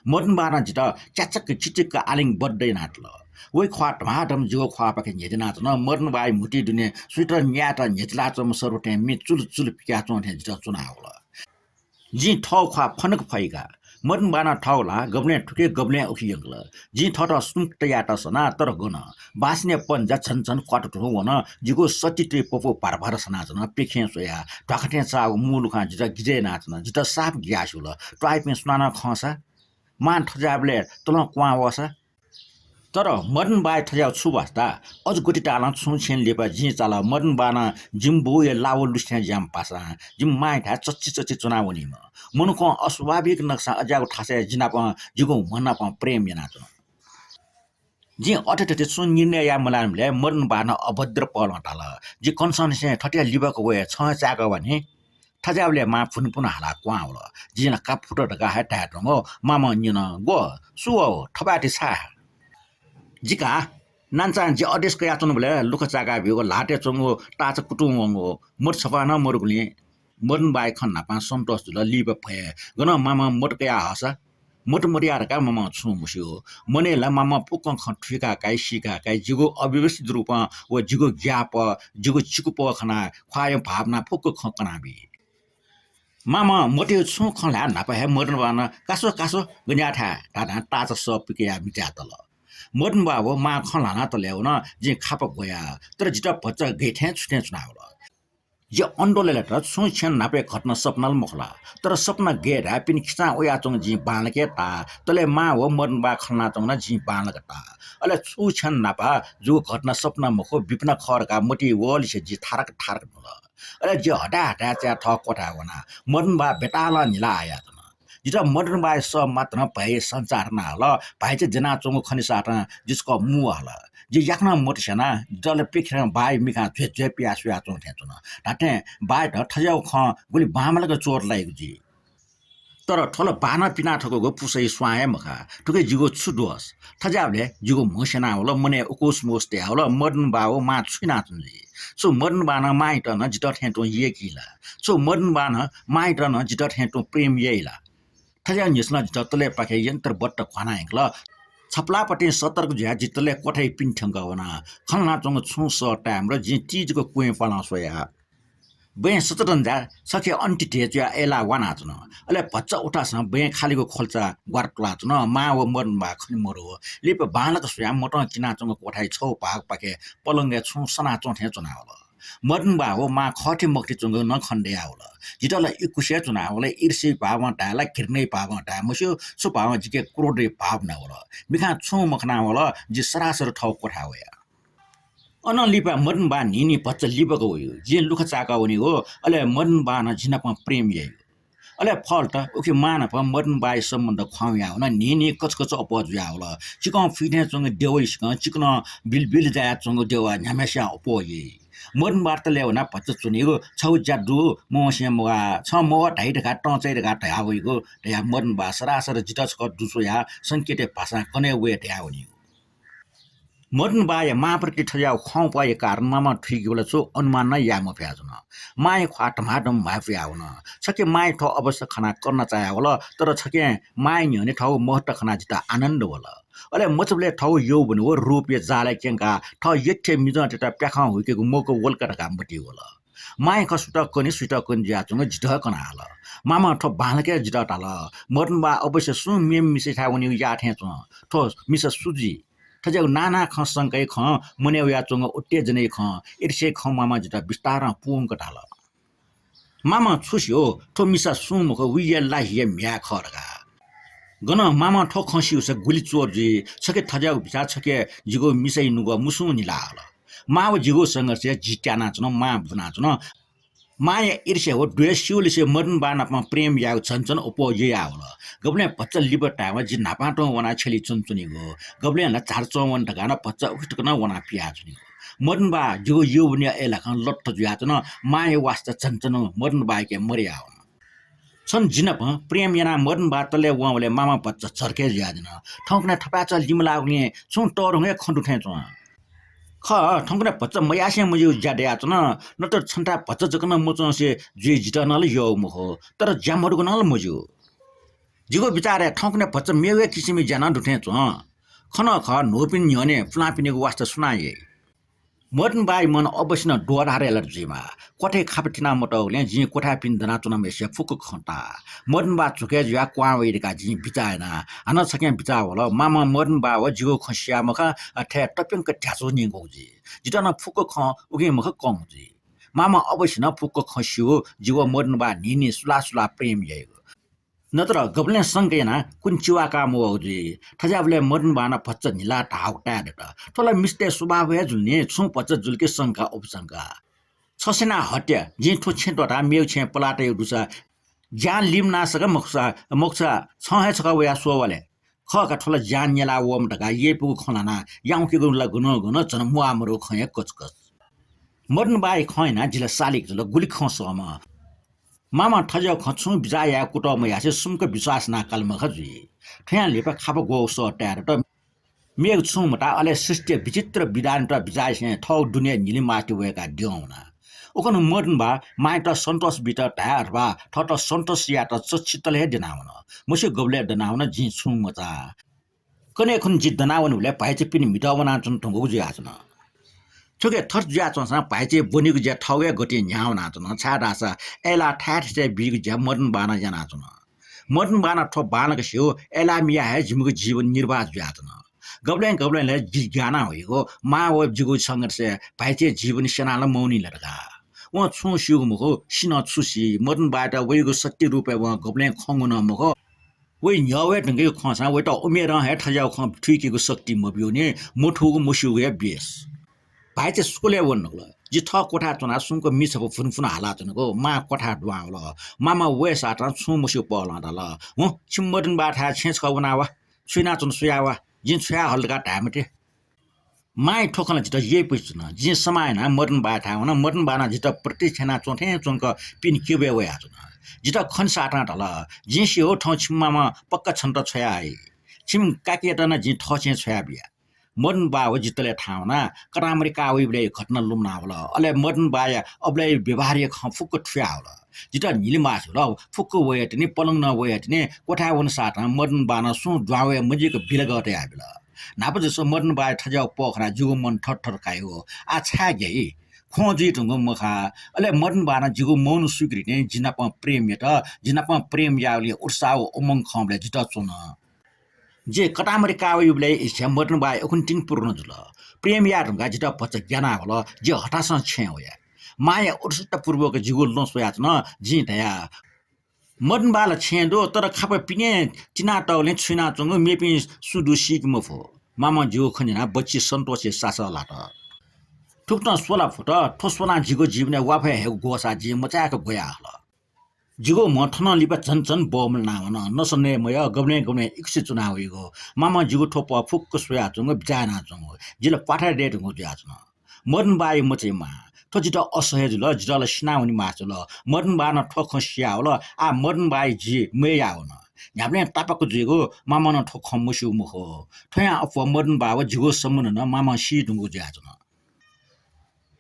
मदन बाःनं जितः च्याचक्क चिचिक्क आलिङबद्ध यानातल। वइ ख्वाः धमाधम जिगु ख्वाःपाखे न्ह्यथनाच्वन। मदन बाःया म्हुतुइ दुने स्वेटर न्यायेत न्ह्यचिलाच्वंम्ह सरु थें मि चुलचुल पिकाच्वं थें जितः च्वनावल। जिं थःगु ख्वाः फनक फइका। मदन बाःनं थःगु ल्हाः गबलें थुखे गबलें उखे यंकल। जिं थःत सुम्क तयात सना, तर गन? बासनया पन्जा झन झन क्वातुतुं वन। जिगु सतितय् पपू भार भार सनाच्वन। प्यखें स्वयाः ध्वाखा थें चाःगु मू लुखां जितः गिजय् यानाच्वन। जितः साप ग्याः स्यूल। त्वाःयापिं सुनानं खंसा, मां थज्याःबलय् तलं क्वहां वःसा। तर मदन बाःया थज्याःगु छु वास्ता? अजगुति तालं छुं छेँय् लिपा जिं चाल। मदन बाःनं जिमि बौया लाव लुसे थें ज्याःम्ह पासां जिमि मांयाथाय् चच्चि चच्चि च्वनावनीम्ह। मनुखं अस्वाभाविक नकसां अज्याःगु थासय् जि नाप, जिगु म्ह नाप प्रेम यानाच्वन। जिं अथे थथे छुं निर्णय याये मलाःनिबलय् मदन बाःनं अभद्र पहलं धाल, "जि कन्हय् निसें थथे लिबाक वये, छं हे चाय्‌का वा नि।" थज्याःबलय् मां भुनभुन हालाः क्वहां वल। जिं ला कापुट धकाः हे धाये धुंकल। मामं न्यन, "ग्व, सु वः, थपाय्‌ति छाय्?" "जि का।" नांचां जि आदेश कयाच्वंबलय् लुखा चाय्‌का ब्यूगु ल्हातय् च्वंगु ताःचा कुतुं वंगु मत छपाः नं मदुगुलिं मदन बाःया खँ न्हापां सन्तोष जुल। लिपा भ्वय् गनं मामं मत कयाहःसा, मत मदया धकाः मामं छुं मस्यू। मनय् ला मामं फुक्कं खँ थुइका काइ, सीका काइ। जिगु अव्यवस्थित रूपं व जिगु ग्याःपः, जिगु चिकुपः खनाः ख्वाःया भावनां फुक्क खँ कनाबी। मामं मतया छुं खँ ल्हाये न्हापा हे मदन बाःनं "का स्व, का स्व, गन याःथाय्" धाधां ताःचा सः पिकयाः मिताय् तल। मदन बाः व मां खँ ल्हानातले वन। जिं खापा ग्वया, तर जितः भचा गय् थें छु थें च्वनावल। जि अन्तोलय् लात। छुं क्षण न्हापाया घटना सपना ला मखु ला, तर सपना गय् धाये, पिने खिचां वयाच्वंगु जिं बांलाक हे ताः। तले मां व मदन बाः खँ ल्हानाच्वंगु नं जिं बांलाक ताः। अले छुं क्षण न्हापा जूगु घटना सपना मखु, बिपना खः धकाः मतिइ वःलिसे जि थारक थारक न्हुल। अले जि हथाय् हथाय् चाय् थः क्वथाय् वना। मदन बाः बेतालं न्हिला आयाच्वन। जितः मदन बाःया सः मात्रं भाइया संचार नाहल। भाइचा ज्यनाच्वंगु खनेसातं जि छकः मू हल। जि याकनं मत स्यना, जितः ला प्यखेरं बाःया मिखां झ्वय् झ्वय् पियाः स्वयाच्वं थें च्वन। धात्थें बाःयात थज्याःगु खँ गुलि बांमलाक चोट लाइगु जुइ। तर थ्व ला बाःनं पिना थकूगु पुसया स्वां हे मखा। थुकी जिगु छु दोष? थज्याःबलय् जिगु म्ह स्यनावल, मनय् उकुस मुकुस तयावल। मदन बाः व मां छु यानाच्वन जुइ? छु मदन बाःनं मांयात नं जितः थें तुं यय्‌की ला? छु मदन बाःनं मांयात नं जितः थें तुं प्रेम याइ ला? थज्याःगु न्ह्यसनं जितः तलय्‌पाखे यन्त्रवत घ्वाना यंकल। छपलाःपतिं सतर्क जुयाः जि तलय् क्वथाय् पिने थ्यंकः वना। खँ ल्हानाच्वंगु छुं सः ताये मदु, जिं ति जक क्वँय् पालं स्वया। बँय् सचटं जाः, छखे अन्ति ध्यय् च्वयाः अय्‌लाः वानाच्वन। अले भचा उथासं बँय् खालिगु ख्वल्चा ग्वात तुलाच्वन। मां व मदन बाः खने मदु। लिपा बांलाक स्वयाः मतं किनाच्वंगु क्वथाय् छगू भागपाखे पलंगय् छुं सनाच्वं थें च्वनावल। मदन बाः व मां खःथी मखुथी च्वंगु नं खने दयावल। जितः ला इकुस हे च्वनावल। ईर्ष्या भावं धाये ला घृणा भावं धाये मस्यू, छु भावं जिके क्रोधया भाव नावल। मिखां छुं मखनावल। जि सरासर थःगु क्वथाय् वया। अनं लिपा मदन बाः न्हिं न्हिं भचा लिबाक वइ। जिं लुखा चाय्‌का वनीगु, अले मदन बाःनं जि नाप प्रेम याइ। अले फल्त उखे मां नाप मदन बाःया सम्बन्ध ख्वाउँयावन। न्हिं न्हिं कचकच अप्वः जुयावल। चिकं फुइ थें च्वंगु देवय् सिकं चिकनं बिलबिल जायाच्वंगु देवा न्ह्याम्हस्यां अप्वः याइ। मदन बाः तले वनाः भचा च्वनीगु, छगू ज्या दु, मवसें मवाः, छं मवः धाइ धकाः तं चाइ धकाः धयावइगु धयाः मदन बाः सरासर जितः छकः दुस्वयाः संकेतया भाषां कन्हय् वये धयावनीगु। मदन बाःया मांप्रति थज्याःगु खंप्वाःया कारण मामां थुइकेबलय् छुं अनुमान नं याये मफयाच्वन। मांया ख्वाः धमाधम म्हाय्पुयावन। छखे मांया थ्व अवस्था खनाः करुणा चायावल, तर छखें मांया न्ह्यःने थःगु महत्व खनाः जितः आनन्द वल। अले मचाबलय् थःगु यौवन व रूपया जालय् क्यंकाः थः यःथें मिजंतय्त प्याखं हुइकेगु मौका वल का धकाः मतिइ वल। मांया खँ सुइत कनी सुइत कनी जुयाच्वंगु जितः कनाहल। मामां थ्व बांलाक हे जितः धाल, मदन बाः अवश्य सुं मेम्ह मिसायाथाय् वनेगु याः थें च्वं। थ्व मिसा सु जुइ? थज्याःगु नाना खँ, शंकाया खँ, मनय् वयाच्वंगु उत्तेजनाया खँ, ईर्ष्याया खँ मामां जितः बिस्तारं पूवंक धाल। मामां छु स्यू, थ्व मिसा सुं मखु, उकिया ला हिया म्ह्याय् खः धकाः। गन मामां थ्व खँ स्यूसा गुलि च्वःर जुइ, छखे थज्याःगु बिचाः छखे जिगु मिसाया नुगः मुसुं निलाहल। मां व जिगु संघर्षय् जि त्यानाच्वन, मां ब्वनाच्वन। मांया ईर्ष्या व द्वेष स्यूलिसे मदन बाः नाप प्रेम यायेगु झन झन अप्वः ययावल। गबलें भचा लिपा तायेवं जि न्हापां तुं वनाः छ्यली च्वनाच्वनीगु, गबलें ला झार च्वंवन धकाः नं भचा उखे तक नं वनाः पियाच्वनीगु। मदन बाः जिगु यौवनया अय्लाखं लत्थ जुयाच्वन। मांया वास्ता झन झन मदन बाःयाके मदयावन। छन जि नाप प्रेम यानाः मदन बाः तलय् वंबलय् मामा भचा झर्के जुयादिल। थौंकन्हय् थपाय्चा लिमलाःगुलिं छुं तःधंगु हे खँ दु थें च्वं। खः, थौंकन्हय् भचा मयासें मज्यूगु ज्या दयाच्वन, नत्र छन्थाय् भचा जक नं मच्वंसे जुइ जितः नं ला यःगु मखु, तर ज्या मदुगु नं ला मज्यू। जिगु बिचारय् थौंकन्हय् भचा मेगु हे किसिमया ज्या नं दु थें च्वं। खँ नं खः, न्हूपिं न्ह्यःने पुलांपिनिगु वास्ता सुनां याइ? मदन बाःया मन अवश्य नं द्वःधार यात जुइमाः। क्वथाय् खापा तिना मतःगुलिं जिं क्वथाय् पिने दनाच्वनाम्हय्सिया फुक्क खँ ताः। मदन बाः झुकय् जुयाः क्वहां वइ धकाः जिं बिचाः याना। हानं छखें बिचाः वल, मामां मदन बाः व जिगु खँ स्याये मखा, अथे तप्यंक ध्याचु न्यंकूगु जुइ। जितः नं फुक्क खँ उकिं मखा कंगु जुइ। मामां अवश्य नं फुक्क खँ स्यू, जि व मदन बाः न्हिं न्हिं सुलाः सुलाः प्रेम याइगु। नत्र गबलें शंका यानाः कुने चिवाका मवःगु जुइ। थज्याःबलय् मदन बाःनं भचा न्हिलाः धाःगु ताये दत। थ्व ला मिस्तय् स्वभाव हे जुल नि, छुं भचा जुल कि शंका उपशंका। छ सेना हत्या, जिं थ्व छेँ त्वःताः मेगु छेँय् पलाः तयेगु दुसा ज्यां लिमनाः सक मखुसा, मखुसा छं हे छकः वयाः स्वः वा ले। खः का, थ्व ला ज्यां न्यला वःम्ह धकाः यइपुगु खँ ल्हानाः याउँकेगु ला गनं गनं झन म्वाः मदुगु खँ हे कचकच। मदन बाःया खँ न्यनाः जि ला सालिक जुल, गुलि खँ सःम्ह। मामां थज्याःगु खँ छुं बिचाः याये कुतः मयासें सुम्क विश्वास यानाः काल मखा जुइ। थ्वयां लिपा खापा ग्वःगु सः ताये दत। मेगु छुं मताः, अले सृष्टिया विचित्र विधानयात बिचाः यासें थःगु दुने न्हिलिमास्ति वय्काः द्यं वना। उखुन्हु मदन बाः मांयात सन्तोष बीत धाये अथवा थःत सन्तोष यायेत चच्छि तले हे द्यनावन। मस्यू गबलय् दनावन, जिं छुं मचाः। कन्हय् खुन्हु जि दनावनीबलय् भाइचा पिने म्हितः वनाच्वना धुंकूगु जुयाच्वन। थुखे थथे जुयाच्वंसां भाइचाया ब्वनीगु ज्या थःगु हे गतिं न्ह्याः वनाच्वन, छाय्धाःसा अय्लाः थाय् थासय् बीगु ज्या मदन बाःनं यानाच्वन। मदन बाःनं थ्व बांलाक स्यू, अय्लाः मियाः हे जिमिगु जीवन निर्वाह जुयाच्वन। गबलें गबलें ला जि ग्यानाः वइगु, मां व जिगु संघर्षय् भाइचाया जीवन स्यनाः ला मवनी ला धकाः। वं छुं स्यूगु मखु, सि नं छु सी, मदन बाःयात वइगु सत्य रूपय् वं गबलें खंगु नं मखु। वइ न्ह्यः वये धुंकूगु खंसां वइत उमेरं हे थज्याःगु खँ थुइकेगु शक्ति मब्यूनि, मथूगु मस्यूगु हे बेस। भाइचा स्कुलय् वने धुंकल। जि थः क्वथाय् च्वनाः सुम्क मि छपु फुन फुन हालाच्वनागु, मां क्वथाय् दुहां वल। मामां वये सातं छुं मस्यू पहलं धाल, हुँ, छिमि मदन बाःथाय् छेँय् छकः वना वा, छु यानाच्वन स्वया वा, जिं छ्वया हल धकाः धाये मते। मांया थ्व खँ ला जितः यइपुसे च्वन। जिं समाः यानाः मदन बाःथाय् वन। मदन बाःनं जितः प्रतीक्षा यानाच्वं थें च्वंक पिने क्यबय् वयाच्वन। जितः खने सातं धाल, जिं स्यू, थौं छिमि मामां पक्का छन्त छ्वया हइ। छिमि काकीयात नं जिं थःछेँय् छ्वया बिया। मदन बाः व जि तले थाहां वनाः कटामरि काः वइबलय् घटना लुमना वल। अले मदन बाःया अबलय् व्यवहारया खँ फुक्क थुया वल। जितः न्हिलिमास्ति वल। फुक्क वये तिनि, पलंग नं वये तिनि। क्वथाय् वने सातं मदन बाःनं सुं दुहां वये मजिक बिलगः तयाबिल। न्हापा जूसा मदन बाःया थज्याःगु पः खनाः जिगु मन थरथर काइ। आः छाय् ग्याइ? ख्वं जुइ धुंकूगु मखा। अले मदन बाःनं जिगु मौन स्वीकृतिं जि नाप प्रेम यात। जि नाप प्रेम याःगुलिं उत्साह व उमंग खंबलय् जितः च्वन। जि कटामरि काः वइबलय् इच्छा मदन बाःया उखुन्हु तिनि पूर्ण जुल। प्रेम याये धुंकाः जितः भचा ग्यानाः वल। जि हतासं छेँय् वया। मांया उत्सुकतापूर्वक जिगु लँ स्वयाच्वन। जिं धया, मदन बाः ला छेँय् दु, तर खापा पिने तिनातःगुलिं छु यानाच्वंगु मेपिं सु दु सीके मफु। मामां जिगु खँ न्यनाः बच्छि सन्तोषया सासः लात। थुकथं स्वला फुत, थ्व स्वलां जिगु जीवनय् वाफय् हयेगु ग्वसाः जिं मचायेक ग्वया हल। जिगु म्ह थनं लिपा झन झन बमलाना वन। नसा नये मयः, गबलें गबलें इकुसे च्वना वइगु। मामां जिगु थ्व पः फुक्क स्वयाच्वंगु, बिचाः यानाच्वंगु। जि ला प्वाथय् दये धुंकूगु जुयाच्वन। मदन बाःया मचाया मां, थ्व जितः असह्य जुल, जितः ला सिना वने मास्ति जुल। मदन बाःनं थ्व खँ सिया वल, आः मदन बाःया जि मययावन। न्ह्याबलें तापाक जुइगु मामां नं थ्व खँ मस्यू मखु। थ्वयां अप्वः मदन बाः व जिगु सम्बन्ध नं मामां सी धुंगु जुयाच्वन।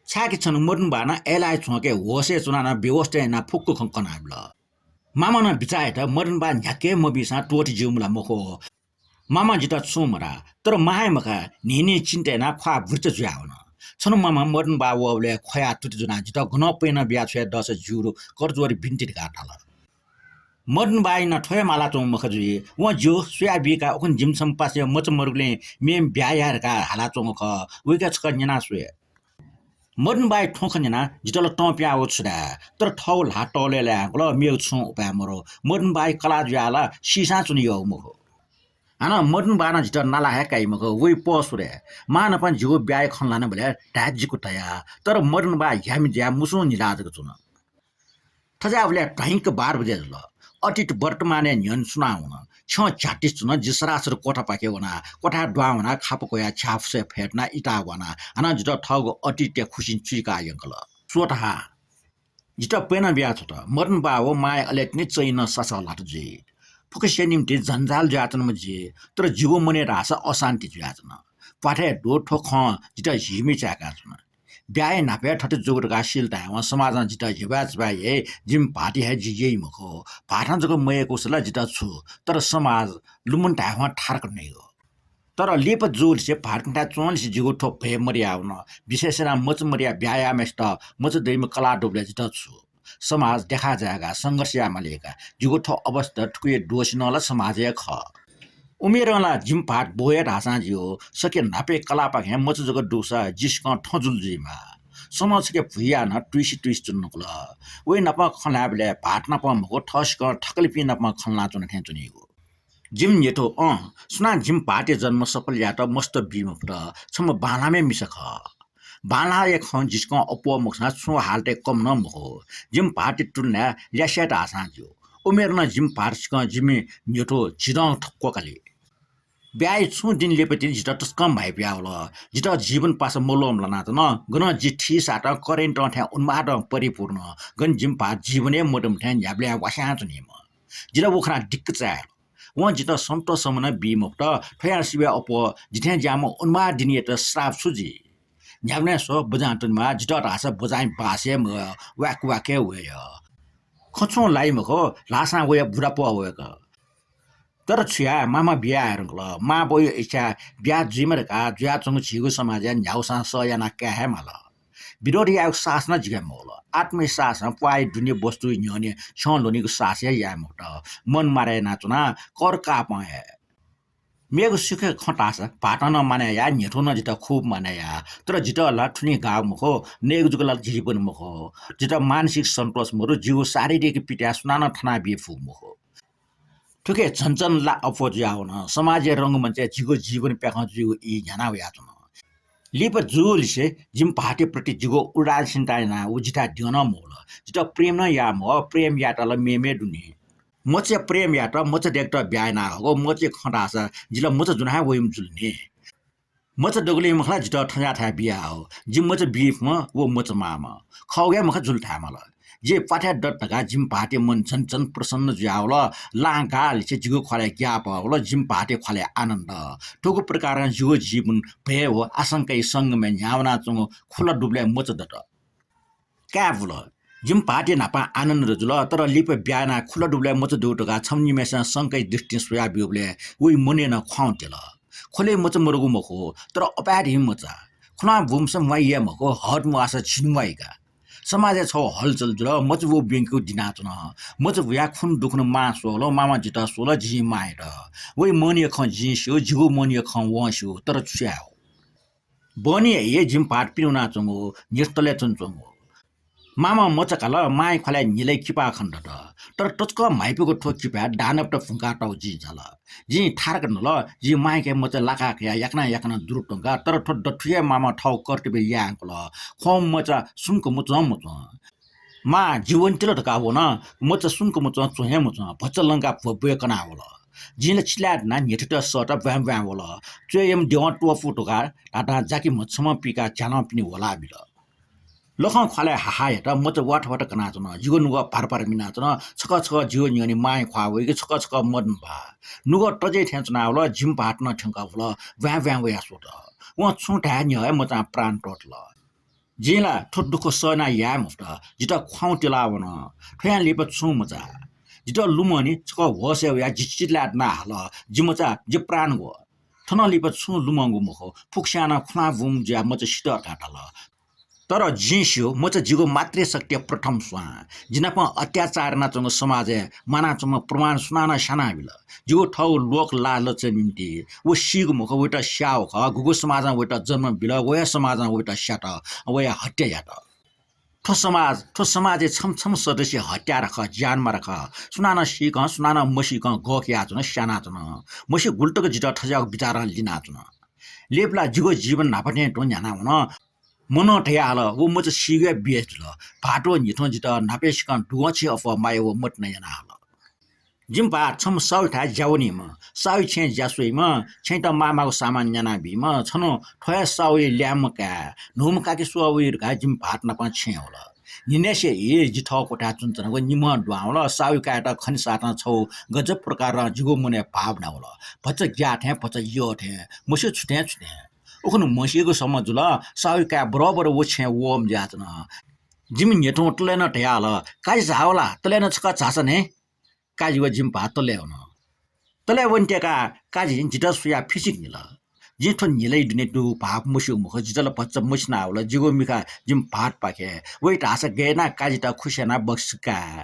छाय्‌कि छन्हु मदन बाःनं अय्‌लाः हे च्वंके होशय् च्वनाः नं व्यवस्था यानाः फुक्क खँ कनाबिल। मामां नं बिचाः यात, मदन बाः न्ह्याके मबीसां त्वःते ज्यूम्ह ला मखु। मामां जितः छुं मधाः, तर मां हे मखा, न्हिं न्हिं चिन्ता यानाः ख्वाः बुरिचा जुयावन। छन्हु मामां मदन बाः वःबलय् ख्वयाः तुति ज्वनाः जितः गनं प्वय्‌नं बियाछ्वये दःसा ज्यू, करजोडे बिन्ति धकाः धाल। मदन बाःयां नं थ्व हे मालाच्वंगु मखा जुइ। वं ज्यू, स्वयाबी का, उखुन्हु जिमिसं पासाया मचा मदुगुलिं मेम्ह ब्याहा याये धकाः हालाच्वंगु खः, वय्‌कः छकः न्यना स्वये। मदन बाःया थ्व खँ न्यनाः जितः ला तं पिहां वः छु धाये, तर थःगु ल्हाः तःलय् लाये धुंकल, मेगु छुं उपाय मदु। मदन बाःया कलाः जुयाः ला सीसां च्वने यःगु मखु। हानं मदन बाःनं जितः नाला हे काइ मखु, वइ पःसुरे। मां नाप जिगु ब्याहाया खँ ल्हानाबलय् धाय्‌जिकु धया, तर मदन बाः ह्यामि जुयाः मुसुं निदँ जक च्वन। थज्याःबलय् ढ्वाइंक बाह्र बजे जुल। अतीत वर्तमानय् न्ह्यःने सुनां वन। छ्यं झ्यातिस च्वन, जि सरासर क्वथापाखे वना, क्वथाय् दुहां वनाः खापा क्वयाः छ्याःफुसय् फय् तनाः इताः वाना, हानं जितः थःगु अतीतय् खुसिं चुइकाः यंकल। स्वथां जितः प्वय्‌नं बियाछ्वत। मदन बाः व मांया अले तिनि चय्‌नं सासः ल्हात जुइ। फुक्कसिया निंतिं जन्जाल जुयाच्वनाम्ह जि, तर जिगु मनय् धाःसा अशान्ति जुयाच्वन। प्वाथय् दु थ्व खँ जितः झिंमि चाय्‌काच्वन। ब्याहा हे न्हापा हे थथे जूगु धकाः सिल धायेवं समाजं जितः हेब्वाय् चब्वाय् याइ, जिमि भाःतया हे जि यइ मखु। भाःतं जक मयय्‌कूसा ला जितः छु, तर समाज लुमन धायेवं थारक नइगु। तर लिपा जूलिसे भाःतकथाय् च्वंलिसे जिगु थ्व भय मदयावन। विशेष यानाः मचा मदयाः ब्याहा याःम्हय्‌सित मचा दइम्ह कलाः दुबलय् जितः छु। समाज देखाः जायेका, संघर्ष यायेमाली का। जिगु थ्व अवस्था थुकिया दोषी नं ला समाज हे खः। उमेरं ला जिमि भाःत ब्व हे धाःसां ज्यू, सके न्हापा कलाःपाखें मचा जक दुसा जिसिकं थ्व जुल जुइमाः। सनं छखे भुइयाः नं तुइसि तुइसि च्वने धुंकल। वइ नाप खँ ल्हायेबलय् भाःत नाप मखु, थःसिकं थकालिपिं नाप खँ ल्हानाच्वना थें च्वनीगु। जिमि न्ह्यथु, अँ, सुनां जिमि भाःतया जन्म सफल यायेत मस्त बी मफुत, छम्ह बांलाम्ह मिसा खः। बांलाःया खँ जिसिकं अप्वः मखुसां छुं हालतय् कम नं मखु। जिमि भाःतया तुलनाय् ल्यासे धाःसां ज्यू। उमेरं नं जिमि भाःतसिकं जिमि न्ह्यथु झिदँ क्वकाली। ब्याहाया छुं दिं लिपा तिनि जितः तसकं म्हाइपुयावल। जितः जीवन पासा मल्वःम्ह लानाच्वन। गनं जि थीसातं करेन्टं थें उन्मादं परिपूर्ण, गन जिमि भाःत जीवनय् मदुम्ह थें न्ह्याबलें वास्यां च्वनीम्ह। जितः व खनाः दिक्क चाःहिल। वं जितः सन्तोष सम्म नं बी मफुत। थ्वयां सिबय् अप्वः जिथें ज्याःम्ह उन्मादिनीयात श्राप छु जुइ? न्ह्याबलें स्व, बजां तुनेमाः, जितः धाःसा बजांया बास हे मवय्, वाक्क वाक्क हे वय्। खँ छुं लाइ मखु, ल्हाःसां वया बुरापः वय्क। तर छु याये, मामा बिया हे धुंकल। मांबौया इच्छाय् ब्याहा जुइमा धकाः जुयाच्वंगु झीगु समाजय् न्ह्यागुसां सह यानाः काये हे माल। विरोध यायेगु साहस नं जिके मवल। आत्मविश्वासं प्वाःया दुने वस्तुया न्ह्यःने छ्यं ल्ह्वनीगु साहस हे याये मफुत। मन मारय् यानाच्वना, कर कापं हे। मेगु सुखया खँ धाःसा भाःतं नं मानय् याः, न्ह्यथुं नं जितः खुब मानय् याः। तर जितः ला थुलि गाः मखु, नयेगु जक ला जीवन मखु। जितः मानसिक सन्तोष मदु, जिगु शारीरिक पीडाय् सुनानं थनाबी फुगु मखु। थुके झन झन ला अप्वः जुयावन। समाजया रंगमञ्चय् जिगु जीवन प्याखं जुइगु ई न्ह्याना वयाच्वन। लिपा जूलिसे जिमि भाःतया प्रति जिगु उदासीनता यानाः व जिथाय् द्यः नं मवल। जितः प्रेम नं याः मवः, प्रेम यायेत ला मेमे दुनि। मचाया प्रेम यायेत मचा दय्कत ब्याहा यानाहःगु, मचाया खँ धाःसा जि ला मचा ज्वना हे वइम्ह जुल नि। मचा दकलय् मखु ला जितः थज्याःथाय् बियाहःगु। जि मचा बीम्ह, व मचा माःम्ह। खःगु हे मखा जुल धायेमाल। जि प्वाथय् दत धकाः जिमि भाःतया मन झन झन प्रसन्न जुयावल। लां गाःलिसे जिगु ख्वालय् ग्याःपः वल, जिमि भाःतया ख्वालय् आनन्द। थुगु प्रकारं जिगु जीवन भय व आशंकाया संगमय् न्ह्यावनाच्वंगु खुला दुबलय् मचा दत। काय् बुल। जिमि भाःतया न्हापां आनन्द जुल, तर लिपा ब्याहा यानाः खुला दुबलय् मचा दु धकाः छम्ह निम्हय्‌सिनं शंकाया दृष्टिं स्वयाब्यूबलय् वइ मनय् नं ख्वाउँ त्यल। खुलय् मचा मदुगु मखु, तर अपाय्‌धि मचा। खुलां बुम्हसिनं म्वाइ याये मखु, हद म्वाःसा झिन म्वाइ का। समाजय् छगू हलचल जुल, मचा बुब्यंकेगु दिनाच्वन। मचा बुयाः खुन्हु दुखुन्हु मां स्वल, मामां जितः स्वल, जिं मांयात। वइ मनया खँ जिं स्यू, जिगु मनया खँ वं स्यू, तर छु यायेगु? बहनी हे जिमि भाःत पिने वनाच्वंगु, न्ह्यथु तले च्वनाच्वंगु। मामां मचा काल, मांया ख्वालय् न्हिलय् किपा खने दत। तर तसकं म्हाइपुगु थ्व किपाय् दानवत भुंकाः तःगु जिं झाल। जिं थारक नल, जिं मांयाके मचा लाका कयाः याकनं याकनं दुरु त्वंका, तर थ्व दथुइ हे मामां थःगु कर्तव्य याये धुंकल। ख्वंम्ह मचा सुम्क मच्वं मच्वं। मां जि वनेत्यल धकाः वन, मचा सुम्क मच्वं, च्वं हे मच्वं, भचा लंकाः भ्वय् भ्वय् कनाः वल। जिं ला चिल्लाय् धुनाः न्ह्यथुयात सःताः ब्वाँय् ब्वाँय् वल। च्वय् यःम्ह देवं त्वःफु धकाः धाधां जाकि म्हछम्ह पीकाः झ्यालं पिने ह्वलाबिल। लखं ख्वालय् हाहायात मचा वाट वाट कनाच्वन। जिगु नुगः भार भार मिनाच्वन। छकः छकः जिगु न्ह्यःने मांया ख्वाः वइगु, छकः छकः मदन भाः। नुगः तजय् थें च्वनावल, जिमि भाःत नं थ्यंकः वल, ब्वाँय् ब्वाँय् वयाः स्वत। वं छुं धाये न्ह्यः हे मचां प्राण त्वःतल। जिं ला थ्व दुःख सहना याये मफुत, जितः ख्वाउँ तिलावन। थ्वयां लिपा छुं मचा। जितः लुमंनि, छकः होसय् वयाः जि चिचिलाय् दना हाल, जि मचा, जि प्राण ग्व। थनं लिपा छुं लुमंगु मखु, फुक्कस्यां नं खुलां बुं जुयाः मचा सित धकाः धाल। तर जिं स्यू, मचा जिगु मातृशक्तिया प्रथम स्वां। जि नाप अत्याचार यानाच्वंगु समाजय् म्वानाच्वंम्ह प्रमाण सुनानं स्यानाबिल। जिगु थःगु लोक लालचया निंतिं व सीगु मखु, वयात स्याःगु खः। गुगु समाजं वयात जन्म बिल, व हे समाजं वयात स्यात, वया हत्या यात। थ्व समाज, थ्व समाजय् छम्ह छम्ह सदस्य हत्यारा खः, ज्यानमारा खः। सुनानं सीकं, सुनानं मसीकं गःखियाच्वन, स्यानाच्वन। मस्यू गुलि तक जितः थज्याःगु बिचारं लिनाच्वन। लिपा ला जिगु जीवन न्हापा थें तुं न्ह्यानावन। मनं धयाहल, व मचा सीगुया बिहे जुल। भाःत व न्हिथं जितः न्हापाय्‌सिकं दुगंछिं अप्वः माया व मतिना यानाहल। जिमि भाःत छम्ह साहुयाथाय् ज्या वनीम्ह, साहुया छेँय् ज्या स्वइम्ह, छेँयात माःमाःगु सामान न्यानाबीम्ह, छन्हु थ्व हे साहुया ल्याय्म्ह काय्, न्हूम्ह काकि स्वः वइ धकाः जिमि भाःत नाप छेँय् वल। न्हिनय्‌सिया ई जि थःगु क्वथाय् च्वनाच्वनागु निम्हं दुहां वल। साहुया काय्‌यात खनेसातं छगू गजब प्रकारं जिगु मनय् भाव नावल। भचा ग्याः थें, भचा यः थें, मस्यू छु थें छु थें। उखुन्हु म्हसीगु सम्म जुल, साहुया काय् बरोबर व छेँय् वःम्ह जुयाच्वन। जिमि न्ह्यथुं तलय् नं धयाहल, काजि झाःगु ला, तलय् नं छकः झासँ नि। काजि व जिमि भाःत तलय् वन। तलय् वनेत्यंकाः काजिं जितः स्वयाः फिसिक न्हिल। जिं थ्व न्हिलय् दुने दुगु भाःपु मस्यूगु मखु, जितः ला भचा मछिनावल। जिगु मिखा जिमि भाःतपाखे वइ धाःसा गय् यानाः काजित खुसि यानाः बक्सिस काये।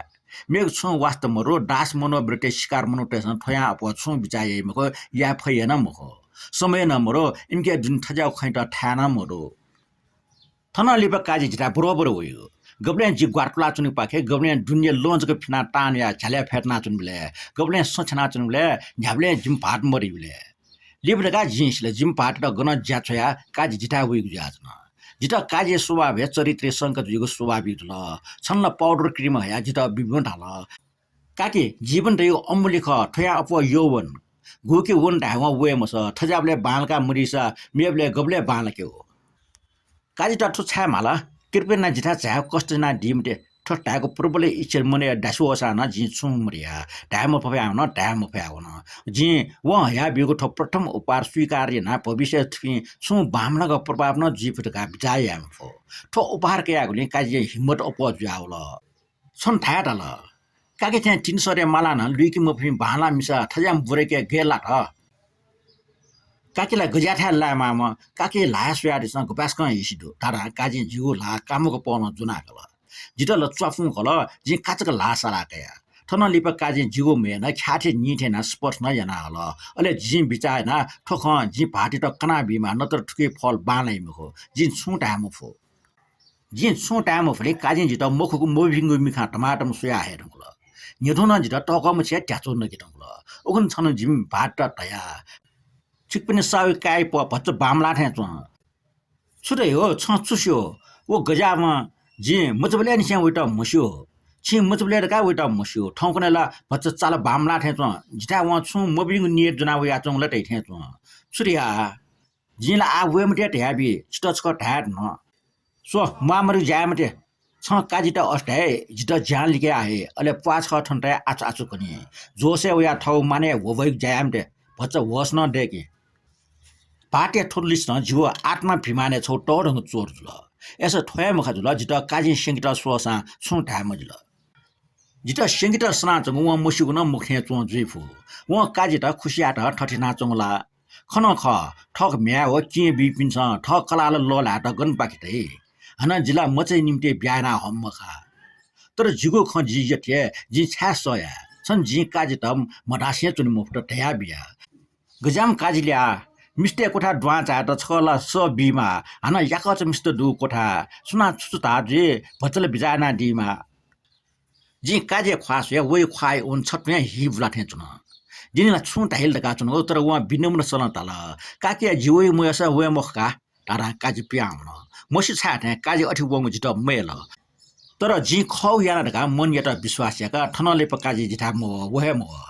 मेगु छुं वास्ता मदु, दास मनोवृत्तिया शिकार मनूतय्‌सं थ्वयां अप्वः छुं बिचाः याइ मखु, याये फइ हे नं मखु। समय नं मदु, इमिके दुने थज्याःगु खँयात थाय् नं मदु। थनं लिपा काजि जिथाय् बरोबर वइगु। गबलें जि ग्वारातुलाच्वनीगुपाखे, गबलें दुनेया लं जक फिनाः तां न्हुयाः झ्यालय् फ्यतुनाच्वनीबलय्, गबलें सँ छ्यानाच्वनीबलय्, न्ह्याबलें जिमि भाःत मदइबलय्। लिपा धकाः जिं सिल, जिमि भाःतयात गनं ज्या छ्वयाः काजि जिथाय् वइगु जुयाच्वन। जितः काजिया स्वभाव हे चरित्रया शंका जुइगु स्वाभाविक जुल। छन्हु ला powder cream हयाः जितः बिब्यु धाल। काकि, जीवन धइगु अमूल्य खः, थ्वयां अप्वः यः वन। गुके वन धायेवं वये मसः, थज्याःबलय् बांलाका मदीसा मेबलय् गबलय् बांलाकेगु? काजित थ्व छाय् म्हाल? कृपया यानाः जिथाय् झायेगु कष्ट यानादी मते। थ्व धायेगु प्रबलया इच्छा मनय् दासि वःसां नं जिं छुं मधया, धाये मफयावन, धाये मफयावन। जिं वं हयाबीगु थ्व प्रथम उपहार स्वीकार यानाः भविष्यय् थुकिं छुं बांमलाक प्रभाव नं जुइ फु धकाः बिचाः याये मफु। थ्व उपहार कयागुलिं काजिया हिम्मत अप्वः जुयावल। छन्हु थाय् धाल, काकि थें तिनिसरे मालां नं लुइके मफुपिं बांलाःम्ह मिसा थज्याःम्ह बुराके गय् लात? काकि ला गज्याःथाय् लायेमाःम्ह, काकि ल्हाः स्वयादिसँ, गुपाय्‌सकं हिसि दु धाधां काजिं जिगु ल्हाः कामुक पहलं ज्वनाकल। जितः ला च्वापुं कल, जिं काचाक्क ल्हाः साला कया। थनं लिपा काजिं जिगु म्हय् नं ख्याः थें नी थें यानाः स्पर्श नं यानाहल। अले जिं बिचाः याना, थ्व खँ जिं भाःतयात कनाबीमाः, नत्र थुकिया फल बांलाइ मखु। जिं छुं धाये मफु। जिं छुं धाये मफुलिं काजिं जितः मखुगु मभिंगु मिखां धमाधम स्वयाः हये धुंकल। न्हिथुं नं जितः तःकः मछिया ध्याच्वः नके धुंकल। उखुन्हु छन्हु जिमि भाःतयात धया, छिकपिनि साहुया काय्‌या प्वाः भचा बांमलाः थें च्वं। छु धाइ हो, छं छु स्यू? व गज्याःम्ह, जिं मचाबलय्‌निसें वयात म्हस्यू। छिं मचाबलय् धकाः वयात म्हस्यू। थौंकन्हय् ला भचा चाला बांमलाः थें च्वं। जिथाय् वं छुं मभिंगु नियत ज्वनाः वयाच्वंगु ला धइ थें च्वं। छु धया? जिं ला आः वये मते धयाबी, छितः छकः धाये धुन। स्व, म्वाःमदुगु ज्या याये मते। छं काजित अथे धाइ, जितः ज्यां लिकयाः हये, अले प्वाः छकः थन तयाः आचु आचु कनी। जोशय् वयाः थःगु मानय् ह्वभ्वइगु ज्या याये मते, भचा होश नं दय्‌के। भाःतया थ्व लिसतं जिगु आत्माभिमानय् छगू तःधंगु चोट जुल। अय्‌सा थ्व हे मखा जुल, जितः काजिं स्यंकेत स्वःसां छुं धाये मजिल। जितः स्यंकेत सनाच्वंगु वं मस्यूगु नं मखु थें च्वं जुइ फु। वं काजित खुसि यायेत थथे यानाच्वंगु ला? खः नं खः, थःगु म्ह्याय् व किं बीपिन्सं थःगु कलाः ला लःल्हायेत गन बाकि दइ? हानं जि ला मचाया निंतिं ब्याहा याना हःम्ह खः। तर जिगु खँ जि यःथें जिं छाय् सह याये? छन्हु जिं काजित म्हधासें च्वने मफुत धयाबिया। गज्याःम्ह काजि ल्याः, मिस्तय् क्वथाय् दुहां झायेत छकः ला सः बीमाः, हानं याकःचा मिस्त दुगु क्वथाय् सुनां छु छु धाः जुइ, भचा ला बिचाः यानादीमाः। जिं काजिया ख्वाः स्वयाः वया ख्वाःया वन छतुयां हि बुला थें च्वन। जिं ला छुं धाइल धकाः च्वनागु, तर वं विनम्र सलं धाल, काकिया जि वइ मवय्‌सा वये मखु का। धाधां काजि पिहां वन। मस्यू छाय् थें काजि अथे वंगु जितः मयल। तर जिं खःगु याना धकाः मनयात विश्वास याकाः थनं लिपा काजि जिथाय् मवः, व हे मवः।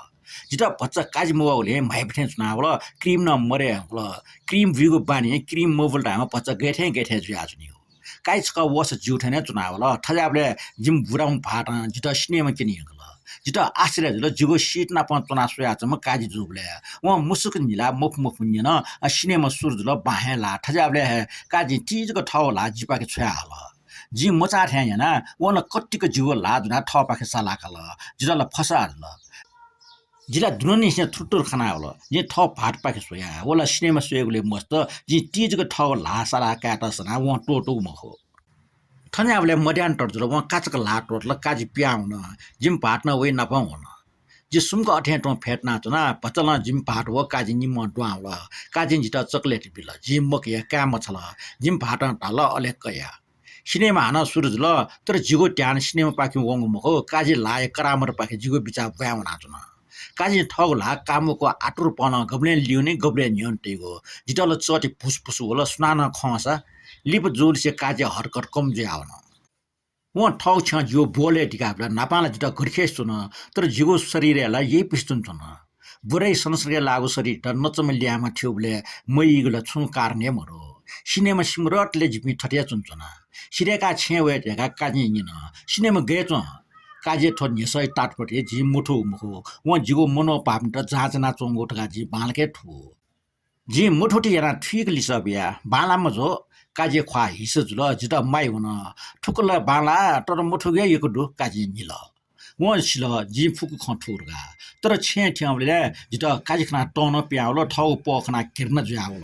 जितः भचा काजि मवःगुलिं म्हाइपु थें च्वनावल, क्रिम नं मदये धुंकल। क्रिम बुइगु बानी, क्रिम मबुल धाःम्ह भचा गय् थें गय् थें जुयाच्वनीगु। काजि छकः वःसा जिगु थें च्वनावल। थज्याःबलय् जिमि बुराम्ह भाःतं जितः सिनेमा क्यने यंकल। जितः आश्चर्य जुल, जिगु seat नाप च्वनाः स्वयाच्वंम्ह काजि जूबलय्। वं मुसुक न्हिलाः मफु मफु न्यन, अ, सिनेमा सुरु जुल, बां हे ल्हाः। थज्याःबलय् हे काजिं तिजक थःगु ल्हाः जिपाखे छ्वयाहल। जिं मचाः थें यानाः वं नं कतिक जिगु ल्हाः ज्वनाः थःपाखे सालाकाल। जितः ला फसाः जुल। जि ला दुनुंनिसें थुरथुर खनावल। जिं थः भाःतपाखे स्वया। व ला सिनेमा स्वयेगुलिइ मस्त, जिं तिजक थःगु ल्हाः सालाः कायेत सनाः वं त्वःतूगु मखु। थज्याःबलय् मध्यान्तर जुल, वं काचाक्क ल्हाः त्वःतल, काजि पिहां वन। जिमि भाःत नं वइ नाप वन। जि सुम्क अथें तुं फ्यतुनाच्वना। भचा नं जिमि भाःत व काजि निम्हं दुहां वल। काजिं जितः chocolate बिल। जिं मखया, काये मछाल। जिमि भाःतं धाल, अले कया। सिनेमा हानं सुरु जुल, तर जिगु ध्यान सिनेमापाखें वंगु मखु, काजि ल्हाःया करामतपाखे जिगु बिचाः ब्वाँय् वनाच्वन। काजिं थःगु ल्हाः कामय् आतुरपनं गबलें लिउने, गबलें न्ह्यःने तइगु। जितः ला चःति भुसभुस वल, सुनानं खंसा। लिपा जूलिसे काजिया हरकत कम जुयावन। वं थःगु छ्यं जिगु बोलय् दिकाबिल। न्हापां ला जितः गथे खय् च्वन, तर जिगु शरीरय् ला यइपुसे तुं च्वन। बुराइ संसर्गय् लाःगु शरीरत नचाम्ह ल्याय्म्ह थ्यूबलय् मयइगु ला छुं कारण हे मदु। सिनेमा सिमरतले जिपिं थथे हे च्वनाच्वना। सिधय्काः छेँय् वये धकाः काजिं न्यन, सिनेमा गय् च्वं? काजिया थ्व न्ह्यसःया तातपति जिं मथूगु मखु। वं जिगु मनोभावयात जाँच यानाच्वंगु धकाः जिं बांलाक हे थू। जिं मथूथी यानाः थुइक लिसः बिया, बांलाः मजू। काजिया ख्वाः हिसः जुल, जितः माइ वन। थुक ला बांलाः, तर मथूगु हे यक्व दु, काजिं न्हिल। वं सिल, जिं फुक्क खँ थू धकाः। तर छेँय् थ्यंबलय् जितः काजि खनाः तं नं पिहां वल, थःगु पः खनाः घृणा जुयावल।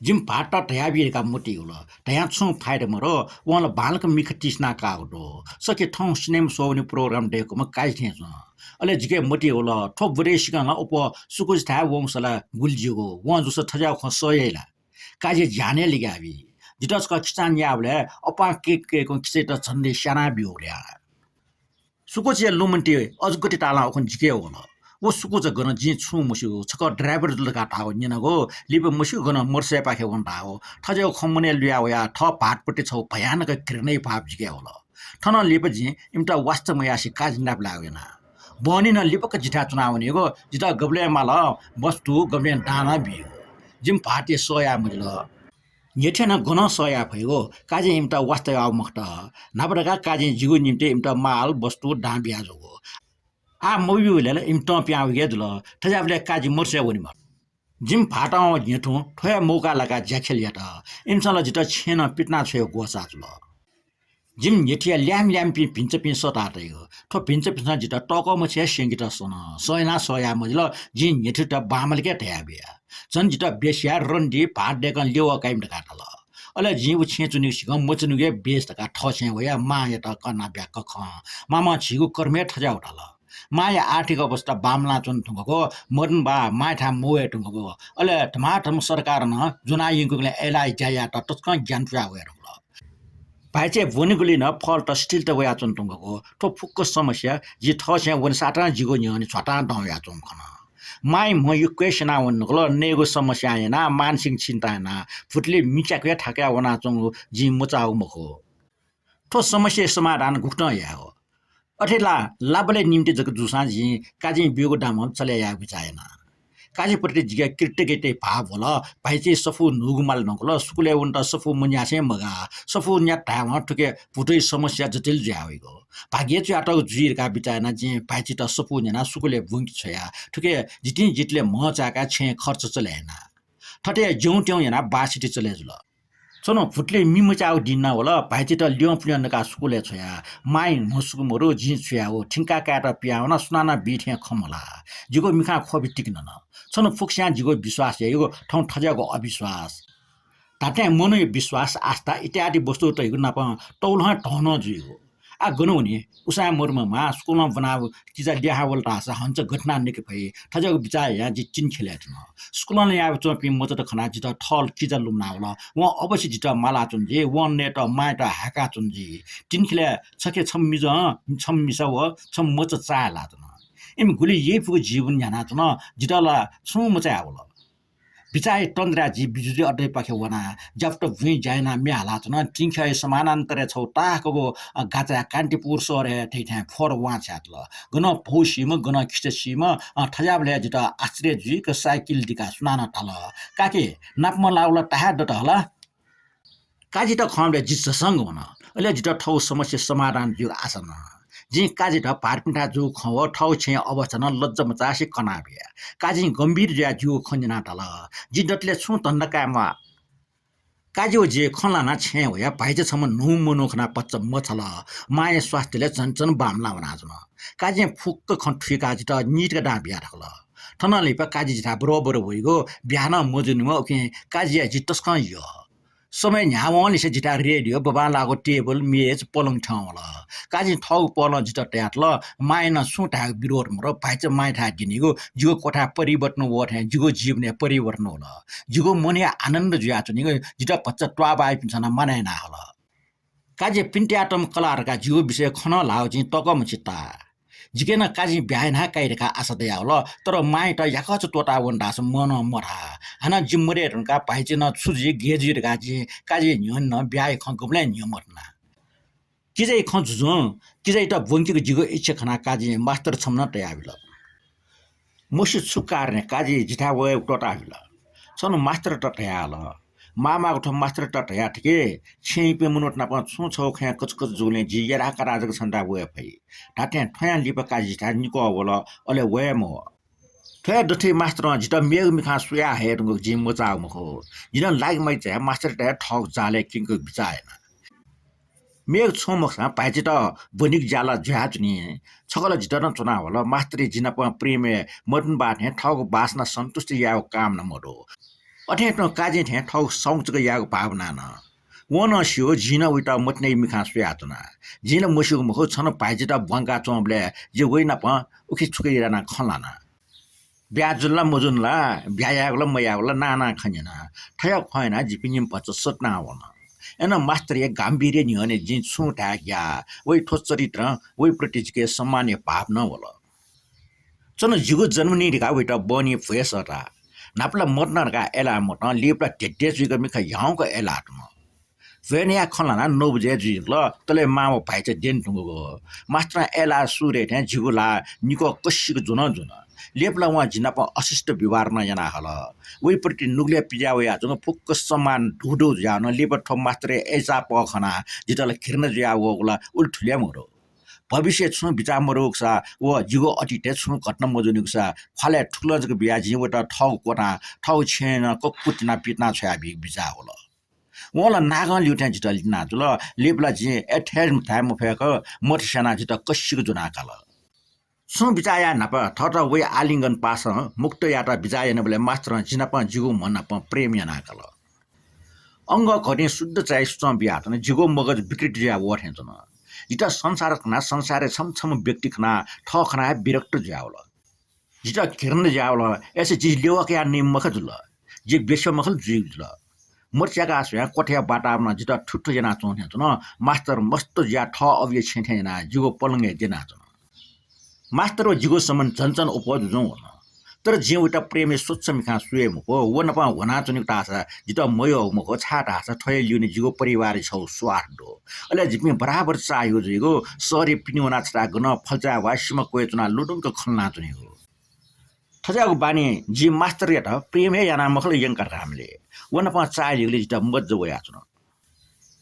जिमि भाःतयात धयाबी धकाः मतिइ वल। धयां छुं फाइदा मदु, वं ला बांलाक मिखा तिसिना काःगु दु। सकि थौं सिनेमा स्वःवने program दय्कूम्ह काजि थें च्वं। अले जिके मतिइ वल, थ्व बुराइसिकं ला अप्वः सुकुचिथाय् वंसा ला गुलि ज्यूगु, वं जूसा थज्याःगु खँ सह याइ ला? काजिया ज्यान हे लिग्याबी। जितः छकः खिचां न्याःबलय् अप्वः कय्क कय्कं खिचायात झन्डै स्यानाः ब्यूगु ला। सुकुचिया लुमन्ति अजगति तालं उखुन्हु जिके वल। व सुकुचा गन जिं छुं मस्यू, छकः driver जुल धकाः धाःगु न्यनागु, लिपा मस्यू गन मोटरसाइकलपाखे वन धाःगु। थज्याःगु खँ मनय् लुया वयाः थः भाःतपति छगू भयानक घृणाया भाव जिके वल। थनं लिपा जिं इमित वास्ता मयासें काजि नाप लायेगु याना। बहनी नं लिपक्क जिथाय् च्वनाः वनीगु, जितः गबलें माल वस्तु गबलें दां नं बीगु। जिमि भाःतया सह याये मजिल। न्ह्यथें नं गनं सह याये फइगु, काजिं इमित वास्ता याःगु मखुत। न्हापा धकाः काजिं जिगु निंतिं इमित माल वस्तु दां बियाजूगु। आः मब्यूबलय् ला इमि तं पिहां वइगु हे जुल। थज्याःबलय् काजि मोटरसाइकलय् वनेमाः। जिमि भाःतं व न्ह्यथुं थ्व हे मौका लाकाः ज्याखेल यात। इमिसं ला जितः छेँय् नं पितिना छ्वयेगु ग्वसाः जुल। जिमि न्ह्यथिया ल्याय्म्ह ल्याय्म्हपिं भिन्चापिं सःताः तइगु। थ्व भिन्चापिन्सं जितः तःकः मछि हे स्यंकेत सन। सह यानाः सह याये मजिल, जिं न्ह्यथित बांमलाक हे धयाबिया। झन जितः बेस्याः रन्डी भाःत दय्कं ल्यवः काइम्ह धकाः धाल। अले जिं व छेँय् च्वनीगु सिकं मच्वनीगु हे बेस धकाः थःछेँय् वयाः मांयात कनाबिया कखं। मामं झीगु कर्म हे थज्याःगु धाल। मांया आर्थिक अवस्था बांमलाच्वने धुंकूगु, मदन बा मांयाथाय् मवये धुंकूगु। अले धमाधम सरकारं नं ज्वनाः यंकूगुलिं अय्लाः ज्या यायेत तसकं ज्ञान पुया वये धुंकल। भाइचय् ब्वनेगुलिं नं फल्त स्थिरता वयाच्वने धुंकूगु। थ्व फुक्क समस्या जि थःछेँय् वनेसातं जिगु न्ह्यःने झ्वातां दं वयाच्वंगु खन। मांया म्ह यक्व हे स्यनावने धुंकल। नयेगु समस्यां यानाः मानसिक चिन्ता यानाः भुतुलिइ मि च्याकु हे थाकया वनाच्वंगु जिं मचाःगु मखु। थ्व समस्याया समाधान गुकथं यायेगु? अथे ला लाबलय् निंतिं जक जूसां जिं काजिं ब्यूगु दामं चले यायेगु बिचाः याना। काजिप्रति जिके कृतज्ञताया भाव वल। भाइचय् सफू न्हूगु माले धुंकल। स्कूलय् वनेत सफू मन्यासें मगाः। सफू न्यात धायेवं थुके भुतुइ समस्या जटिल जुयावइगु। भाग्य च्वयातःगु जुइ धकाः बिचाः यानाः जिं भाइचित सफू न्यानाः स्कूलय् ब्वंके छ्वया। थुके जितिं जितले म्ह चाय्काः छेँय् खर्च चले याना। थथे ज्यौं त्यौं यानाः बाःसिति चले जुल। छन्हु भुतुलिइ मि मचाःगु दिं नं वल। भाइचित ल्यं पुल्यं नकाः स्कूलय् छ्वया। मांया म्ह सुकुमरु जिं छु याये, थिंका कायेत पिहां वना, सुनानं बी थें खँ मल्हाः। जिगु मिखां ख्वबि तिकि नं। छन्हु फुक्कस्यां जिगु विश्वास याइगु, थौं थज्याःगु अविश्वास। धात्थें मनूया विश्वास, आस्था इत्यादि वस्तु तइगु नाप तौलं धनं जुइगु। आः गन वनी? उसाँय् मदुम्ह मां स्कूलं ब्वनाः किजा लिहां वल धाःसा हन्च गथे यानाः नके फइ? थज्याःगु बिचाः यायां जि तिन ख्यलय् च्वन। स्कूलं लिहां वयाच्वंपिं मचात खनाः जितः थः किजा लुमनावल। वं अवश्य जितः मालाच्वन जुइ, वं नयेत मांयात हाय्काच्वन जुइ। तिन ख्यलय् छखे छम्ह मिजं, छम्ह मिसा व छम्ह मचा चाःहिलाच्वन। इमि गुलि यइपुगु जीवन न्ह्यानाच्वन, जितः ला छुं मचायावल। बिचाःया तन्द्राय् जि बिजुली अड्डापाखे वनाः ज्यापुता भुइँ ज्या यानाः म्ये हालाच्वन। तिन ख्यःया समानान्तरय् छगू ताःहाकःगु, अ, गाचाय् कान्तिपुर सहरय् थइथाय् फोहोर वां छ्यातल। गनं भौ सीम्ह, गनं खिचा सीम्ह, अ, थज्याःबलय् जितः आश्चर्य जुइक साइकिल दिकाः सुनानं धाल, "काकी, नापं लाःगु ला ताहाय् दत हला?" काजीत खंबलय् जि झसंक वन। अले जितः थःगु समस्या समाधान जुइगु आशा नं। जिं काजीत भाःपिन्थाय् जूगु खँ व थःगु छेँया अवस्था नं लज्जा मचासे कनाबिया। काजीं गम्भीर जुयाः जिगु खँ न्यनाः धाल, "जि दतले छुं धन्दा काये म्वाः।" काजी व जि खँ ल्हानाः छेँय् वयाः भाइचा छम्ह न्हू मनू खनाः भचा मछाल। मांया स्वास्थ्यलय् झन झन बांमलाः वनाच्वन। काजीं फुक्क खँ थुइकाः जितः नितिका दां बिया धकल। थनं लिपा काजी जिथाय् बरोबर वइगु, ब्याहा नं मजूनिम्ह, उकिं काजीया जि तसकं यः। समय न्ह्यावंलिसे जिथाय् रेडियो, बबांलाःगु टेबल, मेज, पलङ थ्यंवल। काजीं थःगु पहलं जितः तयातल, मांया नं छुं धायेगु विरोध मरु, भाइचा मांयाथाय् दिनीगु, जिगु क्वथाय् परिवर्तन वः थें जिगु जीवनय् परिवर्तन वल। जिगु मनय् आनन्द जुयाच्वनीगु जितः भचा त्वाःबाःयापिन्सं नं मानय् याना हल। काजीं पिन्त्यातःम्ह कलाः धकाः जिगु विषयय् खँ नं ल्हाःगु जिं तःकः मछि ताः। जिके नं काजीं ब्याहा यानाः काइ धकाः आशा दयावल, तर मांयात याकःचा त्वःतावन धाःसा मनं मधाः। हानं जि मदये धुंकाः भाइचा नं छु जुइ गय् जुइ धकाः जिं काजीया न्ह्यःने नं ब्याहाया खँ गुबलें न्ह्यः मधुना। किजाया खँ जुजुं किजायात ब्वंकेगु जिगु इच्छा खनाः काजीं मास्तर छम्ह नं तयाबिल। मस्यू छु कारणय् काजी जिथाय् वयेगु त्वःताबिल। छन्हु मास्तरयात धयाहल, "मामागु थ्व मास्तरयात धया थके, छेँय् इपिं मनूत नाप छुं छगू खँय् कचकच जूगुलिं जि यदाकदा जक छन्थाय् वये फइ। धात्थें थ्वयां लिपा काजी जिथाय् निकः वल, अले वये मवः।" थ्व हे दथुइ मास्तरं जितः मेगु मिखां सुया हये धुंकूगु जिं मचाःगु मखु। जि नं लागि माइ चायाः मास्तरयात हे थःगु जालय् क्यंकेगु बिचाः याना। मेगु छुं मखुसां भाइचायात ब्वनीगु ज्या ला जुयाच्वनी। छकः ला जितः नं च्वनावल। मास्तरया जि नाप प्रेमय् मदुने बाः थें थःगु वासना सन्तुष्ट यायेगु काम नं मदु। अथें तुं काजीं थें थःगु शौक जक यायेगु भावना नं। वं नं स्यू, जिं नं वयात मतिनाया मिखां सुयाच्वना। जिं ला मस्यूगु मखु, छन्हु भाइचायात ब्वंकाच्वंबलय् जि वया नाप उखे छुखे यानाः खँ ल्हाना। ब्याहा जुल ला मजुल ला, ब्याहा यायेगु ला मयायेगु ला नां नां खँ न्यना। थ्वयागु खँ यानाः जिपिं निम्ह भचा सत्ना वन। अय्नं मास्तरया गाम्भीर्य न्ह्यःने जिं छुं धाये ग्याः। वया थ्व चरित्रं वया प्रति जिके सम्मानया भाव नं वल। छन्हु जिगु जन्मदिन धकाः वयात बहनी भ्वय् सःता। न्हापा ला मदुना धकाः अय्लाः मतं, लिपा ला धेधे जुइक मिखा ह्याउँक अय्लाः तुं। भ्वय् नयाः खँ ल्हानाः नौ बजे जुइ धुंकल, तले मां व भाइचा द्यने धुंकूगु। मास्तरं अय्लाः सुरय् थें जिगु ल्हाः निकः कसिक ज्वन ज्वन। लिपा ला वं जि नाप अशिष्ट व्यवहार नं याना हल। वया प्रति नुगलय् पिज्या वयाच्वंगु फुक्क सम्मान धुधु जुयाः वन। लिपा थ्व मास्तरया अय्चाःपः खनाः जितः ला घृणा जुया वःगु ला उलि थुलि हे मदु। भविष्यय् छुं बिचाः मदुगुसा व जिगु अतीतय् छुं घटना मजूनिगुसा ख्वालय् थुकलं जक बियाः जिं वयात थःगु क्वथां थःगु छेँय् नं कक्कुतिना पितिना छ्वयाबीगु बिचाः वल। वं ला नागं ल्यू थें जितः लिना जुल। लिपा ला जिं अय् थय् धाये मफय्क मत स्यानाः जितः कसिक ज्वनाः काल। छुं बिचाः याये न्हापा थःत वया आलिंगन पासं मुक्त यायेत बिचाः यानाबलय् मास्तरं जि नाप जिगु म्ह नाप प्रेम याना काल। अंगः घटिं शुद्ध चाय् सुचं बियातन। जिगु मगज विकृत जुया वः थें च्वन। जितः संसार खनाः संसारय् छम्ह छम्ह व्यक्ति खनाः थः खनाः हे विरक्त जुयावल। जितः घृणा जुयावल। अय्सा जि लेवा कयाः नइम्ह मखा जुल। जि बेस्यू मखा ला जुइगु जुल। मत स्याकाः स्वयां क्वथाया वातावरणं जितः थुथु यानाच्वं थें च्वन। मास्तर मस्त जुयाः थः अबुया छेँ थें यानाः जिगु पलंगय् द्यनाच्वन। मास्तर व जिगु सम्बन्ध झन झन अप्वः जुजुं वन। तर जिं वयात प्रेमया स्वच्छ मिखां स्वये मफु। व नाप ह्वनाच्वनेगु धाःसा जितः मयःगु मखु, छाय्धाःसा थ्व हे ल्यूने जिगु परिवारय् छगू स्वार्थ दु। अले जिपिं बराबर चाःहिउ जुइगु, शहरय् पिने वनाः छथाय् गनं फल्चाय् वा सिमा क्वय् च्वनाः लुधंक खँ ल्हानाच्वनेगु। थज्याःगु बानी जिं मास्तरयात प्रेम हे यानाः मखु ला यंका धाःबलय् व नाप चाःहिलीगुलिं जितः मज्जा वयाच्वन।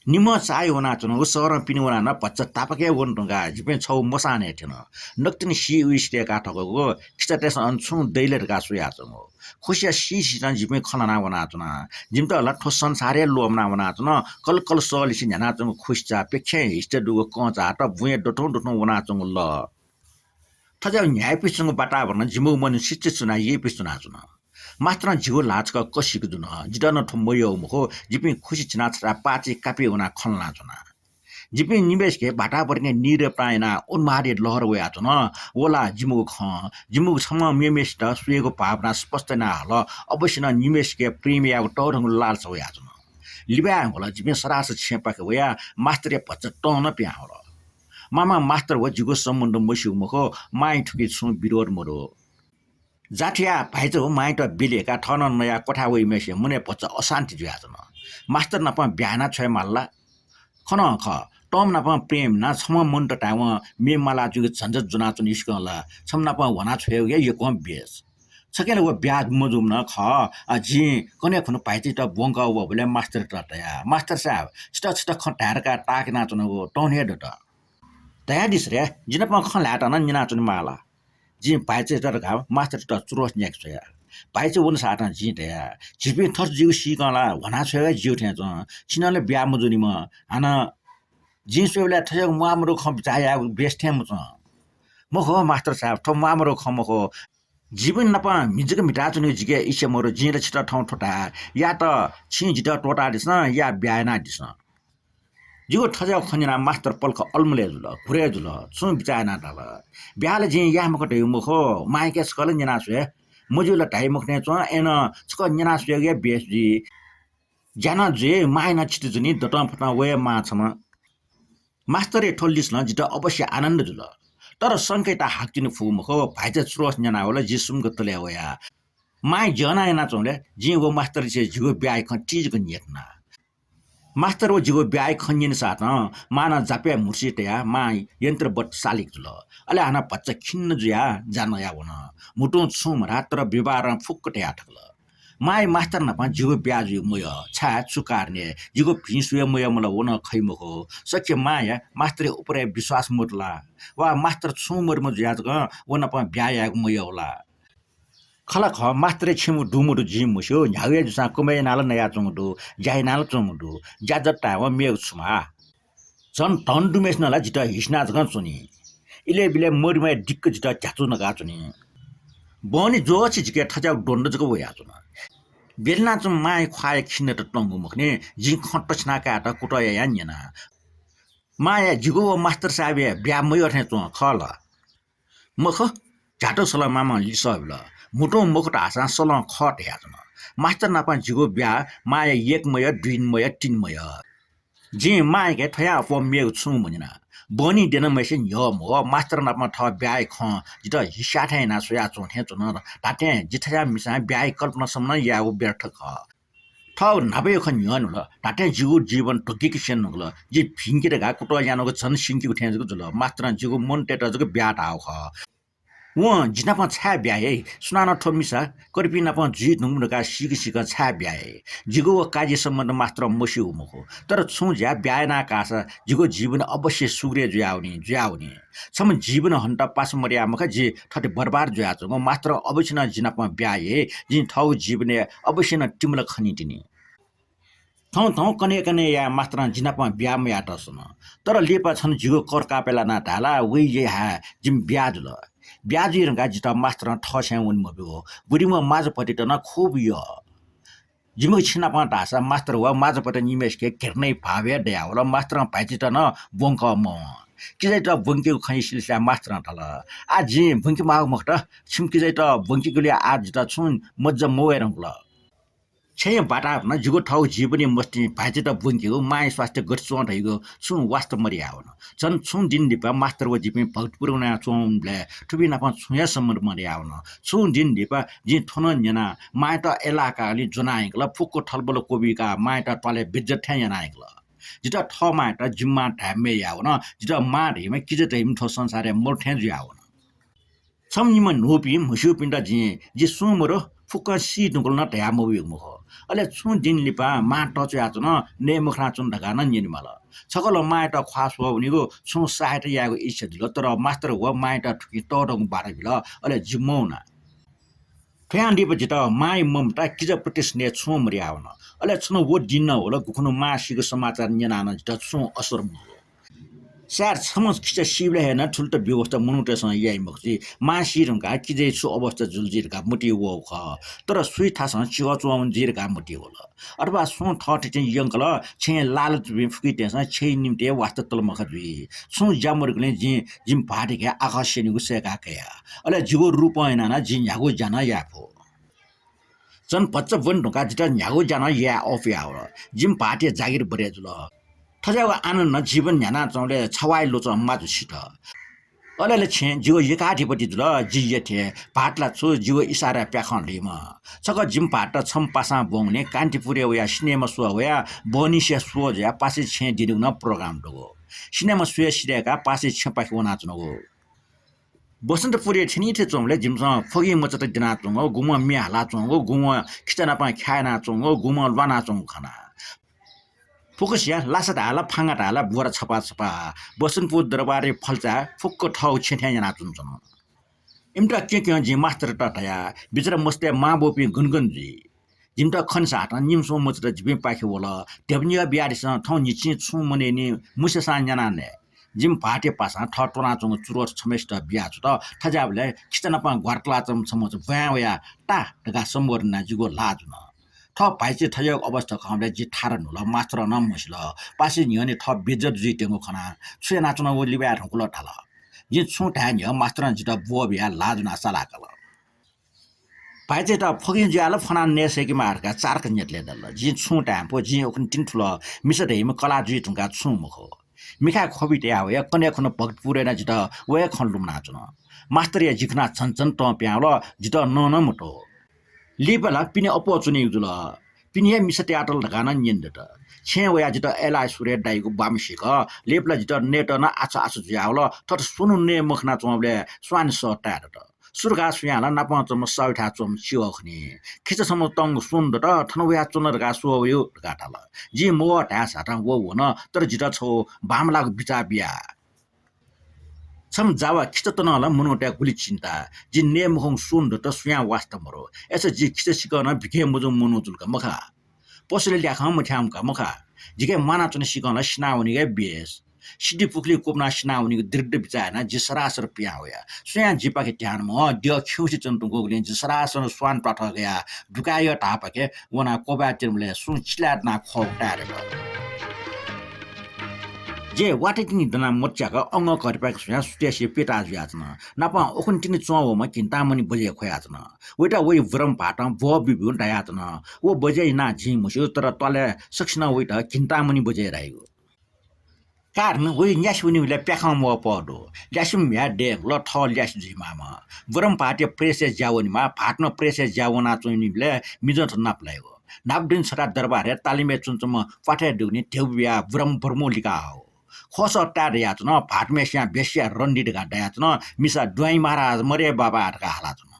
निम्हं चाःहि वनाच्वनागु शहरं पिने वनाः नं भचा तापाक हे वन धुंकाः जिपिं छगू मसानय् थ्यन। नकतिनि सी उइसे दय्काः थकूगु खिचातय्सं अन छुं दइ ला धकाः स्वयाच्वंगु। खुसिया सीसितं जिपिं खँ ल्हानाः वनाच्वना। जिमित ला थ्व संसारय् ल्वःमनाः वनाच्वन। कलकल सःलिसे न्ह्यानाच्वंगु खुसिचा, प्यखें हिसित दुगु कंचात, बुँया दथुं दथुं वनाच्वंगु लः। थज्याःगु न्ह्याइपुसे च्वंगु वातावरणं जिमिगु मन सिच्छि च्वनाः यइपुसे च्वनाच्वन। मास्तरं जिगु ल्हाः छकः कसिक जुन। जितः नं थ्व मयःगु मखु। जिपिं खुसि चिनाः छथाय् पाचय् कापय् वनाः खँ ल्हानाच्वना। जिपिं निम्हय्सिके भाःता बरके नीरप्तां यानाः उन्मादया लहर वयाच्वन। व ला जिमिगु खँ, जिमिगु छम्हं मेम्हय्सित स्वयेगु भावना स्पष्ट याना हल। अवश्य नं निम्हय्सिके प्रेम यायेगु तःधंगु लालसा वयाच्वन। लिबाय् हंकल जिपिं सरासर छेँपाखे वयाः मास्तरया भचा तं नं पिहां हल। मामां मास्तर व जिगु सम्बन्ध मस्यूगु मखु, मांया थुकी छुं विरोध मदु। जाथ्याः भाइचा व मांयात बिल्यय्काः थः नं नयाः क्वथाय् वइम्हय्सिया मनय् भचा अशान्ति जुयाच्वन। मास्तर नाप ब्याहा याना छ्वयेमाल ला? खः नं खः, तंम्ह नाप प्रेम यानाः छम्ह मनूत धायेवं मेम्ह माला जुइगु झन्झट ज्वनाच्वनीसिकं ला छम्ह नाप ह्वना छ्वयेगु हे यक्वं बेस। छखें ला व ब्याहा मजूम्ह खः। अ, जिं कन्हय् खुन्हु भाइचायात ब्वंकः वःबलय् मास्तरयात धया, "मास्तर साहेब, छितः छता खँ धाये धकाः ताःक्यनाच्वनागु तौं हे दत।" "धयादिसँ रे, जि नाप खँ ल्हायेत नं न्यनाच्वनेमाः ला?" जिं भाइचायात धकाः मास्तरयात चुरोस न्याके छ्वया। भाइचा वनाः साथं जिं धया, "झीपिं थथे जुइगु सीकं ला ह्वनाछ्वयेगु हे ज्यू थें च्वं। छिं नं ला ब्याहा मजूनिम्ह। हानं जिं स्वयेबलय् थज्याःगु म्वाःमदुगु खँ बिचाः यायेगु बेस थें मच्वं।" "मखु मास्तर साहेब, थ्व म्वाःमदुगु खँ मखु। जीवन नाप म्हि जक म्हिताच्वनेगु जिके इच्छा मदु। जिं ला छितः थौं थ्व धाये, या त छिं जितः त्वःतादिसँ, या ब्याहा यानादिसँ।" जिगु थज्याःगु खँ न्यनाः मास्तर पलख अलमलय् जुल, घुरय् जुल। छुं बिचाः यानाः धाल, "ब्याहा ला जिं याये मखु धयागु मखु, मांयाके छकः ला न्यना स्वये। मज्यू ला धाइ मखु थें च्वं, अय्‌नं छकः न्यना स्वयेगु हे बेस जुइ। ज्या नं जुइ, मांया नं क्षति जुइ नि, दतं फतं वये मां छम्ह।" मास्तरया थ्व लिसलं जितः अवश्य आनन्द जुल। तर संकेत हाकतिनि फुगु मखु, भाइचा चुरोस न्यनावल, जि सुम्क तलय् वया। मांया ज्यः यानाच्वंबलय् जिं व मास्तरयात जिगु ब्याहाया खँ तिजक न्ययेधुना। मास्तर व जिगु ब्याहाया खँ न्यने साथं मांनं जापय् म्हुतुसि तयाः मां यन्त्रवत सालिक जुल। अले हानं भचा खिन्न जुयाः जा नयावन। म्हुतुं छुं मधाः, तर व्यवहारं फुक्क तयाः थकल। मांया मास्तर नाप जिगु ब्याहा जुइ मयः, छाय् छु कारणय्? जिगु भिं स्वये मयःम्ह ला व नं खइ मखु। सके मांया मास्तरया उपरय् विश्वास मदु ला? वा मास्तर छुं मदुम्ह जुयाः जक व नाप ब्याहा यायेगु मयः ला? खला खः, मास्तरया छेँय् दु मदु जिं मस्यू, न्ह्यागु हे जूसां कमय् यानाः ला नयाच्वंगु दु, ज्या यानाः ला च्वंगु दु, ज्या जक तायेवं मेगु छु माः। झन धन दुम्हेसिनं ला जितः हिसिना जकं च्वनी। इलय् बिलय् मरिमाया दिक्क जितः झ्याचु नकाच्वनी। बहनी ज्वःछि जिके थज्याःगु द्वन्द्व जक वयाच्वन। ब्यलनाच्वंम्ह मांया ख्वाःया खिन्नत तंगु मखुनि, जिं खँ तछिना कायेत कुतः यायां न्यना। मांया जिगु व मास्तर साहेबया ब्याहा मयः थें च्वं खः ला? मखु, झ्यातु सलं मामं लिसः बिल। म्हुतुं मखु धाःसां सलं खः धयाच्वन। मास्तर नाप जिगु ब्याहा मांया एक मयः, दुइन मयः, तिन मयः। जिं मांयाके थ्वयां अप्वः मेगु छुं मन्यना। बहनी द्यनाम्हय्‌सित न्ह्यः म्वः, मास्तर नाप थः ब्याहाया खँ जितः हिस्याथें यानाः स्वयाच्वं थें च्वन। धात्थें जि थज्याःम्ह मिसां ब्याहाया कल्पना सम्म नं यायेगु व्यर्थ खः। थःगु न्हापाया खँ न्ह्यः न्हुल। धात्थें जिगु जीवन धुंकीके स्यने धुंकल। जि भिंके धकाः कुतः यानागु झन सिंकेगु थें जक जुल। मास्तरं जिगु मन तयेत जक ब्याहा धाःगु खः। वं जि नाप छाय् ब्याहा याइ? सुनानं थ्व मिसा कर्पिं नाप जुइ धुंकूम्ह धकाः सीक सीकं छाय् ब्याहा याइ? जिगु व काजी सम्बन्ध मास्तरं मस्यूगु मखु। तर छुं ज्या ब्याहा याना काःसा जिगु जीवन अवश्य सुग्रे जुयावनी, जुयावनी। छम्ह जीवन हनेत पासा मदयाः मखा जि थथे बर्बाद जुयाच्वंगु। मास्तरं अवश्य नं जि नाप ब्याहा याइ। जिं थःगु जीवनय् अवश्य नं तिमिला खनीतिनि। थौं थौं कन्हय् कन्हय् यायाः मास्तरं जि नाप ब्याहा मयात सन। तर लिपा छन्हु जिगु करकापय् लानाः धाल, वइ जि हाय् जिमि ब्याहा जुल। ब्याहा जुइ धुंकाः जितः मास्तरं थःछेँय् वने मब्यूगु। बुरिम्ह माजपतित नं खुब यः। जिमिगु छिं नाप धाःसा मास्तर व माजपति निम्हय्‌सिके घृणा भाव हे दयावल। मास्तरं भाइचायात नं ब्वंकः मवं। किजायात ब्वंकेगु खँ सिलसिलाय् मास्तरं धाल, आः जिं ब्वंके माःगु मखुत, छिमि किजायात ब्वंकेगुलिं आः जितः छुं मज्जा मवये धुंकल। छेँय् बाताः नं जिगु थःगु जीवनया मस्तिं भाइचायात ब्वंकेगु, मांया स्वास्थ्य गथे च्वं धइगु छुं वास्ता मदयावन। झन छुं दिं लिपा मास्तर व जिपिं भक्तपुर वनाच्वंबलय् थुपिं नाप छुं हे सम्बन्ध मदयावन। छुं दिं लिपा जिं थ्व नं न्यना, मांयात अय्‌लाः काःगुलिं ज्वना यंकल, फुक्क थलबल क्वबिकाः मांयात त्वालय् बेइज्जत थें याना यंकल। जितः थः मांयात जिमि मां धाये मययावन, जितः मां धइम्ह किजा धइम्ह थ्व संसारय् मरु थें जुयावन। छम्ह निम्ह न्हूपिं म्हस्यूपिन्त जिं, जि सुं मदु, फुक्कं सी धुंकल नं धया मवइगु मखु। अले छुं दिं लिपा मां तच्वयाच्वन, नये मखनाच्वन धकाः नं न्यनेमाल। छकलं मांयात ख्वाः स्वः वनीगु छुं सहायता यायेगु इच्छा जुल, तर मास्तर व मांयात थुकिं तःधंगु बाधा बिल, अले जि मवना। थ्वयां लिपा जितः मांया ममता किजाप्रति स्नेह छुं मदयावन। अले छन्हु व दिं नं वल, गुखुन्हु मां सीगु समाचार न्यनाः नं जितः छुं असर मजुल। सायद छम्ह किजा सीबलय् हे नं थुलि त व्यवस्था मनूतय्‌सं याइ मखु जुइ। मां सी धुंकाः किजाया छु अवस्था जुल जुइ धकाः मतिइ वःगु खः। तर सुयाथासं च्वःच्वंवनी जुइ धकाः मतिइ वल। अथवा सुं थःथितिं यंकल, छेँय् लालचुपिं फुकितय्‌सं छेँया निंतिं वास्ता तल मखा जुइ। छुं ज्या मदुगुलिं जिं जिमि भाःतयाके आखः स्यनीगु सय्‌का कया। अले जिगु रूपं यानाः नं जिं न्ह्यागु ज्या नं याये फु। झन भचा ब्वने धुंकाः जितः न्ह्यागु ज्या नं याये अःपुयावल। जिमि भाःतया जागिर बढे जुल। थज्याःगु आनन्दं जीवन न्ह्यानाच्वंबलय् छवाःया ल्वचं माजु सित। अले ला छेँ जिगु एकाधिपति जुल, जि यथे, भाःत ला छु जिगु इसाराय् प्याखं ल्हुइम्ह। छकः जिमि भाःतयात छम्ह पासां ब्वंगुलिं कान्तिपुरय् वयाः सिनेमा स्वः वयाः बहनिसिया स्वः जुयाः पासाया छेँय् दिनेगु नं program दु। सिनेमा स्वयाः सिधय्‌काः पासाया छेँपाखे वनाच्वनागु। बसन्तपुरय् थ्यनीथ्यँ च्वंबलय् जिमिसं फगिं मचात दिनाच्वंगु, गुम्हं म्ये हालाच्वंगु, गुम्हं खिचा नाप ख्याः यानाच्वंगु, गुम्हं ल्वानाच्वंगु खना। फुक्कसिया लासा धाये ला, फांगा धाये ला, बोरा छपा छपा। बसन्तपुर दरबारया फल्चाय् फुक्क थःगु छेँ थें यानाच्वनाच्वन। इमित क्यं क्यं जिं मास्तरयात धया, बिचरा मस्तय् मांबौपिं गन गन जुइ। जिमित खनिसां हातं निम्ह स्वम्ह मचात जिपिंपाखे वल। ध्यबा निगः बियादिसँ, थौं न्हिच्छि छुं मनय् निं मुसेसां न्यानाः नये। जिमि भाःतया पासां थः त्वनाच्वंगु चुरोट छम्हय्‌सित बियाछ्वत। थज्याःबलय् खिचा नाप ग्वारातलाः च्वंम्ह छम्हं ब्वाँय् वयाः ता धकाः सम्बोधन यानाः जिगु ल्हाः जुल। थः भाइचय् थज्याःगु अवस्था खंबलय् जि थारा न्हुल, मास्तरं नं म्हसिल। पासाया न्ह्यःने थः बेइज्जत जुइत्यंगु खनाः छु यानाच्वनागु लिबाये धुंकल धाल। जिं छुं धाये न्ह्यः मास्तरं जितः ब्वः बियाः ल्हाः ज्वनाः साला काल। भाइचय्‌त फगिं जुयाः ला फ्वनाः नये सय्‌केमाः धकाः चारक न्यतले दल। जिं छुं धाये मफु, जिं उखुन्हु तिनि थुल, मिसा धइम्ह कलाः जुइ धुंकाः छुं मखु। मिखाय् ख्वबि तयाः वया कन्हय् खुन्हु भक्तपुरय् नं जितः वया खँ लुमनाच्वन। मास्तरया जि खनाः झन झन तं पिहां वल, जितः नं नं मतः। लिपा ला पिने अप्वः च्वनीगु जुल। पिने हे मिसा तयातल धकाः नं न्यने दत। छेँय् वयाः जितः अय्‌लाःश्वरय् दाइगु बांमसीक। लिपा ला जितः नयेत नं आछु आछु जुयावल। थथे स्वन्हु नये मखनाच्वंबलय् स्वांनिसें ताये दत। सु धकाः स्वयां ला नापं च्वंम्ह साहुयाथाय् च्वंम्ह च्यः खनी। खिचा छम्ह तंगु स्वन्हु दत, थन वयाच्वन धकाः स्वः वयु धकाः धाल। जिं मवः धाये साथं व वन, तर जितः छगू बांमलाःगु बिचाः बिया। छम्ह जावा खिचा तनं ला मनूतय् गुलि चिन्ता। जि नये मखंगु स्वन्हु दत, स्वयां वास्ता मदु। अय्‌सा जि खिचा सिकं नं बिखे मजूम्ह मनू जुल का मखा। पसलय् ल्याखं मथ्याःम्ह का मखा। जिके म्वानाच्वने सिकं ला सिनावनीगु हे बेस। सिद्धिपुखुलिइ क्वपुनाः सिनावनीगु दृढ बिचाः यानाः जि सरासर पिहां वया। स्वयां जिपाखे ध्यान मवः, द्यः खिउँसे च्वने धुंकूगुलिं जि सरासर स्वान प्वाथः कयाः दुकाःया धाःपाखे वनाः क्वब्वाय् त्यंबलय् सुं चिलाय् दनाः ख्वःगु ताये दत। जि वातातिनि दनाः मच्याक अंगः घरेपाखे स्वयाः सुथय्‌से प्यताः जुयाच्वन। नापं उखुन्हु तिनि च्वंवःम्ह घिन्तामणि बज्यै ख्वयाच्वन। वयात वइ ब्रह्म भाःतं ब्वः बिब्यु धयाच्वन। व बज्यै नां जिं मस्यू, तर त्वालय् सकसिनं वइत घिन्तामणि बज्यै धाइगु। कारण वइ न्यासि वनीबलय् प्याखं मवःपः दु। ल्यासिम्ह म्ह्याय् दयेगु ला थः ल्यासे जुइमाःम्ह। ब्रह्म भाःतया प्रेसय् ज्या वनेमाः, भाःत नं प्रेसय् ज्या वनाच्वनीबलय् मिजंत नापलाइगु। न्हापादिन छता दरबारय् तालिमय् च्वनाच्वंम्ह प्वाथय् दुगुलिं ध्यबा बियाः ब्रह्म ब्रह्मो लिकाः हःगु। खःसः ताये धयाच्वन, भाःतम्हेसियां बेस्याः रन्दी धकाः धयाच्वन, मिसा द्वाँइ महाराज मरे बाबा धकाः हालाच्वन।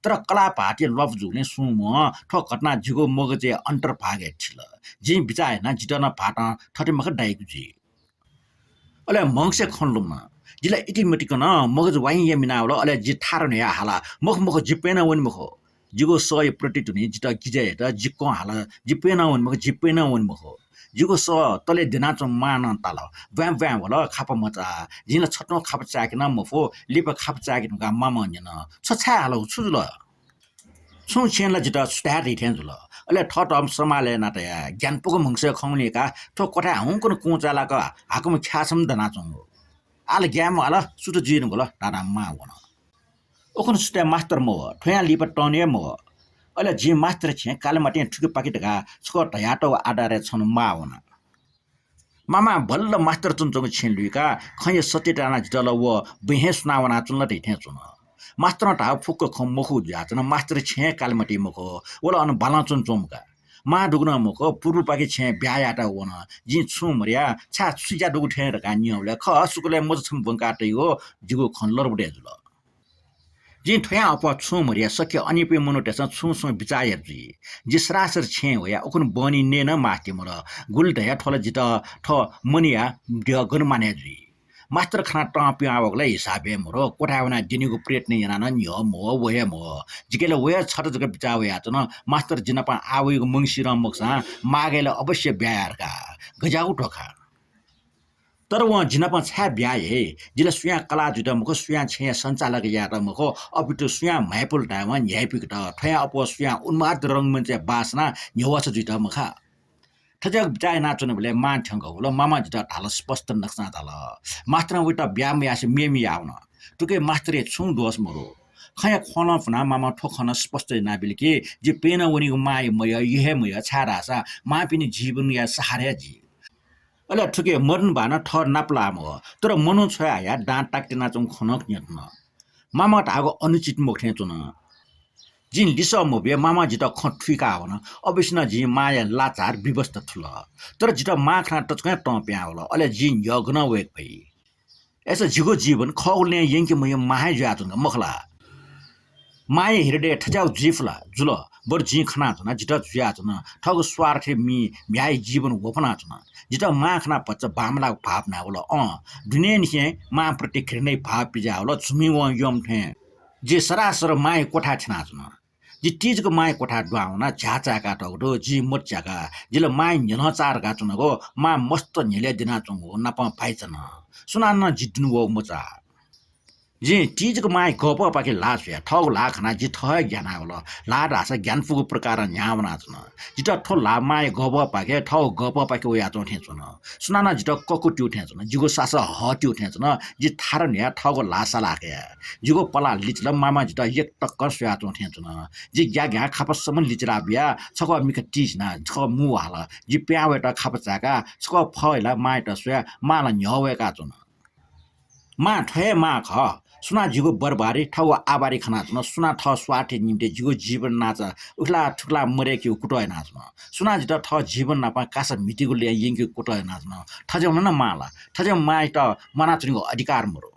तर कलाः भाःतया ल्वापु जूगुलिं सुं मवं। थ्व घटनां जिगु मगजया अन्तर्भागय् थिल। जिं बिचाः याना जितः नं भाःतं थथे मखु धाइगु जुइ। अले म्हगसय् खँ लुमन। जि ला इतिमतिकं नं मगज वाइं यामिनावल, अले जि थारा न्ह्याः हाला, मखु मखु, जि प्यनं वने मखु। जिगु सःया प्रतिध्वनिं जितः गिजय् यात, जि कं हाला, जि प्यनं वने मखु, जि प्यनं वने मखु। जिगु सः तलय् द्यनाच्वंम्ह मां नं ताल। ब्वाँय् ब्वाँय् वल, खापा मचा। जिं ला छत्वं खापा चाय्‌के नं मफु, लिपा खापा चाय्‌के धुंकाः मामं न्यन, छ छाय् हाल, छु जुल? छुं छेँनं ला जितः छु धाये धइथें जुल। अले थःत सम्हालय् याना तयाः ग्यानापुक म्हगसय् खंगुलिं का थ्व क्वथाय् हुंकन कुंचालाक हाकनं ख्याः छम्ह दनाच्वंगु। आः ला ग्याये म्वाः ला, सुथ जुइ धुंकल धाधां मां वन। उखुन्हु सुथय् मास्तर मवः, थ्वयां लिपा तःन्हु हे मवः। अले जिं मास्तर छेँ कालिमाटिं थुकिपाखे धकाः छकः धयातःगु आधारय् छन्हु माः वन। मामां बल्ल मास्तर च्वनाच्वंगु छेँ लुइकाः खँया सत्यता यानाः जितः ला व बँय् हे सुनावनाच्वन ला धइथें च्वन। मास्तरं धाःगु फुक्क खँ मखु जुयाच्वन। मास्तर छेँ हे कालिमाटी मखु, व ला अन बालं च्वनाच्वंम्ह का। मां दुगु नं मखु, पूर्वपाखे छेँय् ब्याहा यायेत वन। जिं छुं मधया, छाय् छु ज्या दुगु थें धकाः न्यंबलय् खः, सुकुलय् मचा छम्ह ब्वंकातइगु। जिगु खँ लरबुदय् जुल। जिं थ्वयां अप्वः छुं मधया, सकसिया अनयापिं मनूतय्‌सं छुं छुं बिचाः यात जुइ। जि सरासर छेँय् वया, उखुन्हु बहनी नये नं मास्ति मदु। गुलि धया थ्व ला जितः थः मनया द्यः गन मानय् जुइ। मास्तर खनाः तं पिहां वःगु ला हिसाबय् मदु, क्वथाय् वनाः द्यनेगु प्रयत्न यानाः नं न्ह्यः मवः, व हे मवः। जिके ला व हे छता जक बिचाः वयाच्वन, मास्तर जि नाप आः वइगु मंसिरं मखुसां माःगय् ला अवश्य ब्याहा याये धकाः। गज्याःगु धोखा। तर वं जि नाप छाय् ब्याहा याइ? जि ला सुयां कलाः जुइत मखु, सुयां छेँया सञ्चालक यायेत मखु, अपितु सुयां म्हाइपुल धायेवं न्ह्याइपुकेत। थ्वयां अप्वः सुयां उन्माद रंगमञ्चय् बाः सनाः न्ह्यवःसा जुइत मखा। थज्याःगु बिचाः यानाच्वनाबलय् मां थ्यंक वल। मामां जितः धाल, स्पष्ट नकसां धाल। मास्तरं वइत ब्याहा मयासें मेम्ह याः वन। थुकी मास्तरया छुं दोष मदु। खँया ख्वलं पुनाः मामां थ्व खँ नं स्पष्ट यानाबिल कि जि प्यनं वनीगु मांया मयः, यः हे मयः, छाय्धाःसा मांपिनि जीवनया सहारा हे जि। अले थुकी मदन बाःनं थः नापलाः मवः, तर मनू छ्वया हयाः दां ताकतिनाच्वंगु खँ नं न्यन। मामां धाःगु अनुचित मखु थें च्वन। जिं लिसः मबिया, मामां जितः खँ थुइकाः वन। अवश्य नं जिं मांया लाचार विवश थुल। तर जितः मां खनाः तसकं तं पिहां वल। अले जिं न्ह्यः गनं वयेके फइ? अय्‌सा जिगु जीवन खःगु लँय् यंके मह्यू मां हे जुयाच्वन का, मखु ला? मांया हृदय थज्याःगु जुइफु ला? जुल। बरु जिं खनाच्वना, जितः जुयाच्वन। थःगु स्वार्थय् मि म्ह्याय् जीवन ह्वफनाच्वन। जितः मां खनाः भचा बांमलाःगु भाव नावल। अँ, दुनेंनिसें मांप्रति घृणाया भाव पिज्यावल, झुम्हय् वं यःम्ह थें। जि सरासर मांया क्वथाय् थ्यनाच्वन। जि तिजक मांया क्वथाय् दुहां वनाः झ्याः चाय्‌कातःगु दु। जिं मत च्याका। जि ला मांया न्ह्यलं चाःधकाच्वनागु, मां मस्त न्ह्यलय् द्यनाच्वंगु नापं भाइचा नं। सुनानं जि दुने वःगु मचाः। जिं तिजक मांया गःपःपाखे ल्हाः स्वया। थःगु ल्हाः खनाः जि थः हे ग्यानावल। ल्हाः धाःसा ग्यानापुगु प्रकारं न्ह्याः वनाच्वन। जितः थ्व ल्हाः मांया गःपःपाखे, थःगु गःपःपाखे वयाच्वं थें च्वन। सुनानं जितः ककु त्यू थें च्वन। जिगु सासः हः त्यू थें च्वन। जि थारु न्ह्याः थःगु ल्हाः सालाः कया। जिगु पलाः लिचिल, मामां जितः यक्व तकं स्वयाच्वं थें च्वन। जि ग्याग्यां खापसम्म लिचिला बियाः छकः मिखा तिसिनाः छकः मू हाल। जि पिहां वयेत खापा चाय्‌काः छकः फः हिलाः मांयात स्वयाः मां ला न्ह्यः वय्‌काच्वन। मां थ्व हे मां खः। सुनां जिगु बरबारी, थःगु आबारी खनाच्वन, सुनां थः स्वार्थया निंतिं जिगु जीवन नाचा उखेला थुखेला मदय्‌केगु कुतः यानाच्वन। सुनां जितः थः जीवन नाप कासा म्हितीगु लँय् यंकेगु कुतः यानाच्वन। थज्याःम्ह नं मां ला? थज्याःम्ह मांयात म्वानाच्वनेगु अधिकार मदु।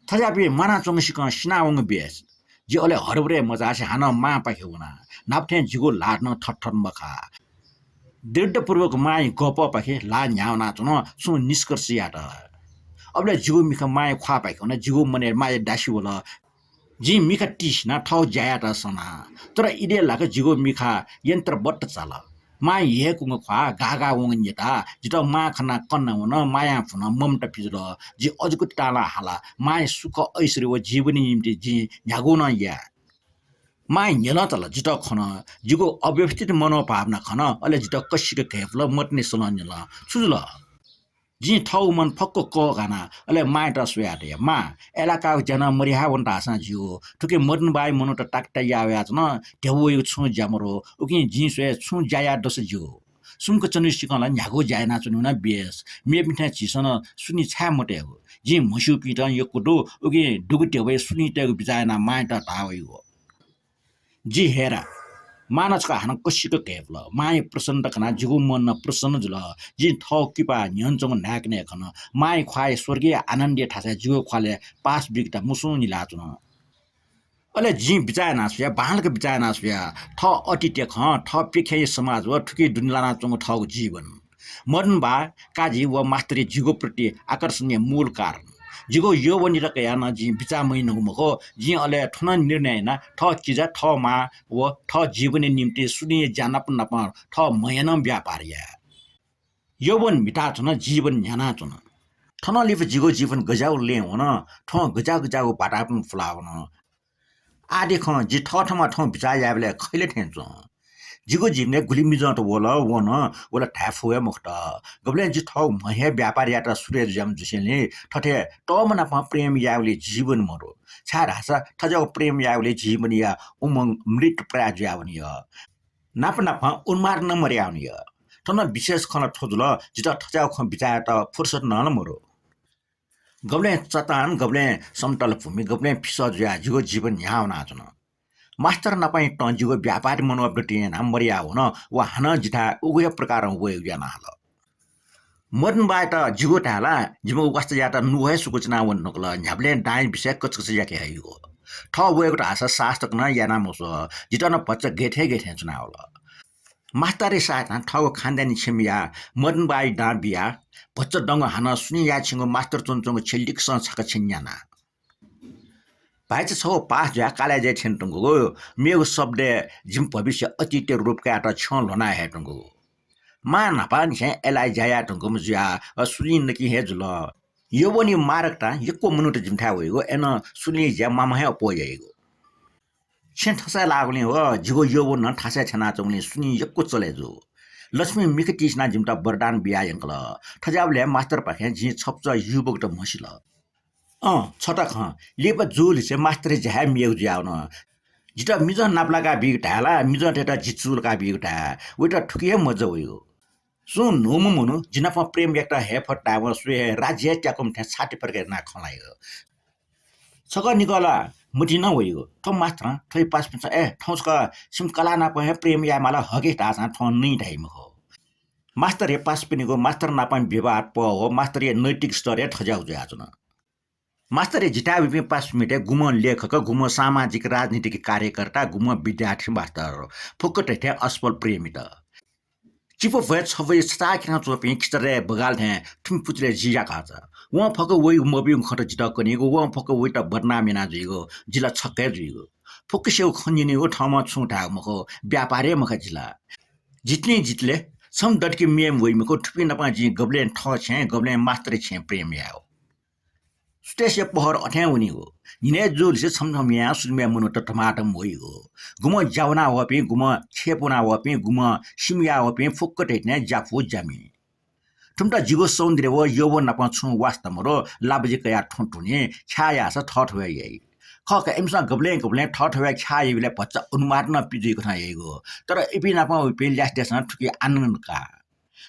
थज्याःपिं म्वानाच्वंगु सिकं सिनावंगु बेस। जि अले हरबरय् मचासे हानं मांपाखे वना। न्हापा थें जिगु ल्हाः नं थथथत मखा। दृढपूर्वक मांया गःपःपाखे ल्हाः न्ह्याः वनाच्वन, छुं निष्कर्ष यात। अबलय् जिगु मिखा मांया ख्वाःपाखे वन, जिगु मनय् माया दासि वल। जिं मिखा तिसिनाः थःगु ज्या यायेत सना। तर इलय् लाक जिगु मिखा यन्त्रवत चाल। मांया ह्यय्‌कूगु ख्वाः गाः गाः वंगु न्यताः जितः मां खनाः कन्ना वन, मायां भुनाः ममता पिजुल। जि अजूगु तालं हाला, मांया सुख ऐश्वर्य व जीवनया निंतिं जिं न्ह्यागु नं याये। मांया न्ह्यलं चाल, जितः खन, जिगु अव्यवस्थित मनोभावना खन, अले जितः कसिक घय्‌पुल, मतिनि सलं न्यल। छु जुल? जिं थःगु मन फक्व कःघाना, अले मांयात स्वयाः धया, मां, अय्‌लाकाःगु ज्या नं मरिहाः वन धाःसां ज्यू। थुकी मदनबाःया मनूत ताकताय् याः वयाच्वन, ध्यबा वइगु छुं ज्या मरु। उकिं जिं स्वये छुं ज्या याये दु सा ज्यू। सुम्क च्वनीसिकं ला न्ह्यागु ज्या यानाच्वनेगु नं बेस। मेपिन्थाय् झीसं नं सुनि छाय् मतयेगु? जिं म्हस्यूपिन्त यक्व दु, उकिं दुगु ध्यबाय् सुनि तयेगु बिचाः यानाः मांयात धाः वइगु। जि हेरा, मां नं छकः हानं कसिक घय्‌पुल। मांया प्रसन्नता खनाः जिगु मन नं प्रसन्न जुल। जिं थःगु किपा न्ह्यःने च्वंगु न्हाय्‌कनय् खन। मांया ख्वाःया स्वर्गीय आनन्दया थासय् जिगु ख्वालय् पास बीकेत मुसुं निलाच्वन। अले जिं बिचाः याना स्वया, बांलाक बिचाः याना स्वया, थः अतीतया खँ, थः प्यखेंया समाज व थुकी दुने लानाच्वंगु थःगु जीवन। मदनबा, काजी व मास्तरया जिगु प्रति आकर्षणया मूल कारण। जिगु यौवनयात कयाः नं जिं बिचाः मयानागु मखु। जिं अले थ्व नं निर्णय याना, थः किजा, थः मां व थः जीवनया निंतिं सुनिया ज्या नाप नाप थः म्हयानं व्यापार याये। यौवन म्हिताच्वन, जीवन न्ह्यानाच्वन। थनं लिपा जिगु जीवन गज्याःगु लँय् वन, थ्वं गज्याः गज्याःगु वातावरण पुलावन। आः देखं जि थःथम्हं थौं बिचाः यायेबलय् खैले थें च्वं। जिगु जीवनय् गुलि मिजंत वल, वन, व ला धाये फु हे मखुत। गबलें जि थःगु म्हया व्यापार यायेत सुरु जुयाम्ह जुसेंलि थथे तःम्ह नाप प्रेम यायेगुलि जीवन मरु। छाय्धाःसा थज्याःगु प्रेम यायेगुलि जीवनया उमंग मृत प्रायः जुयावनी। नाप नाप उन्माद नं मदयावनी। थन विशेष खँ ला थ्व जुल, जितः थज्याःगु खँ बिचाः यायेत फुर्सद नं ला मरु। गबलें चट्टान, गबलें समतल भूमि, गबलें फिसः जुयाः जिगु जीवन न्ह्याः वनाच्वन। मास्तर नापं तं जिगु व्यापारी मनोवृत्ति यानाः मदयावन। व हानं जिथाय् उगु हे प्रकारं वयेगु याना हल। मदनबायात जिगु धाये ला, जिमिगु वास्ता यायेत नुगः हे सुकुचिना वने धुंकल। न्ह्याबलें दांया विषय कचकच याके हइगु। थः वयेगु धाःसा साहस तक नं याना मस्वः। जितः नं भचा गय् थें गय् थें च्वनावल। मास्तरया सहायतां थःगु खानदानी क्षमा याः, मदनबाया दां बियाः भचा दंगु हानं सुनि याये छिंगु मास्तर च्वनाच्वंगु छेँ लिक्कसं छकः छेँ न्याना। भाइचा छगू पास जुयाः कालेजय् थ्यने धुंकूगु, मेगु शब्दय् जिमि भविष्य अतीतया रूप कायेत छ्यं ल्ह्वना हये धुंकूगु। मां न्हापांनिसें एलआई ज्या याये धुंकूम्ह जुयाः सुलिं नकिं हे जुल। यौवनया मादकतां यक्व मनूत जिमिथाय् वइगु, अय्नं सुलिंया ज्याय् मामं हे अप्वः याइगु। छेँ थसाय् लाःगुलिं व जिगु यौवन नं थासय् छ्यानाच्वंगुलिं सुलिं यक्व चले जू। लक्ष्मीं मिखा तिसिनाः जिमित वरदान बियाः यंकल। थज्याःबलय् मास्तरपाखें जिं छपुचः युवकत म्हसिल। अँ, छता खँ, लिपा जूलिसे मास्तरया ज्या हे मेगु जुयावन। जितः मिजं नापलाका बीगु धाये ला, मिजंतय्त जि चूलाका बीगु धाये, वयात थुकी हे मज्जा वइगु। सुं न्हूम्ह मनू जि नाप प्रेम याकेत हये फत धायेवं स्वये हे राज्य हे त्याकूम्ह थें छाति फर्के यानाः खँ ल्हाइगु। छकः निकः ला मतिइ नं वइगु। थ्व मास्तरं थ्वया पासापिन्सं, ए, थौं छकः छिमि कलाः नाप हे प्रेम यायेमाल हकि धाःसां थ्वं नं धाइ मखु। मास्तरया पासापिनिगु मास्तर नाप व्यवहार पह व मास्तरया नैतिक स्तर हे थज्याःगु जुयाच्वन। मास्तरया जिथाय् वइपिं पासापिं मध्ये गुम्हं लेखक, गुम्हं सामाजिक राजनीतिक कार्यकर्ता, गुम्हं विद्यार्थी मास्तर, फुक्क थें थें असफल प्रेमित। चिपु भ्वय् छब्वय् छचाःखेतां च्वंपिं खिचारय् बगाल थें थुमि पुचलय् जि याकाः चा। वं फक्क वइगु मब्यूगु खँत जितः कनीगु, वं फक्क वइत बदनाम याना जुइगु, जि ला छक्क हे जुइगु। फुक्कसिगु खँ न्यनीगु, थःम्हं छुं धायेगु मखु, व्यापार हे मखा जि ला। जितले जितले छम्ह दतकि मेम्ह वइ मखु, थुपिं नाप जिं गबलें थः छेँ, गबलें मास्तरया छेँ प्रेम यायेगु। सुथसिया पहर अथें वनीगु। न्हिनय् जूलिसे छम्ह छम्ह म्ये सुलुमय् मनूत धमाधम वइगु। गुम्हं ज्या वना वःपिं, गुम्हं छेँय् वना वःपिं, गुम्हं सिमा वःपिं फुक्क थें थें ज्यापु ज्यामि। थुमित जिगु सौन्दर्य व यौवन नाप छुं वास्ता मदु, लाबजी कयाः थ्वँ थुनी, ख्याः याःसा थःथवय् याइ। खः का, इमिसं गबलें गबलें थःथवय् ख्याः याइबलय् भचा उन्माद नं पिजुइकथं याइगु। तर इपिं नाप वइपिं ल्यासेतय्सं थुकी आनन्द का।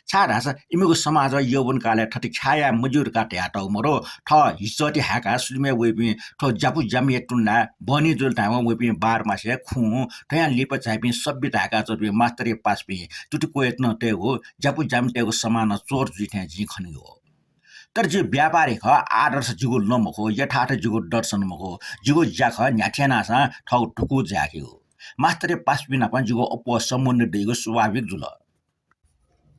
छाय्धाःसा इमिगु समाजं यौवन कालय् थथे ख्याः याये मज्यू धकाः धयातःगु मदु, थः हिस्सति हाय्काः सुलुमय् वइपिं थ्व ज्यापु ज्यामिया तुलनाय् बहनी जुल धायेवं वइपिं बाह्र मासय् खुँ, थ्वयां लिपा झाइपिं सभ्य धाय्काः च्वंपिं मास्तरया पासापिं तुति क्वय्त नं तयेगु, ज्यापु ज्यामितय्गु समान चोर जुइ थें जिं खनीगु। तर जि व्यापारी खः, आदर्श जिगु लँ मखु, यथार्थ जिगु दर्शन मखु, जिगु ज्या खः न्ह्याथे यानाः थःगु धुकू जाय्केगु। मास्तरया पासापिं नाप जिगु अप्वः सम्बन्ध दइगु स्वाभाविक जुल।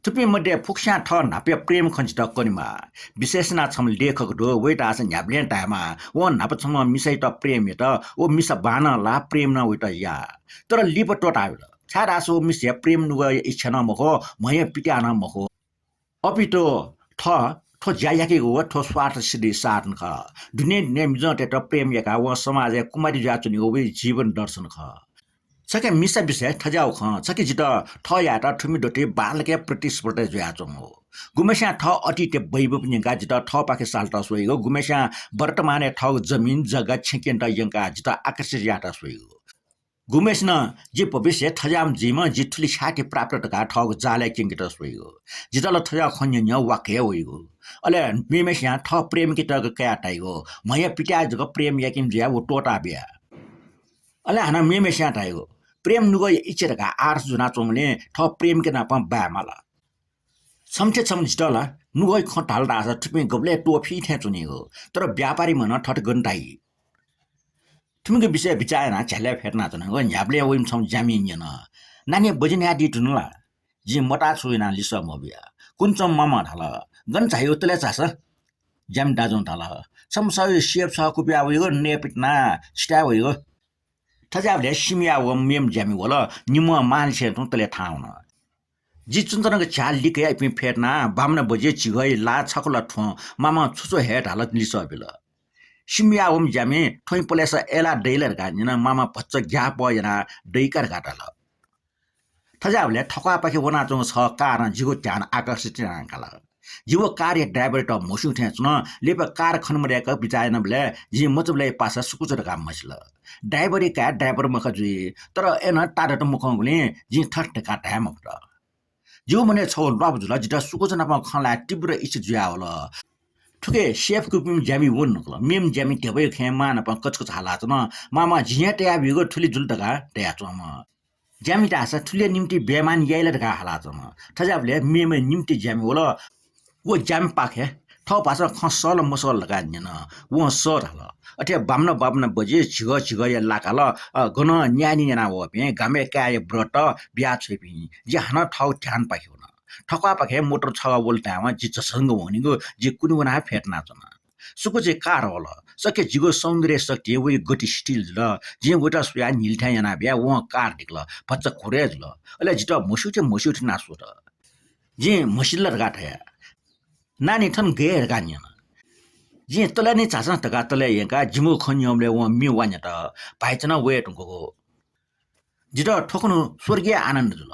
थुपिं मध्ये फुक्कस्यां थः न्हापाया प्रेम खँ जितः कनेमाः। विशेष यानाः छम्ह लेखक दु, वइत आः न्ह्याबलें धायेमाः। वं न्हापा छम्ह मिसायात प्रेम यात, व मिसा बांनं लाः, प्रेम नं वइत याः। तर लिपा त्वःताबिल, छाय्धाःसा व मिसाया प्रेम नुगःया इच्छा नं मखु, म्हया पित्याः नं मखु। अपितु थः थ्व ज्या याकेगु व थ्व स्वार्थ सिद्धि साधन खः। दुने दुने मिजंतय्त प्रेम याकाः वं समाजय् कुमारी जुयाच्वनेगु वया जीवन दर्शन खः। छखे मिसा विषय थज्याःगु खँ, छखे जितः थःयात थुमि दथुइ बांलाक प्रतिस्पर्धा जुयाच्वंगु। गुम्हस्यां थः अतीतया वैभव न्यंकाः जितः थःपाखे सालत स्वइगु, गुम्हस्यां वर्तमानय् थःगु जमिन जग्गा छेँ क्यनेत यंकाः जितः आकर्षित यायेत स्वइगु। गुम्हसिनं जि भविष्यय् थज्याःम्ह जुइम्ह, जि थुलि ख्याति प्राप्त धकाः थःगु जालय् क्यंकेत स्वइगु। जितः ला थज्याःगु खँ न्यँ न्यँ वाक्क हे वइगु। अले मेम्हस्यां थः प्रेमिकायात कयाः धाइगु, म्हया पित्याः जक प्रेम याकेम्ह जुयाः व त्वःताबिया। अले हानं मेम्हस्यां धाइगु, प्रेम नुगःया इच्छा धकाः आदर्श ज्वनाच्वंबलय् थः प्रेमिका नाप बाये माल। छम्हसे छम्ह जितः ला नुगःया खँ धाल धाःसा थुपिं गबलय् त्वःफी थें च्वनीगु, तर व्यापारीम्ह नं थथे गन धाइ। थुमिगु विषयय् बिचाः यानाः झ्यालय् फ्यतुनाच्वनागु न्ह्याबलें वइम्ह छम्ह ज्यामिं न्यन, नानी बजि न्यायेदी धुन ला? जिं मताः छु यानाः लिसः मबिया। कुने च्वंम्ह मामं धाल, गन झाइगु तले झासँ। ज्यामि दाजुं धाल, छम्ह सःया सेफ छगः कुबिया वइगु, नये पितिनाः छिथाय् वइगु। थज्याःबलय् सिमा वःम्ह मेम्ह ज्यामि वल, निम्हं मांलिसे तुं तले थाहां वन। जि च्वनाच्वनागु झ्याः लिकयाः इपिं फ्यतुनाः बामना बजे झिगःया लाः छकः ला थ्वँ, मामं छु छु हये धाल लिसः बिल। सिमा वःम्ह ज्यामिं थ्वँया पलेसा अय्लाः दइ ला धकाः न्यन, मामं भचा ग्याःपः यानाः दइ का धकाः धाल। थज्याःबलय् थ्वखुवाःपाखे वनाच्वंगु छगः कारं जिगु ध्यान आकर्षित यानाकाल। जि व कारया ड्राइभरयात म्हस्यू थें च्वन। लिपा कार खने मदय्क बिचाः यानाबलय् जिं मचाबलय् पासा सुकुचा धकाः म्हसिल। ड्राइभरया काय् ड्राइभर मखा जुइ, तर अय्नं ताःधत मखंगुलिं जिं थथे धकाः धाये मफुत। जिगु मनय् छगू ल्वापु जुल, जितः सुकुचा नाप खँ ल्हाये तीव्र इच्छा जुयावल। थुकी सेफ कुइपिं ज्यामि वन धुंकल। मेम्ह ज्यामि ध्यबाया खँय् मां नाप कचकच हालाच्वन। मामं जिं हे तयाबीगु, थुलि जुल धकाः धयाच्वंम्ह। ज्यामि धाःसा थुलिया निंतिं बेइमानी याइ ला धकाः हालाच्वन। थज्याःबलय् मेम्ह निम्ह ज्यामि वल। व ज्यामिपाखें थः भाषां खँ सः ला मसः ला धकाः न्यन। वं सः धाल। अथे बामना बामना बजे झिगः झिगःया लाः काल, अ, गनं न्यायेत यानावःपिं गामय् काय्‌या व्रत बियाछ्वइपिं। जि हानं थःगु ध्यानपाखे वन। थ्वखुवाःपाखे मोटर छगः वल धायेवं जि झसंक वनीगु, जि कुने वनाः फ्यतुनाच्वना। सुकुचाया कार वल। सके जिगु सौन्दर्य शक्तिं वया गति शिथिल जुल। जिं वयात स्वयाः न्हिलथें यानाबिया, वं कार दिकल। भचा घुरे जुल। अले जितः म्हस्यूथें म्हस्यूथें यानाः स्वत। जिं म्हसिल ला धकाः धया। नानी थन गय् धकाः न्यन। जिं तले नि झासँ धकाः तलय् यंकाः जिमिगु खँ न्यंबलय् वं म्ये वा न्यत। भाइचा नं वये धुंकूगु। जितः थ्व खनाः स्वर्गीय आनन्द जुल।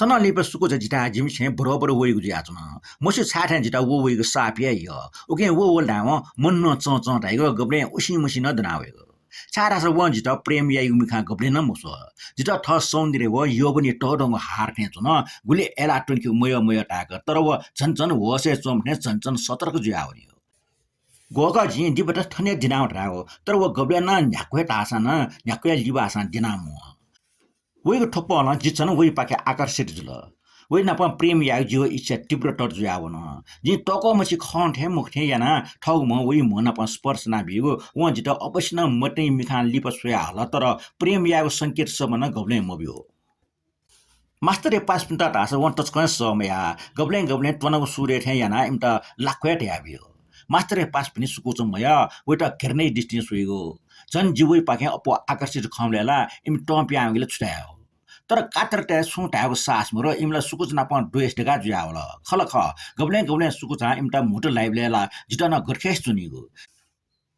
थनं लिपा सुकुचा जिथाय् जिमि छेँय् बरोबर वइगु जुयाच्वन। म्हस्यू छाय् थें जितः व वइगु साप हे यः। उकिं व वल धायेवं मन नं चं चं धाइगु, गबलें उसिं मसिं नं दनावइगु। छाय्धाःसा वं जितः प्रेम याइगु मिखां गबलें नं मस्वः। जितः थः सौन्दर्य व यौवनया तःधंगु हार थें च्वन। गुलि अय्लाः त्वनेके मयः मयः धाय्क, तर व झन झन होशय् च्वंम्ह थें झन झन सतर्क जुयावनीगु। ग्वःगः जिं लिबात थन हे दिनावँ धायेगु, तर व गबलें नं न्ह्याक्व हे धाःसां नं न्ह्याक्व हे लिबाःसां दिना म्वाः। वइगु थ्व पहलं जि झन वइपाखे आकर्षित जुल। वइ नाप प्रेम यायेगु जिगु इच्छा तीव्रतर जुयावन। जिं तःकः मछि खं थें मखु थें यानाः थःगु म्ह वइ म्ह नाप स्पर्श यानाबीगु वं जितः अवश्य नं मतिइ मिखां लिपा स्वया हल, तर प्रेम यायेगु संकेत सःम्ह नं गबलें मब्यू। मास्तरया पासापिन्त धाःसा वं तसकं सह मयाः। गबलें गबलें त्वनागु सूर्य थें यानाः इमित लाक्क हे धयाबियो। मास्तरया पासापिनि सुकुचा मयः, वइत घृणा दृष्टिं स्वइगु। झन जि वइपाखें अप्वः आकर्षित खंबलय् ला इमि तं पिहां वयेगु ला छु धायेगु। तर कातरतय् छुं धायेगु साहस मरु, इमि ला सुकुचा नाप द्वेष दय्काः जुयावल। खः ला खः, गबलें गबलें सुकुचां इमित म्हुतु लाइबलय् ला जितः नं गथे खय् च्वनीगु।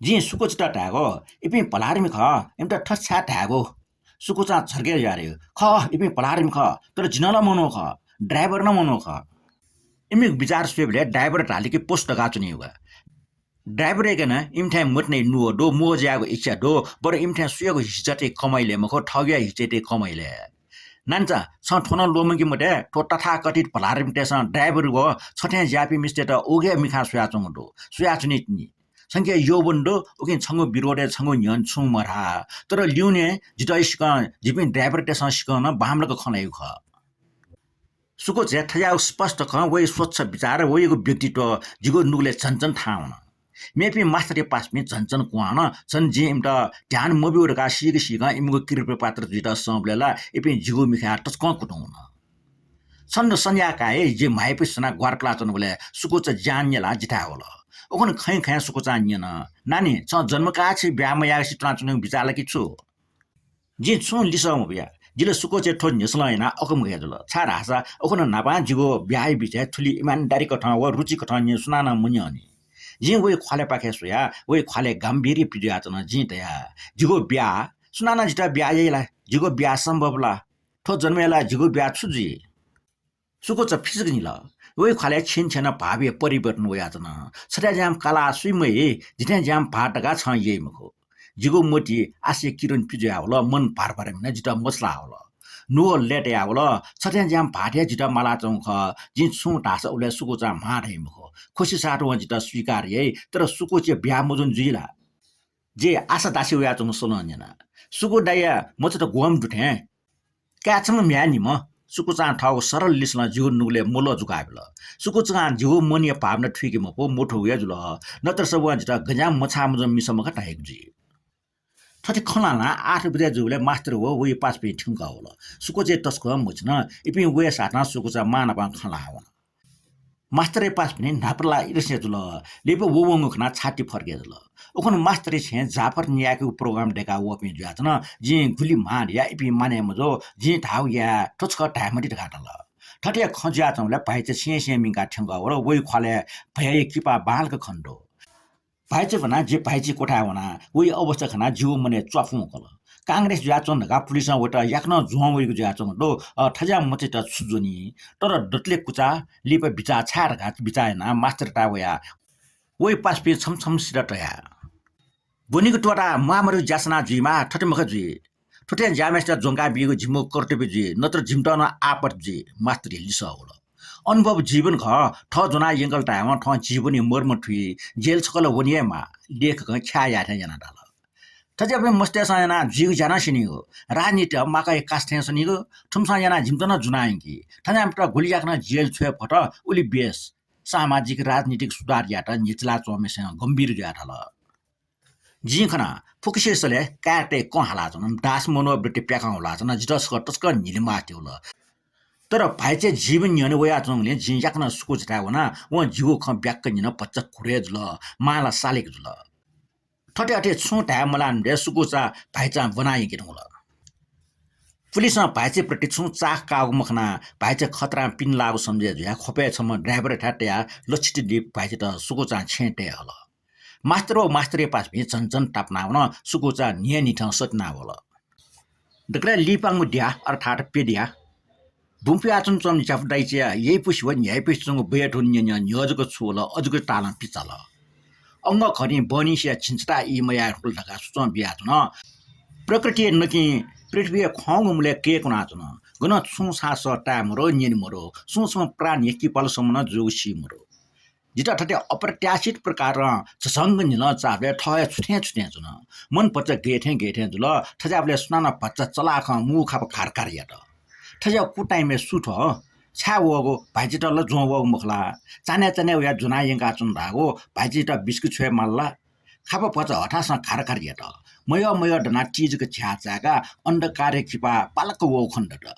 जिं सुकुचात धायेगु, इपिं भलारिमि खः, इमित थथे छाय् धायेगु? सुकुचां झर्के जुयाः धयागु, खः, इपिं भलारिमि खः, तर जि नं ला मनू खः, ड्राइभर नं मनू खः। इमिगु बिचाः स्वयेबलय् ड्राइभर धाःसा कि पशु धकाः च्वनीगु। ड्राइभरयाके नं इमिथाय् मतिनाइ नुगः दु, मोह जुयागु इच्छा दु, बरु इमिथाय् सुयागु हिस्सा तय् कमय् ले मखु, थःगुया हिस्सा तय् कमय् ले। नानीचा, छं थ्व नं ल्वःमंके मते, थ्व तथाकथित भलारिमितय्सं ड्राइभर व छथें ज्याःपिं मिस्तय्त उगु हे मिखां स्वयाच्वंगु दु, स्वयाच्वनी तिनि। छंके यौवन दु, उकिं छंगु विरोधय् छंगु न्ह्यःने छुं मधाः। तर लिउने जितः सिकं, जिपिं ड्राइभरतय्सं सिकं नं बांमलाक खँ ल्हाइगु खः। सुकुचाया थज्याःगु स्पष्ट खँ, वइ स्वच्छ बिचाः, वइगु व्यक्तित्व जिगु नुगलय् झन झन थाहां वन। मेपिं मास्तरया पासापिं झन झन क्वहां वन, झन जिं इमित ध्यान मब्यू धकाः सीक सीकं इमिगु कृपापात्र जुइत संबलय् ला इपिं जिगु मिखाया तसकं कुतुं वन। छन्हु सन्ध्याकाः हे जि म्हाइपुसे सनाः ग्वारा पुलाच्वनाबलय् सुकुचा ज्यां न्यलाः जिथाय् वल। उखुन्हु खँय् खँय् सुकुचां न्यन, नानी, छं जन्मकाः छि ब्याहा मयासें च्वनाच्वनेगु बिचाः ला कि छु? जिं छुं लिसः मबिया। जि ला सुकुचाया थ्व न्ह्यसलं यानाः अकमु हे जुल, छाय्धाःसा उखुन्हु न्हापां जिगु ब्याहाया बिचय् थुलि इमानदारी कथं व रुचि कथं न्यने सुनानं मन्यंनि। जिं वइ ख्वालय् पाखे स्वयाः वइ ख्वालय् गाम्भीर्य पिजुयाच्वन। जिं धया, जिगु ब्याहा, सुनानं जितः ब्याहा याइ ला? जिगु ब्याहा सम्भव ला? थ्व जन्मय् ला जिगु ब्याहा छु जुइ? सुकुचा फिचक न्हिल। वइ ख्वालय् छेँय् छेँनं भावया परिवर्तन वयाच्वन। छथ्यां ज्यां कालाः सुइ मयाइ, जिथ्यां ज्यां भाः धकाः छं याइ मखु। जिगु मतिइ आशया किरण पिजुयावल, मन भारभार मिनाः जितः मछालावल। नुगः लय्तायावल, छथ्यां ज्यां भाःथें जितः मालाच्वंगु खः। जिं छुं धाःसा उबलय् सुकुचां म्हा धाइ मखु। खुसीसाथ वं जितः स्वीकार याइ, तर सुकुचाया ब्याहा मजूनि जुइ ला? जिं आशा दासी वयाच्वंगु सलं न्यना। सुकु दाइया मचात ग्वम्ह दु थें। काय् छम्ह म्ह्याय् निम्ह। सुकुचां थःगु सरल लिसलं जिगु नुगलय् मलः जुकाबिल। सुकुचां जिगु मनया भावना थुइके मफु, मथूगु हे जुल। नत्रसं वं जितः गज्याःम्ह मछाः मजूम्ह मिसा मखु धाइगु जुइ। थथे खँ ल्हानाः आठ बजे जूबलय् मास्तर व वइ पासापिं थ्यंकः वल। सुकुचा तसकं मछिन। इपिं वये साथं सुकुचा मां नाप खँ ल्हाः वन। मास्तरया पासापिनि न्हापालाः इलसिया जुल। लिपा वःवंगु खनाः छाति फर्के जुल। उखुन्हु मास्तरया छेँय् जाफर न्यायेकेगु program दय्काः वःपिं जुयाच्वन। जिं गुलि म्हा धया इपिं मानय् मजू, जिं धाःगु याये, थ्व छकः धाये मते धकाः धाल। थथे खँ जुयाच्वंबलय् भाइचा सें सें मिंकाः थ्यंकः वल। वइ ख्वालय् भयया किपा बांलाक खने दु। भाइचा ब्वनाः जि भाइचाया क्वथाय् वना। वइ अवस्था खनाः जिगु मनय् च्वापुं वंकल। कांग्रेस जुयाच्वन धकाः पुलिसं वइत याकनं ज्वं वइगु जुयाच्वंगु दु। अ, थज्याःम्ह मचायात छु ज्वनी? तर दतले कुचा, लिपा बिचाः छाय् धकाः बिचाः यानाः मास्तरयात वया। वइ पासापिं छम्ह छम्ह सित तया। ब्वनीगु त्वःताः म्वाःमदुगु ज्या सना जुइमाः, थथे मखु जुइ। थुथें ज्याःम्हय्सित ज्वंकाबीगु जिमिगु कर्तव्य जुइ, नत्र जिमित नं आपत जुइ, मास्तरया लिसः वल। अनुभव जीवन खः, थः ज्वनाः यंकल धायेवं थः जीवनया मर्म थुइ, जेल छकः ला वने हे माः, लेखकं ख्याः याये थें यानाः धाल। थज्याःपिं मस्तय्सं यानाः जुइगु ज्या नं स्यनीगु, राजनीतिइ माकाया कासा थें सनीगु, थुमिसं यानाः जिमित नं ज्वना यंकी। थज्याःपिन्त गुलि याकनं जेल छ्वये फत, उलि बेस। सामाजिक राजनीतिक सुधार यायेत न्ह्यचिला च्वंम्हय्सिनं गम्भीर जुयाः धाल। जिं खना, फुक्कसिया सलय् काय्‌तय् कं हालाच्वन, दास मनोवृत्ति प्याखं हुलाच्वन, जितः छकः तसकं न्हिलिमाः त्युल। तर भाइचाया जीवन न्ह्यःने वयाच्वंगुलिं जिं याकनं सुकुचायाथाय् वना, वं जिगु खँ ब्याक्क न्यन, भचा खुरे जुल, मां ला सालिक जुल। थथे अथे छुं धाये मलाःनिबलय् सुकुचा भाइचां ब्वना यंके धुंकल। पुलिसं भाइचाया प्रति छुं चाख काःगु मखनाः भाइचा खतरां पिने लाःगु सम्झे जुयाः ख्वपय् छम्ह ड्राइभरयाथाय् तयाः लक्षित दीप भाइचायात सुकुचां छेँय् तये हल। मास्तर व मास्तरया पासापिं झन झन तापाना वन, सुकुचा न्हियान्हिथं सतिना वल। दकलय् लिपांगु द्या अर्थात् प्यद्या। बुँ पुयाच्वंच्वंम्ह ज्यापु दाइचाया यइपुसे व न्ह्याइपुसे च्वंगु बय् धुन न्यँ न्यँ न्ह्यः जक छुवल, अजूगु तालं पिचाल। अंगः घरिं बहनिसिया झिंछता ई मयाये धुंकल धकाः सुचं बियाच्वन। प्रकृतिया नकिं पृथ्वीया खंगु मुलय् कय्‌कुनाच्वन। गनं छुं सासः ताये मदु, न्यने मदु, सुं छम्ह प्राणीया किपालुसम्म नं जूगु सी मदु। जितः थथे अप्रत्याशित प्रकारं झसंग न्हिलं चाःबलय् थः हे छुथें छुथें च्वन। मन भचा गय्‌थें गय्‌थें जुल। थज्याःबलय् सुनानं भचा चलाखं मू खापा घार घार यात। थज्याःगु कुटाइम्ह सु थ्व? छाय् वःगु, भाइचित ला ज्वं वःगु मखु ला? चान्हय् चान्हय् वयाः ज्वनाः यंकाच्वन धाःगु, भाइचित बिस्कुट छ्वये माल ला? खापा भचा हथासं घार घार यात। मयः मयः दनाः ति जक झ्याः चाय्‌काः अन्धकारया किपा पालक्क वःगु खने दत।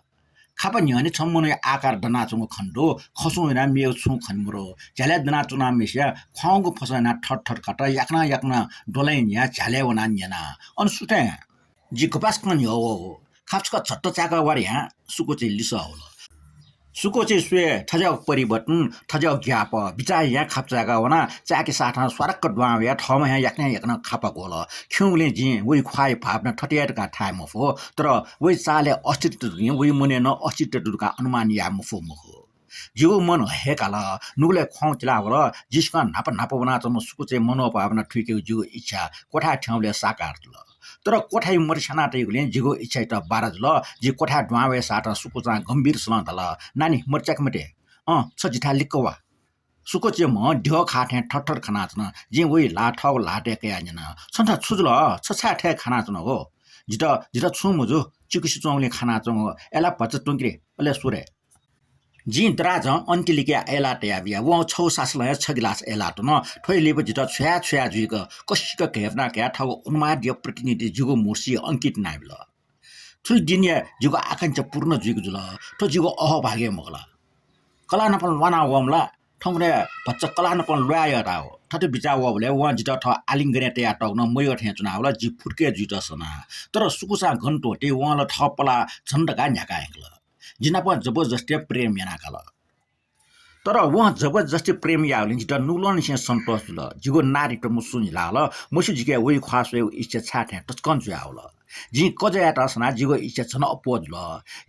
खापा न्ह्यःने छम्ह मनूया आकार दनाच्वंगु खने दु, खसुं यानाः मेगु छुं खने मरु। झ्यालय् दनाच्वनाम्हय्‌सिया ख्वाउँगु फसं यानाः थट थट कात, याकनं याकनं द्वलंय् न्हियाः झ्यालय् वनाः न्यना, अन सु थें? जि गपाय्‌सकं न्ह्यः वःगु। खापा छकः झट्ट चाय्‌काः वा रे हां, सुकुचय् लिसः हल। सुकुचय् स्वये थज्याःगु परिवर्तन, थज्याःगु ग्याप, बिचाः यानाः खापा चाय्‌काः वना, चाय्‌के साथं स्वारक्क दुहां वयाः थःम्हं हे याकनं याकनं खापा ग्वल। खिउँगुलिं जिं वइ ख्वाःया भावना थथे याये धकाः धाये मफु, तर वइ चालय् अस्तित्व दु कि वइ मनय् नं अस्तित्व दु धकाः अनुमान याये मफु मखु। जिगु मन हय्‌काल, नुगलय् ख्वाउँ तिला वल, जिसकं न्हापा न्हापा वनाच्वंम्ह सुकुचय् मनोभावना थुइकेगु जिगु इच्छा क्वथाय् थ्यंबलय् साकार जुल। तर क्वथाइ मतिस्याना तइगुलिं जिगु इच्छायात बाधा जुल। जि क्वथाय् दुहां वये साथं सुकुचां गम्भीर स्वरं धाल, नानी, मतिचाके मते। अँ, छ जिथाय् लिक्क वा। सुकुचय् म्ह द्यः खाः थें थरथर खानाच्वन। जिं वइ ल्हाः थःगु ल्हातय् कयाः न्यन, छन्त छु जुल? छ छाय् थथे खानाच्वन हो? जितः, जितः छुं मजू, चिकुसे च्वंगुलिं खानाच्वंगु। अय्‌लाः भचा त्वंकि रे, अले स्व रे। जिं दराजं अन्तिलिकया अय्‌लाः तयाबिया। वं छगू सासलं हे छ गिलास अय्‌लाः त्वन। थ्वया लिपा जितः छ्वया छ्वया जुइक कसिक घय्‌पुना कयाः थःगु उन्मादया प्रतिनिधि जिगु मूर्तिइ अंकित यानाबिल। थुलि दिनया जिगु आकांक्षा पूर्ण जुइगु जुल। थ्व जिगु अहोभाग्य मखु ला? कलाः नाप ल्वाना वःम्ह ला? थौंकन्हय् भचा कलाः नाप ल्वाये यःथाय् हो। थथे बिचाः वःबलय् वं जितः थः आलिंगनय् तयातःगु नं मयः थें च्वनावल। जि फुतुके जुइत सना। तर सुकुचां गन त्वःते, वं ला थः पलाः झन धकाः न्ह्याका यंकल। जि नाप जबरजस्ती प्रेम यानाकाल। तर वं जबरजस्ती प्रेम याःगुलिं जितः नुगलंनिसें सन्तोष जुल। जिगु नारीत्व मुसु न्हिलावल। मस्यू जिके वइ ख्वाः स्वयेगु इच्छा छाय् थें तसकं जुयावल। जिं कजः यायेत सनाः जिगु इच्छा झन अप्वः जुल।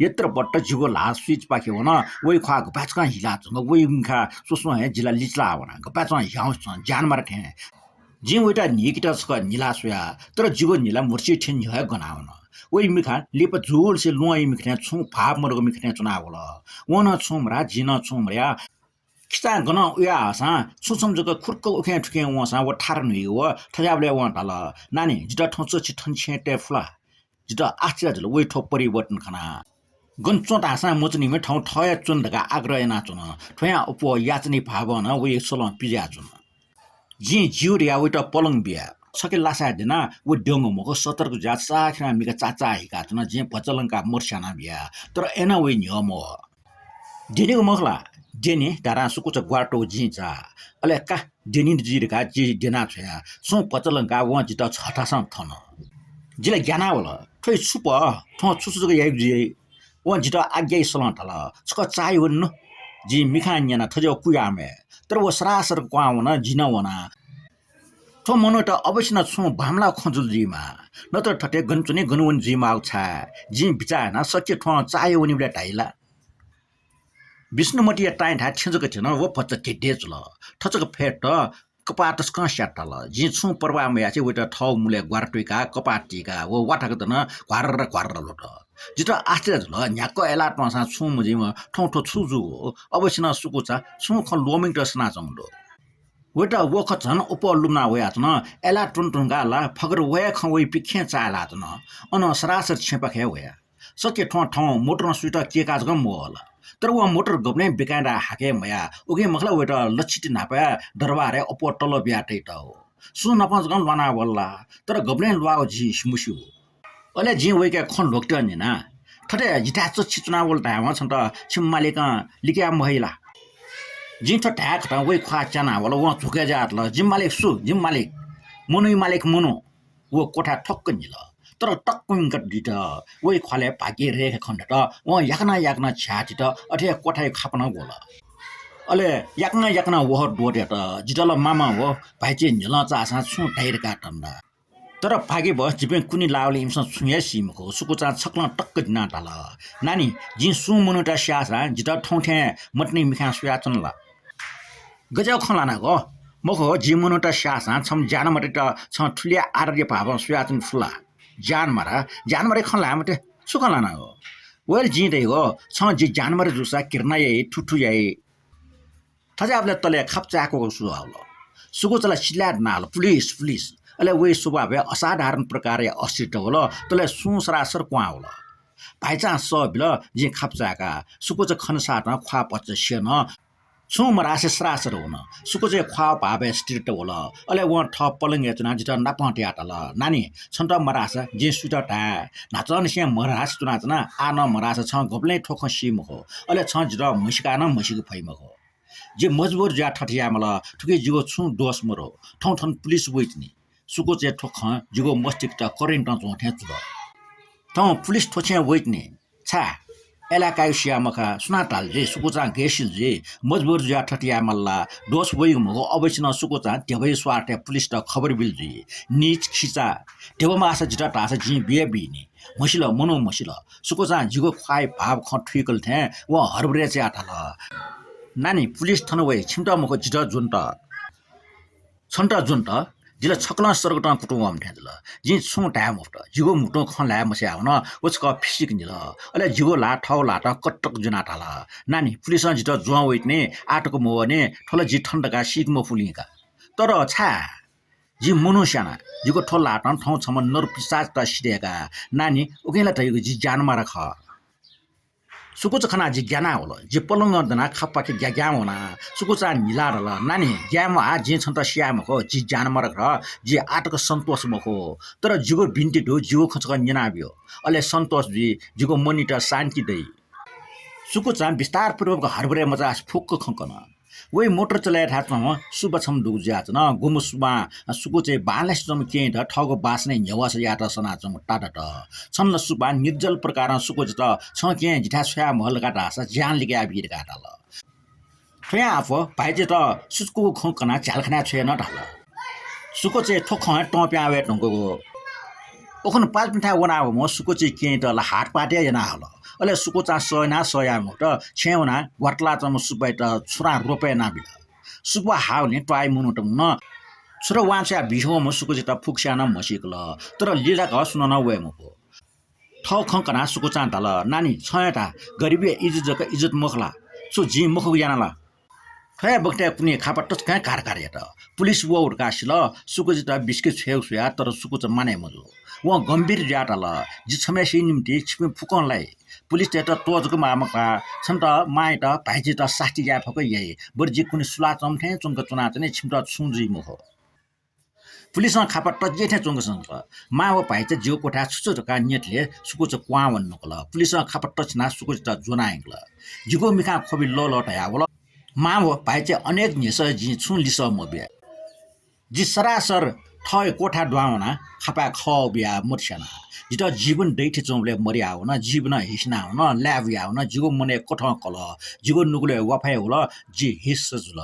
यत्रबत्र जिगु ल्हाः स्विचपाखे वन। वइ ख्वाः गपाय्‌सकं हिलाच्वंगु। वइ मिखा स्वस्वं हे जि ला लिचिलाः वना। गपाय्‌सकं ह्याउँसे च्वं, ज्यानमारा थें। जिं वइत न्हीकेत छकः न्हिला स्वया, तर जिगु न्हिला मुर्चि थें न्ह्यः हे गना वन। वइ मिखा लिपा जुलसे ल्वहंया मिखा थें छुं भाव मदुगु मिखा थें च्वनावल। वं नं छुं मधाः, जिं नं छुं मधया। खिचां गनं उया हःसां छुं छम्ह जक खुर्क उखें थुखें वंसां व थारा न्हुइगु व। थज्याःबलय् वं धाल, नानी, जितः थौं च्वछि थन छेँय् तये फु ला? जितः आश्चर्य जुल वइ थ्व परिवर्तन खनाः। गन च्वं धाःसां मच्वनीम्ह थौं थःहे च्वने धकाः आग्रह यानाच्वन। थ्वयां अप्वः याचनी भावं नं वइ सलं पिज्याःच्वन। जिं ज्यू धयाः वइत पलंग बिया। छखे लासाय् द्यनाः व द्यंगु मखु, सतर्क जुयाः चाःखिनाः मिखा चाचाः हिकाच्वन। जिं भचा लंकाः मतिस्याना बिया, तर अय्‌नं वइ न्ह्यः मवः। द्यनीगु मखु ला? द्यनी धारां सुकुचा ग्वारातुगु जिं जा। अले का, द्यनी जुइ धकाः जि द्यना छ्वया। सुं भचा लंकाः वं जितः छथासं थन। जि ला ग्याना वल। थ्वइ छु पः? थ्वं छु छु जक याइगु जुइ? वं जितः आज्ञाया सलं धाल, छकः चाःहि वने नु। जिं मिखां न्यना थज्याःगु कुयाः मयाः। तर व सरासर क्वहां वन, जि नं वना। थ्व मनूत अवश्य नं छुं बांमलाः खँ जुल जुइमाः। नत्र थथे गन च्वनी गन वनी जुइमाःगु छाय्? जिं बिचाः यानाः, सके थ्वं चाःहि वनीबलय् धाइ ला? विष्णुमतिया ताँय् धाये थें जक थ्यन, व भचा धेधे जुल। थचक फय्‌त कपाः तसकं स्यात धाल। जिं छुं परवाह मयासे वइत थःगु मुलय् ग्वारातुइकाः कपाः तीकाः व वाथाकथं नं घ्वार्र घ्वार्र ल्हुत। जितः आश्चर्य जुल, न्ह्याक्व अय्‌लाः त्वंसां छुं मजुइम्ह थौं थ्व छु जूगु? अवश्य नं सुकुचा छुं खँ ल्वःमंकेत सनाच्वंगु दु। वइत व खँ झन अप्वः लुमना वयाच्वन। अय्‌लाः त्वने धुंकाः ला फगर वये खँ वइपिं खँय् चाःहिलाच्वन। अनं सरासर छेँपाखे हे वया। सके थ्वं थौं मोटरं सुइत केका जक मवःला। तर वं मोटर गबलें बिकाये धकाः हाके मयाः। उकिं मखु ला वइत लच्छिति न्हापाया दरबारय् अप्वः तलब बियातइतःगु। सुं नाप जक ल्वाना वल ला, तर गबलें ल्वाःगु जि मस्यू। अले जिं वइके खँ ल्ह्वकत न्यना। थथे जिथाय् च्वछि च्वनावल धायेवं छन्त छिमि मालिकं लिकया मफइ ला? जिं थ्व धायेकथं वइ ख्वाः च्याना वल। वं झुके जातल, जिमि मालिक सु? जिमि मालिक मनूया मालिक मनू। व क्वथाय् थ्वक्क न्हिल। तर टक्क मिंकत दित। वइ ख्वालय् भाग्यया रेखा खनेदत। वं याकनं याकनं छ्याः थित। अथे हे क्वथाया खापा नं ग्वल। अले याकनं याकनं वहः द्वः दयेत। जितः ला मामा व भाइचिं न्हिलं चाःसां छुं धाइ धकाः तंदा। तर भाग्यवश जिपिं कुने लाःबलय् इमिसं छुं हे सी मखु। सुकुचां छकलं टक्क दिनाः धाल, नानी, जिं सुं मनूत स्याःसां जितः थौं थें मतिनि मिखां स्वयाच्वन ला? गज्याःगु खँ ल्हानागु? मखु, जिं मनूत स्याःसां छम्ह ज्यानमारायात छं थुलि आदरया भावं स्वयाच्वने फु ला? ज्यानमारा? ज्यानमाराया खँ ल्हाये मते। छु खँ ल्हानागु? वय् ला जिं धयागु, छं जि ज्यानमारा जूसा घृणा याइ, थुथु याइ। थज्याःबलय् तलय् खापा चाय्‌कूगु सुरु जुल। सुकुचा ला सिलाय् दनाः धाल, पुलिस, पुलिस। अले वइ स्वभावय् असाधारण प्रकारया अस्थिरता वल। तलय् सुं सरासर क्वहां वल। भाइचां सः बिल, जिं खापचाय्‌का। सुकुचा खन सातं ख्वाः भचा स्यन। छुं मधासे सरासर वन। सुकुचा ख्वाः भावय् स्थिरत वल। अले वं थः पलंगय् च्वनाः जितः नापं तयाः धाल, नानी, छन्त मधासा जिं सुइत धाये? न्हाचंनिसें मधासे च्वनाच्वना, आः नं मधासा छं गबलें थ्व खँ सी मखु। अले छं जितः म्हसीका नं म्हसीके फइ मखु। जि मजबुर जुयाः थथे याये माल। थुकी जिगु छुं दोष मदु। थौं थन पुलिस वइतिनि। सुकुचाया थ्व खँ जिगु मस्तिष्कत करेन्टं च्वं थें जुल। थौं पुलिस थ्व छेँय् वइतिनि। छाय्? अय्‌लाः काय्‌गु सिया मखा, सुनां धाल जुइ, सुकुचां गय् सिल जुइ? मजबुर जुयाः थथे याये माल ला? दोष वइगु मखु, अवश्य नं सुकुचां ध्यबाया स्वार्थय् पुलिसत खबर बिल जुइ। नीच खिचा। ध्यबा माःसा जितः धाःसा जिं बिया बीनि। म्हसिल, मनू म्हसिल। सुकुचां जिगु ख्वाःया भाव खँ थुइकल थें वं हरबरय् च्वयाः धाल, नानी, पुलिस थन वइ, छिमित मखु, जितः ज्वनेत। छन्त ज्वनेत? जिं ला छकलं सर्गतं कुतुं वःम्ह थें जुल। जिं छुं धाये मफुत। जिगु म्हुतुं खँ ल्हाये मस्याः वन। व छकः फिसिक न्हिल। अले जिगु ल्हाः थःगु ल्हातं कतक ज्वनाः धाल, नानी, पुलिसं जितः ज्वं वइतिनि, आःतक मवःनि, थ्व ला जि थन धकाः सीके मफुलिं का। तर छाय्? जि मनू स्याना। जिगु थ्व ल्हातं थौं छम्ह नरपिशाचत सिधय्‌का। नानी, उकिं ला धइगु जि ज्यानमारा खः। सुकुचा खनाः जि ग्याना वल। जि पलंगं दनाः खापपाखे ग्याग्यां वना। सुकुचां न्हिलाः धाल, नानी, ग्याये म्वाः, जिं छन्त स्याये मखु, जि ज्यानमारा खः, जि आःतक सन्तोष मखु। तर जिगु बिन्ति दु, जिगु खँ छकः न्यनाब्यु। अले सन्तोष जुइ, जिगु मनयात शान्ति दइ। सुकुचां विस्तारपूर्वक हरबरय् मचासे फुक्क खँ कन। वइ मोटर चले धाःथें च्वंम्ह सुब्बा छम्ह दुगु जुयाच्वन। गुम्ह सुब्बां सुकुचाया बांलासे च्वंम्ह केहेँयात थःगु बासनय् न्ह्यवःसा यायेत सनाच्वंगु तादत। छन्हु ला सुब्बां निर्जल प्रकारं सुकुचायात, छं केहेँ जिथाय् स्वयाः म्हल धकाः धाःसा ज्यान लिकयाबी धकाः धाल। थ्वयां अप्वः भाइचायात सुचुकूगु खँ कनाः झ्यालखानाय् छ्वया नं धाल। सुकुचाया थ्व खँय् तं पिहां वये धुंकूगु। उखुन्हु पासापिन्थाय् वनावःम्ह सुकुचाया केहेँयात ला हातपात हे याना हल। अले सुकुचां सह यानाः सह याये मफुत। छेँय् वनाः ग्वातलाच्वंम्ह सुब्बायात छुरां रोपय् यानाबिल। सुब्बा हाःगुलिं त्वाःया मनूत वन। छुरा वांछ्वया बिस्युं वःम्ह सुकुचायात फुक्कसियां नं म्हसीकल। तर लिधंक सुनं नं वये मफु। थःगु खँ कनाः सुकुचां धाल, नानी, छं हे धा, गरिबया इज्जत जक इज्जत मखु ला? छु जिं मखुगु याना ला? थ्व हे बखतय् कुन्हु खापा तसकं हे घारघार यात। पुलिस वःगु धकाः सिल। सुकुचायात बिस्के छ्वयेगु स्वयाः तर सुकुचा मानय् मजू। वं गम्भीर जुयाः धाल, जि छम्हय्‌सिया निंतिं छिपिं फुक्कं लाइ। पुलिसतय्‌त त्वःतक माः मखु। छन्त मांयात भाइचायात सास्ती याये फक याइ। बरु जि कुन्हु सुलाच्वंम्ह थें च्वंक च्वनाच्वने, छिमित छुं जुइ मखु। पुलिसं खापा तज्जे थें च्वंक संकल। मां व भाइचा जिगु क्वथाय् छु छु धकाः न्यंतले सुकुचा क्वहां वने धुंकल। पुलिसं खापा तछिनाः सुकुचायात ज्वनाः यंकल। जिगु मिखां ख्वबि लःलः धयावल। मां व भाइचाया अनेक न्ह्यसः जिं छुं लिसः मबिया। जि सरासर थःगु क्वथाय् दुहां वनाः खापाय् खः बियाः मतिस्याना। जितः जीवन दइथें च्वंबलय् मदयावन, जीवनं हिसिनावन, लाय् बुयावन, जिगु मनय् कथं कल, जिगु नुगलय् वाफय् वल, जि हिस्स जुल।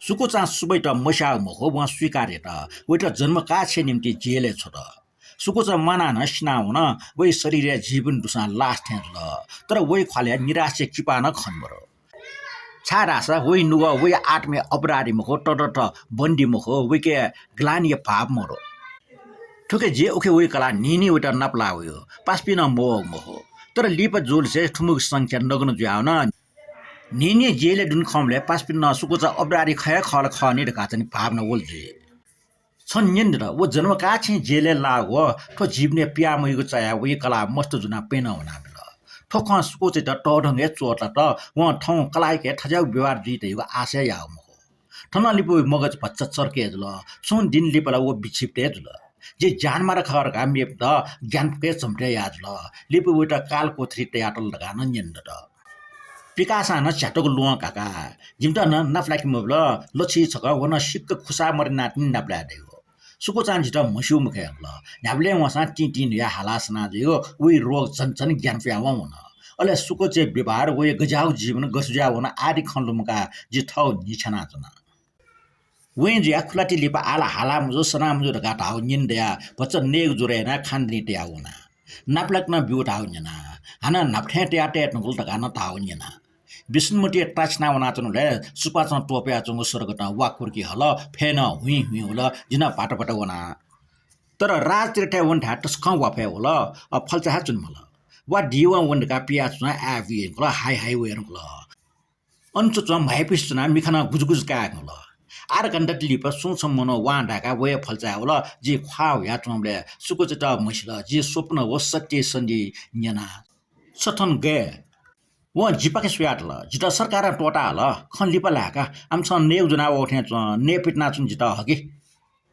सुकुचां सुब्बायात मस्याः मखु, वं स्वीकार यात। वयात जन्मकाछय् निंतिं जेलय् छ्वत। सुकुचा म्वानाः नं सिनावन, वया शरीरय् जीवन दुसां लास थें जुल। तर वया ख्वालय् निराशया किपा नं खने मदु। छाय्‌धाःसा वया नुगः वया आत्माया अपराधी मखु, तदर्थ बन्दी मखु, वयाके ग्लानिया भाव मदु। थुकी जि उखे वइ कलाः न्हिं न्हिं वयात नापलाः वइ। पासापिं नं मवःगु मखु। तर लिपा जूलिसे थुमिगु संख्या नगन जुयावन। न्हिं न्हिं जेलय् दुने खंबलय् पासापिन्त नं सुकुचा अपराधी खः हे खः ला खः नि धकाः चाहिँ भावना वल जुइ। छं न्यने दत, व जन्मकाछेँ जेलय् लाःगु व थ्व जीवनय् पिया मयूगु चायाः वइ कलाः मस्त जुनाः प्यनं वनाबिल। थ्व खँ सुकुचायात तःधंगु हे च्वःतात। वं थौं कलाःयाके थज्याःगु व्यवहार जुइ धइगु आशा याःगु मखु। थनं लिपा वइ मगज भचा चर्के जुल। छुं दिन लिपा ला व विक्षिप्त हे जुल। जि ज्यानमारा खः धकाः मेपिन्त ग्यानापुके झम्टे याः जुल। लिपा वयात काल कोठरी तयातल धकाः नं न्यने दत। पिकासां नं झ्यातुक ल्वहं काका, जिमित नं नापलाके मबिल, लछि छकः व नं सिक्क खुसा मदयानातिनि नापलाये धइगु। सुकुचां जितः म्हस्यू मखय्‌कल। न्ह्याबलें वंसां तिं तिं न्हुयाः हालाः सना जुइगु, वइ रोग झन झन ग्यानापुयावं वन। अले सुकुचाया व्यवहार, वइ गज्याःगु जीवन गथे जुयावन आदि खँ लुमंकाः जि थःगु न्हि छ्यानाच्वना। वइ जुयाः खुलाति लिपा आः ला हाला मजू, सना मजू धकाः धाःगु न्यने दयाः भचा नयेगु ज्वरय् यानाः खानदानी तयाः वना। नापलाके नं ब्यू धाःगु न्यना। हानं न्हापा थें तयाः तये धुंकल धकाः नं धाःगु न्यना। विष्णुमूर्तिया ता छिना वनाच्वंबलय् सुपाँचं त्वपुयाच्वंगु सर्गतं वा कुर्की हल, फय् नं हुइँ हुइँ हुल, जि नं भात भात वना। तर राजतीर्थय् वनेथाय् तसकं वाफय् वल, अ, फल्चा हे च्वने मल। वा दिवं वने धकाः पियाच्वनाः आय् बुइधुंकल, हाइ हाइ वयेधुंकल। अन च्वच्वं म्हाइपुसे च्वनाः मिखा नं गुजुगुजु कायेधुंकल। आधा घण्टा लिपा सुं छम्ह मनू वां धाय्‌काः वया फल्चाय् वल। जिं ख्वाः हुयाच्वंबलय् सुकुचायात म्हसिल। जिं स्वप्न व सत्य सन्धि न्यना। छ थन गय्? वं जिपाखे स्वयाः धाल, जितः सरकारं त्वःताहल। खँ लिपा लाय्‌का, आम छं नयेगु ज्वनावःगु थें च्वं, नये पितिनाच्वने जितः हकि।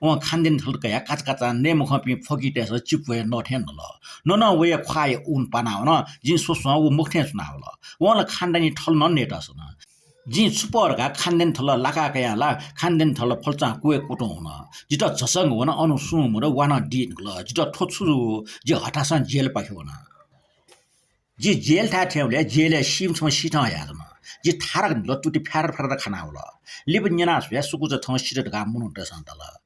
वं खानदानी थल कयाः काचाकाचां नये मखंपिं फकितय्‌सं चिपु हे नः थें नल। ननं वया ख्वाःया ऊन पानावन। जिं स्वस्वं व मखु थें च्वनावल। वं ला खानदानी थल नं नयेत सन। जिं छु पः धकाः खानदानी थल लाका कयां ला खानदानी थल फल्चां कुतुं वन। जितः झसंक वन, अन सुं मदु, वा नं दी धुंकल। जितः थ्व छु जू? जि हतासं जेलपाखे वना। जि जेलथाय् थ्यंबलय् जेलय् सीम्ह छम्ह सिथं हयाच्वन। जि थारक न्ह्यलं तुति फ्यारर फ्यारर खानावल। लिपा न्यना स्वयाः सुकुचा थौं सित धकाः मनूतय्‌सं धाल।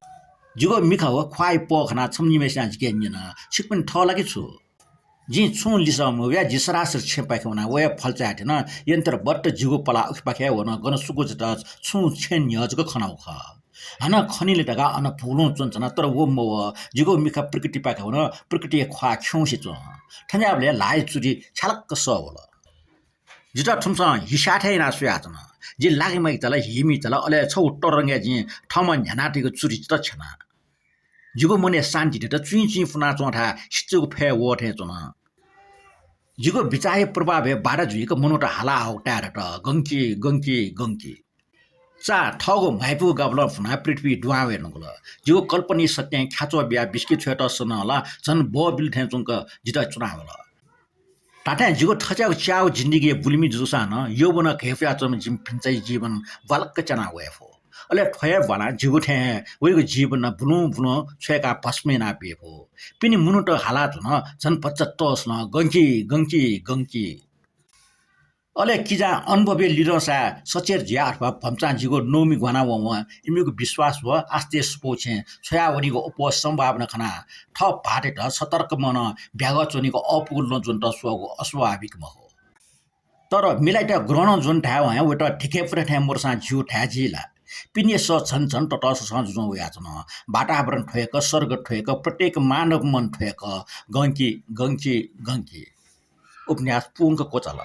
जिगु मिखा व ख्वाःया पः खनाः छम्ह निम्हय्‌सिनं जिके न्यन, छिकपिनि थः ला कि छु? जिं छुं लिसः मबियाः जि सरासर छेँपाखे वनाः वया फल्चाय् थ्यन। यन्त्रबट्ट जिगु पलाः उखेपाखे हे वन, गन सुकुचायात छुं छेँ न्ह्यः जक खनागु खः। हानं खनी ले धकाः अन भुलुं च्वनाच्वना, तर व मवः। जिगु मिखा प्रकृतिपाखे वन, प्रकृतिया ख्वाः खिउँसे च्वं। थज्याःबलय् ल्हाःया चुरि छ्यालक्क सः वल। जितः थुमिसं हिस्याथें यानाः स्वयाच्वन। जि लागिमागि चाल, हीमि चाल, अले छगू तरंगय् जिं थःम्हं न्ह्यानातयागु चुरि जितः छ्यना। जिगु मनय् शान्ति दत, चुइँ चुइँ पुनाच्वंथाय् सितिगु फय् वः थें च्वन। जिगु बिचाःया प्रभावय् बाधा जुइक मनूत हाला हाउ ताये दत, गंकि, गंकि, गंकि। चा थःगु म्हाइपुगु गाबलं फुनाः पृथ्वी दुहां वये धुंकल। जिगु कल्पनाया शक्तिं ख्याच्वः बियाः बिस्के छ्वयेत सनं ला झन बः बिल थें च्वंक जितः च्वनावल। धात्थें जिगु थज्याःगु च्याःगु जिन्दगीया बुलिमि जूसां नं यौवनं घय्पुयाच्वंम्ह जिमि भिन्चाया जीवन ब्वालक्क च्याना वये फु। अले थ्व हे ब्वालं जिगु थें हे वयागु जीवन नं बुलुं बुलुं छ्वय्‌काः भस्म याना बी फु। पिने मनूत हाला च्वन, झन भचा तःसलं गंकि, गंकि, गंकि। अले किजां अनुभवया लिधंसाय् सचेत जुयाः अथवा भम्चां जिगु नवमि ग्वाना वंवं इमिगु विश्वास व आस्थाया सुपौछेँ छ्वया वनीगु अप्वः सम्भावना खनाः थः भाःतयात सतर्क मनं ब्यागः च्वनीगु अःपुगु लँ ज्वनेत स्वःगु अस्वाभाविक मखु। तर मिलाइत ग्रहणं ज्वन धायेवं हे वयात धिके पुता थें मदुसां ज्यू धाये जुइ ला? पिने सः झन झन ततःससं जुजुं वयाच्वन। वातावरण थ्वय्‌क, सर्ग थ्वय्‌क, प्रत्येक मानव मन थ्वय्‌क गंकि, गंकि, गंकि। उपन्यास पूवंक क्वचाल।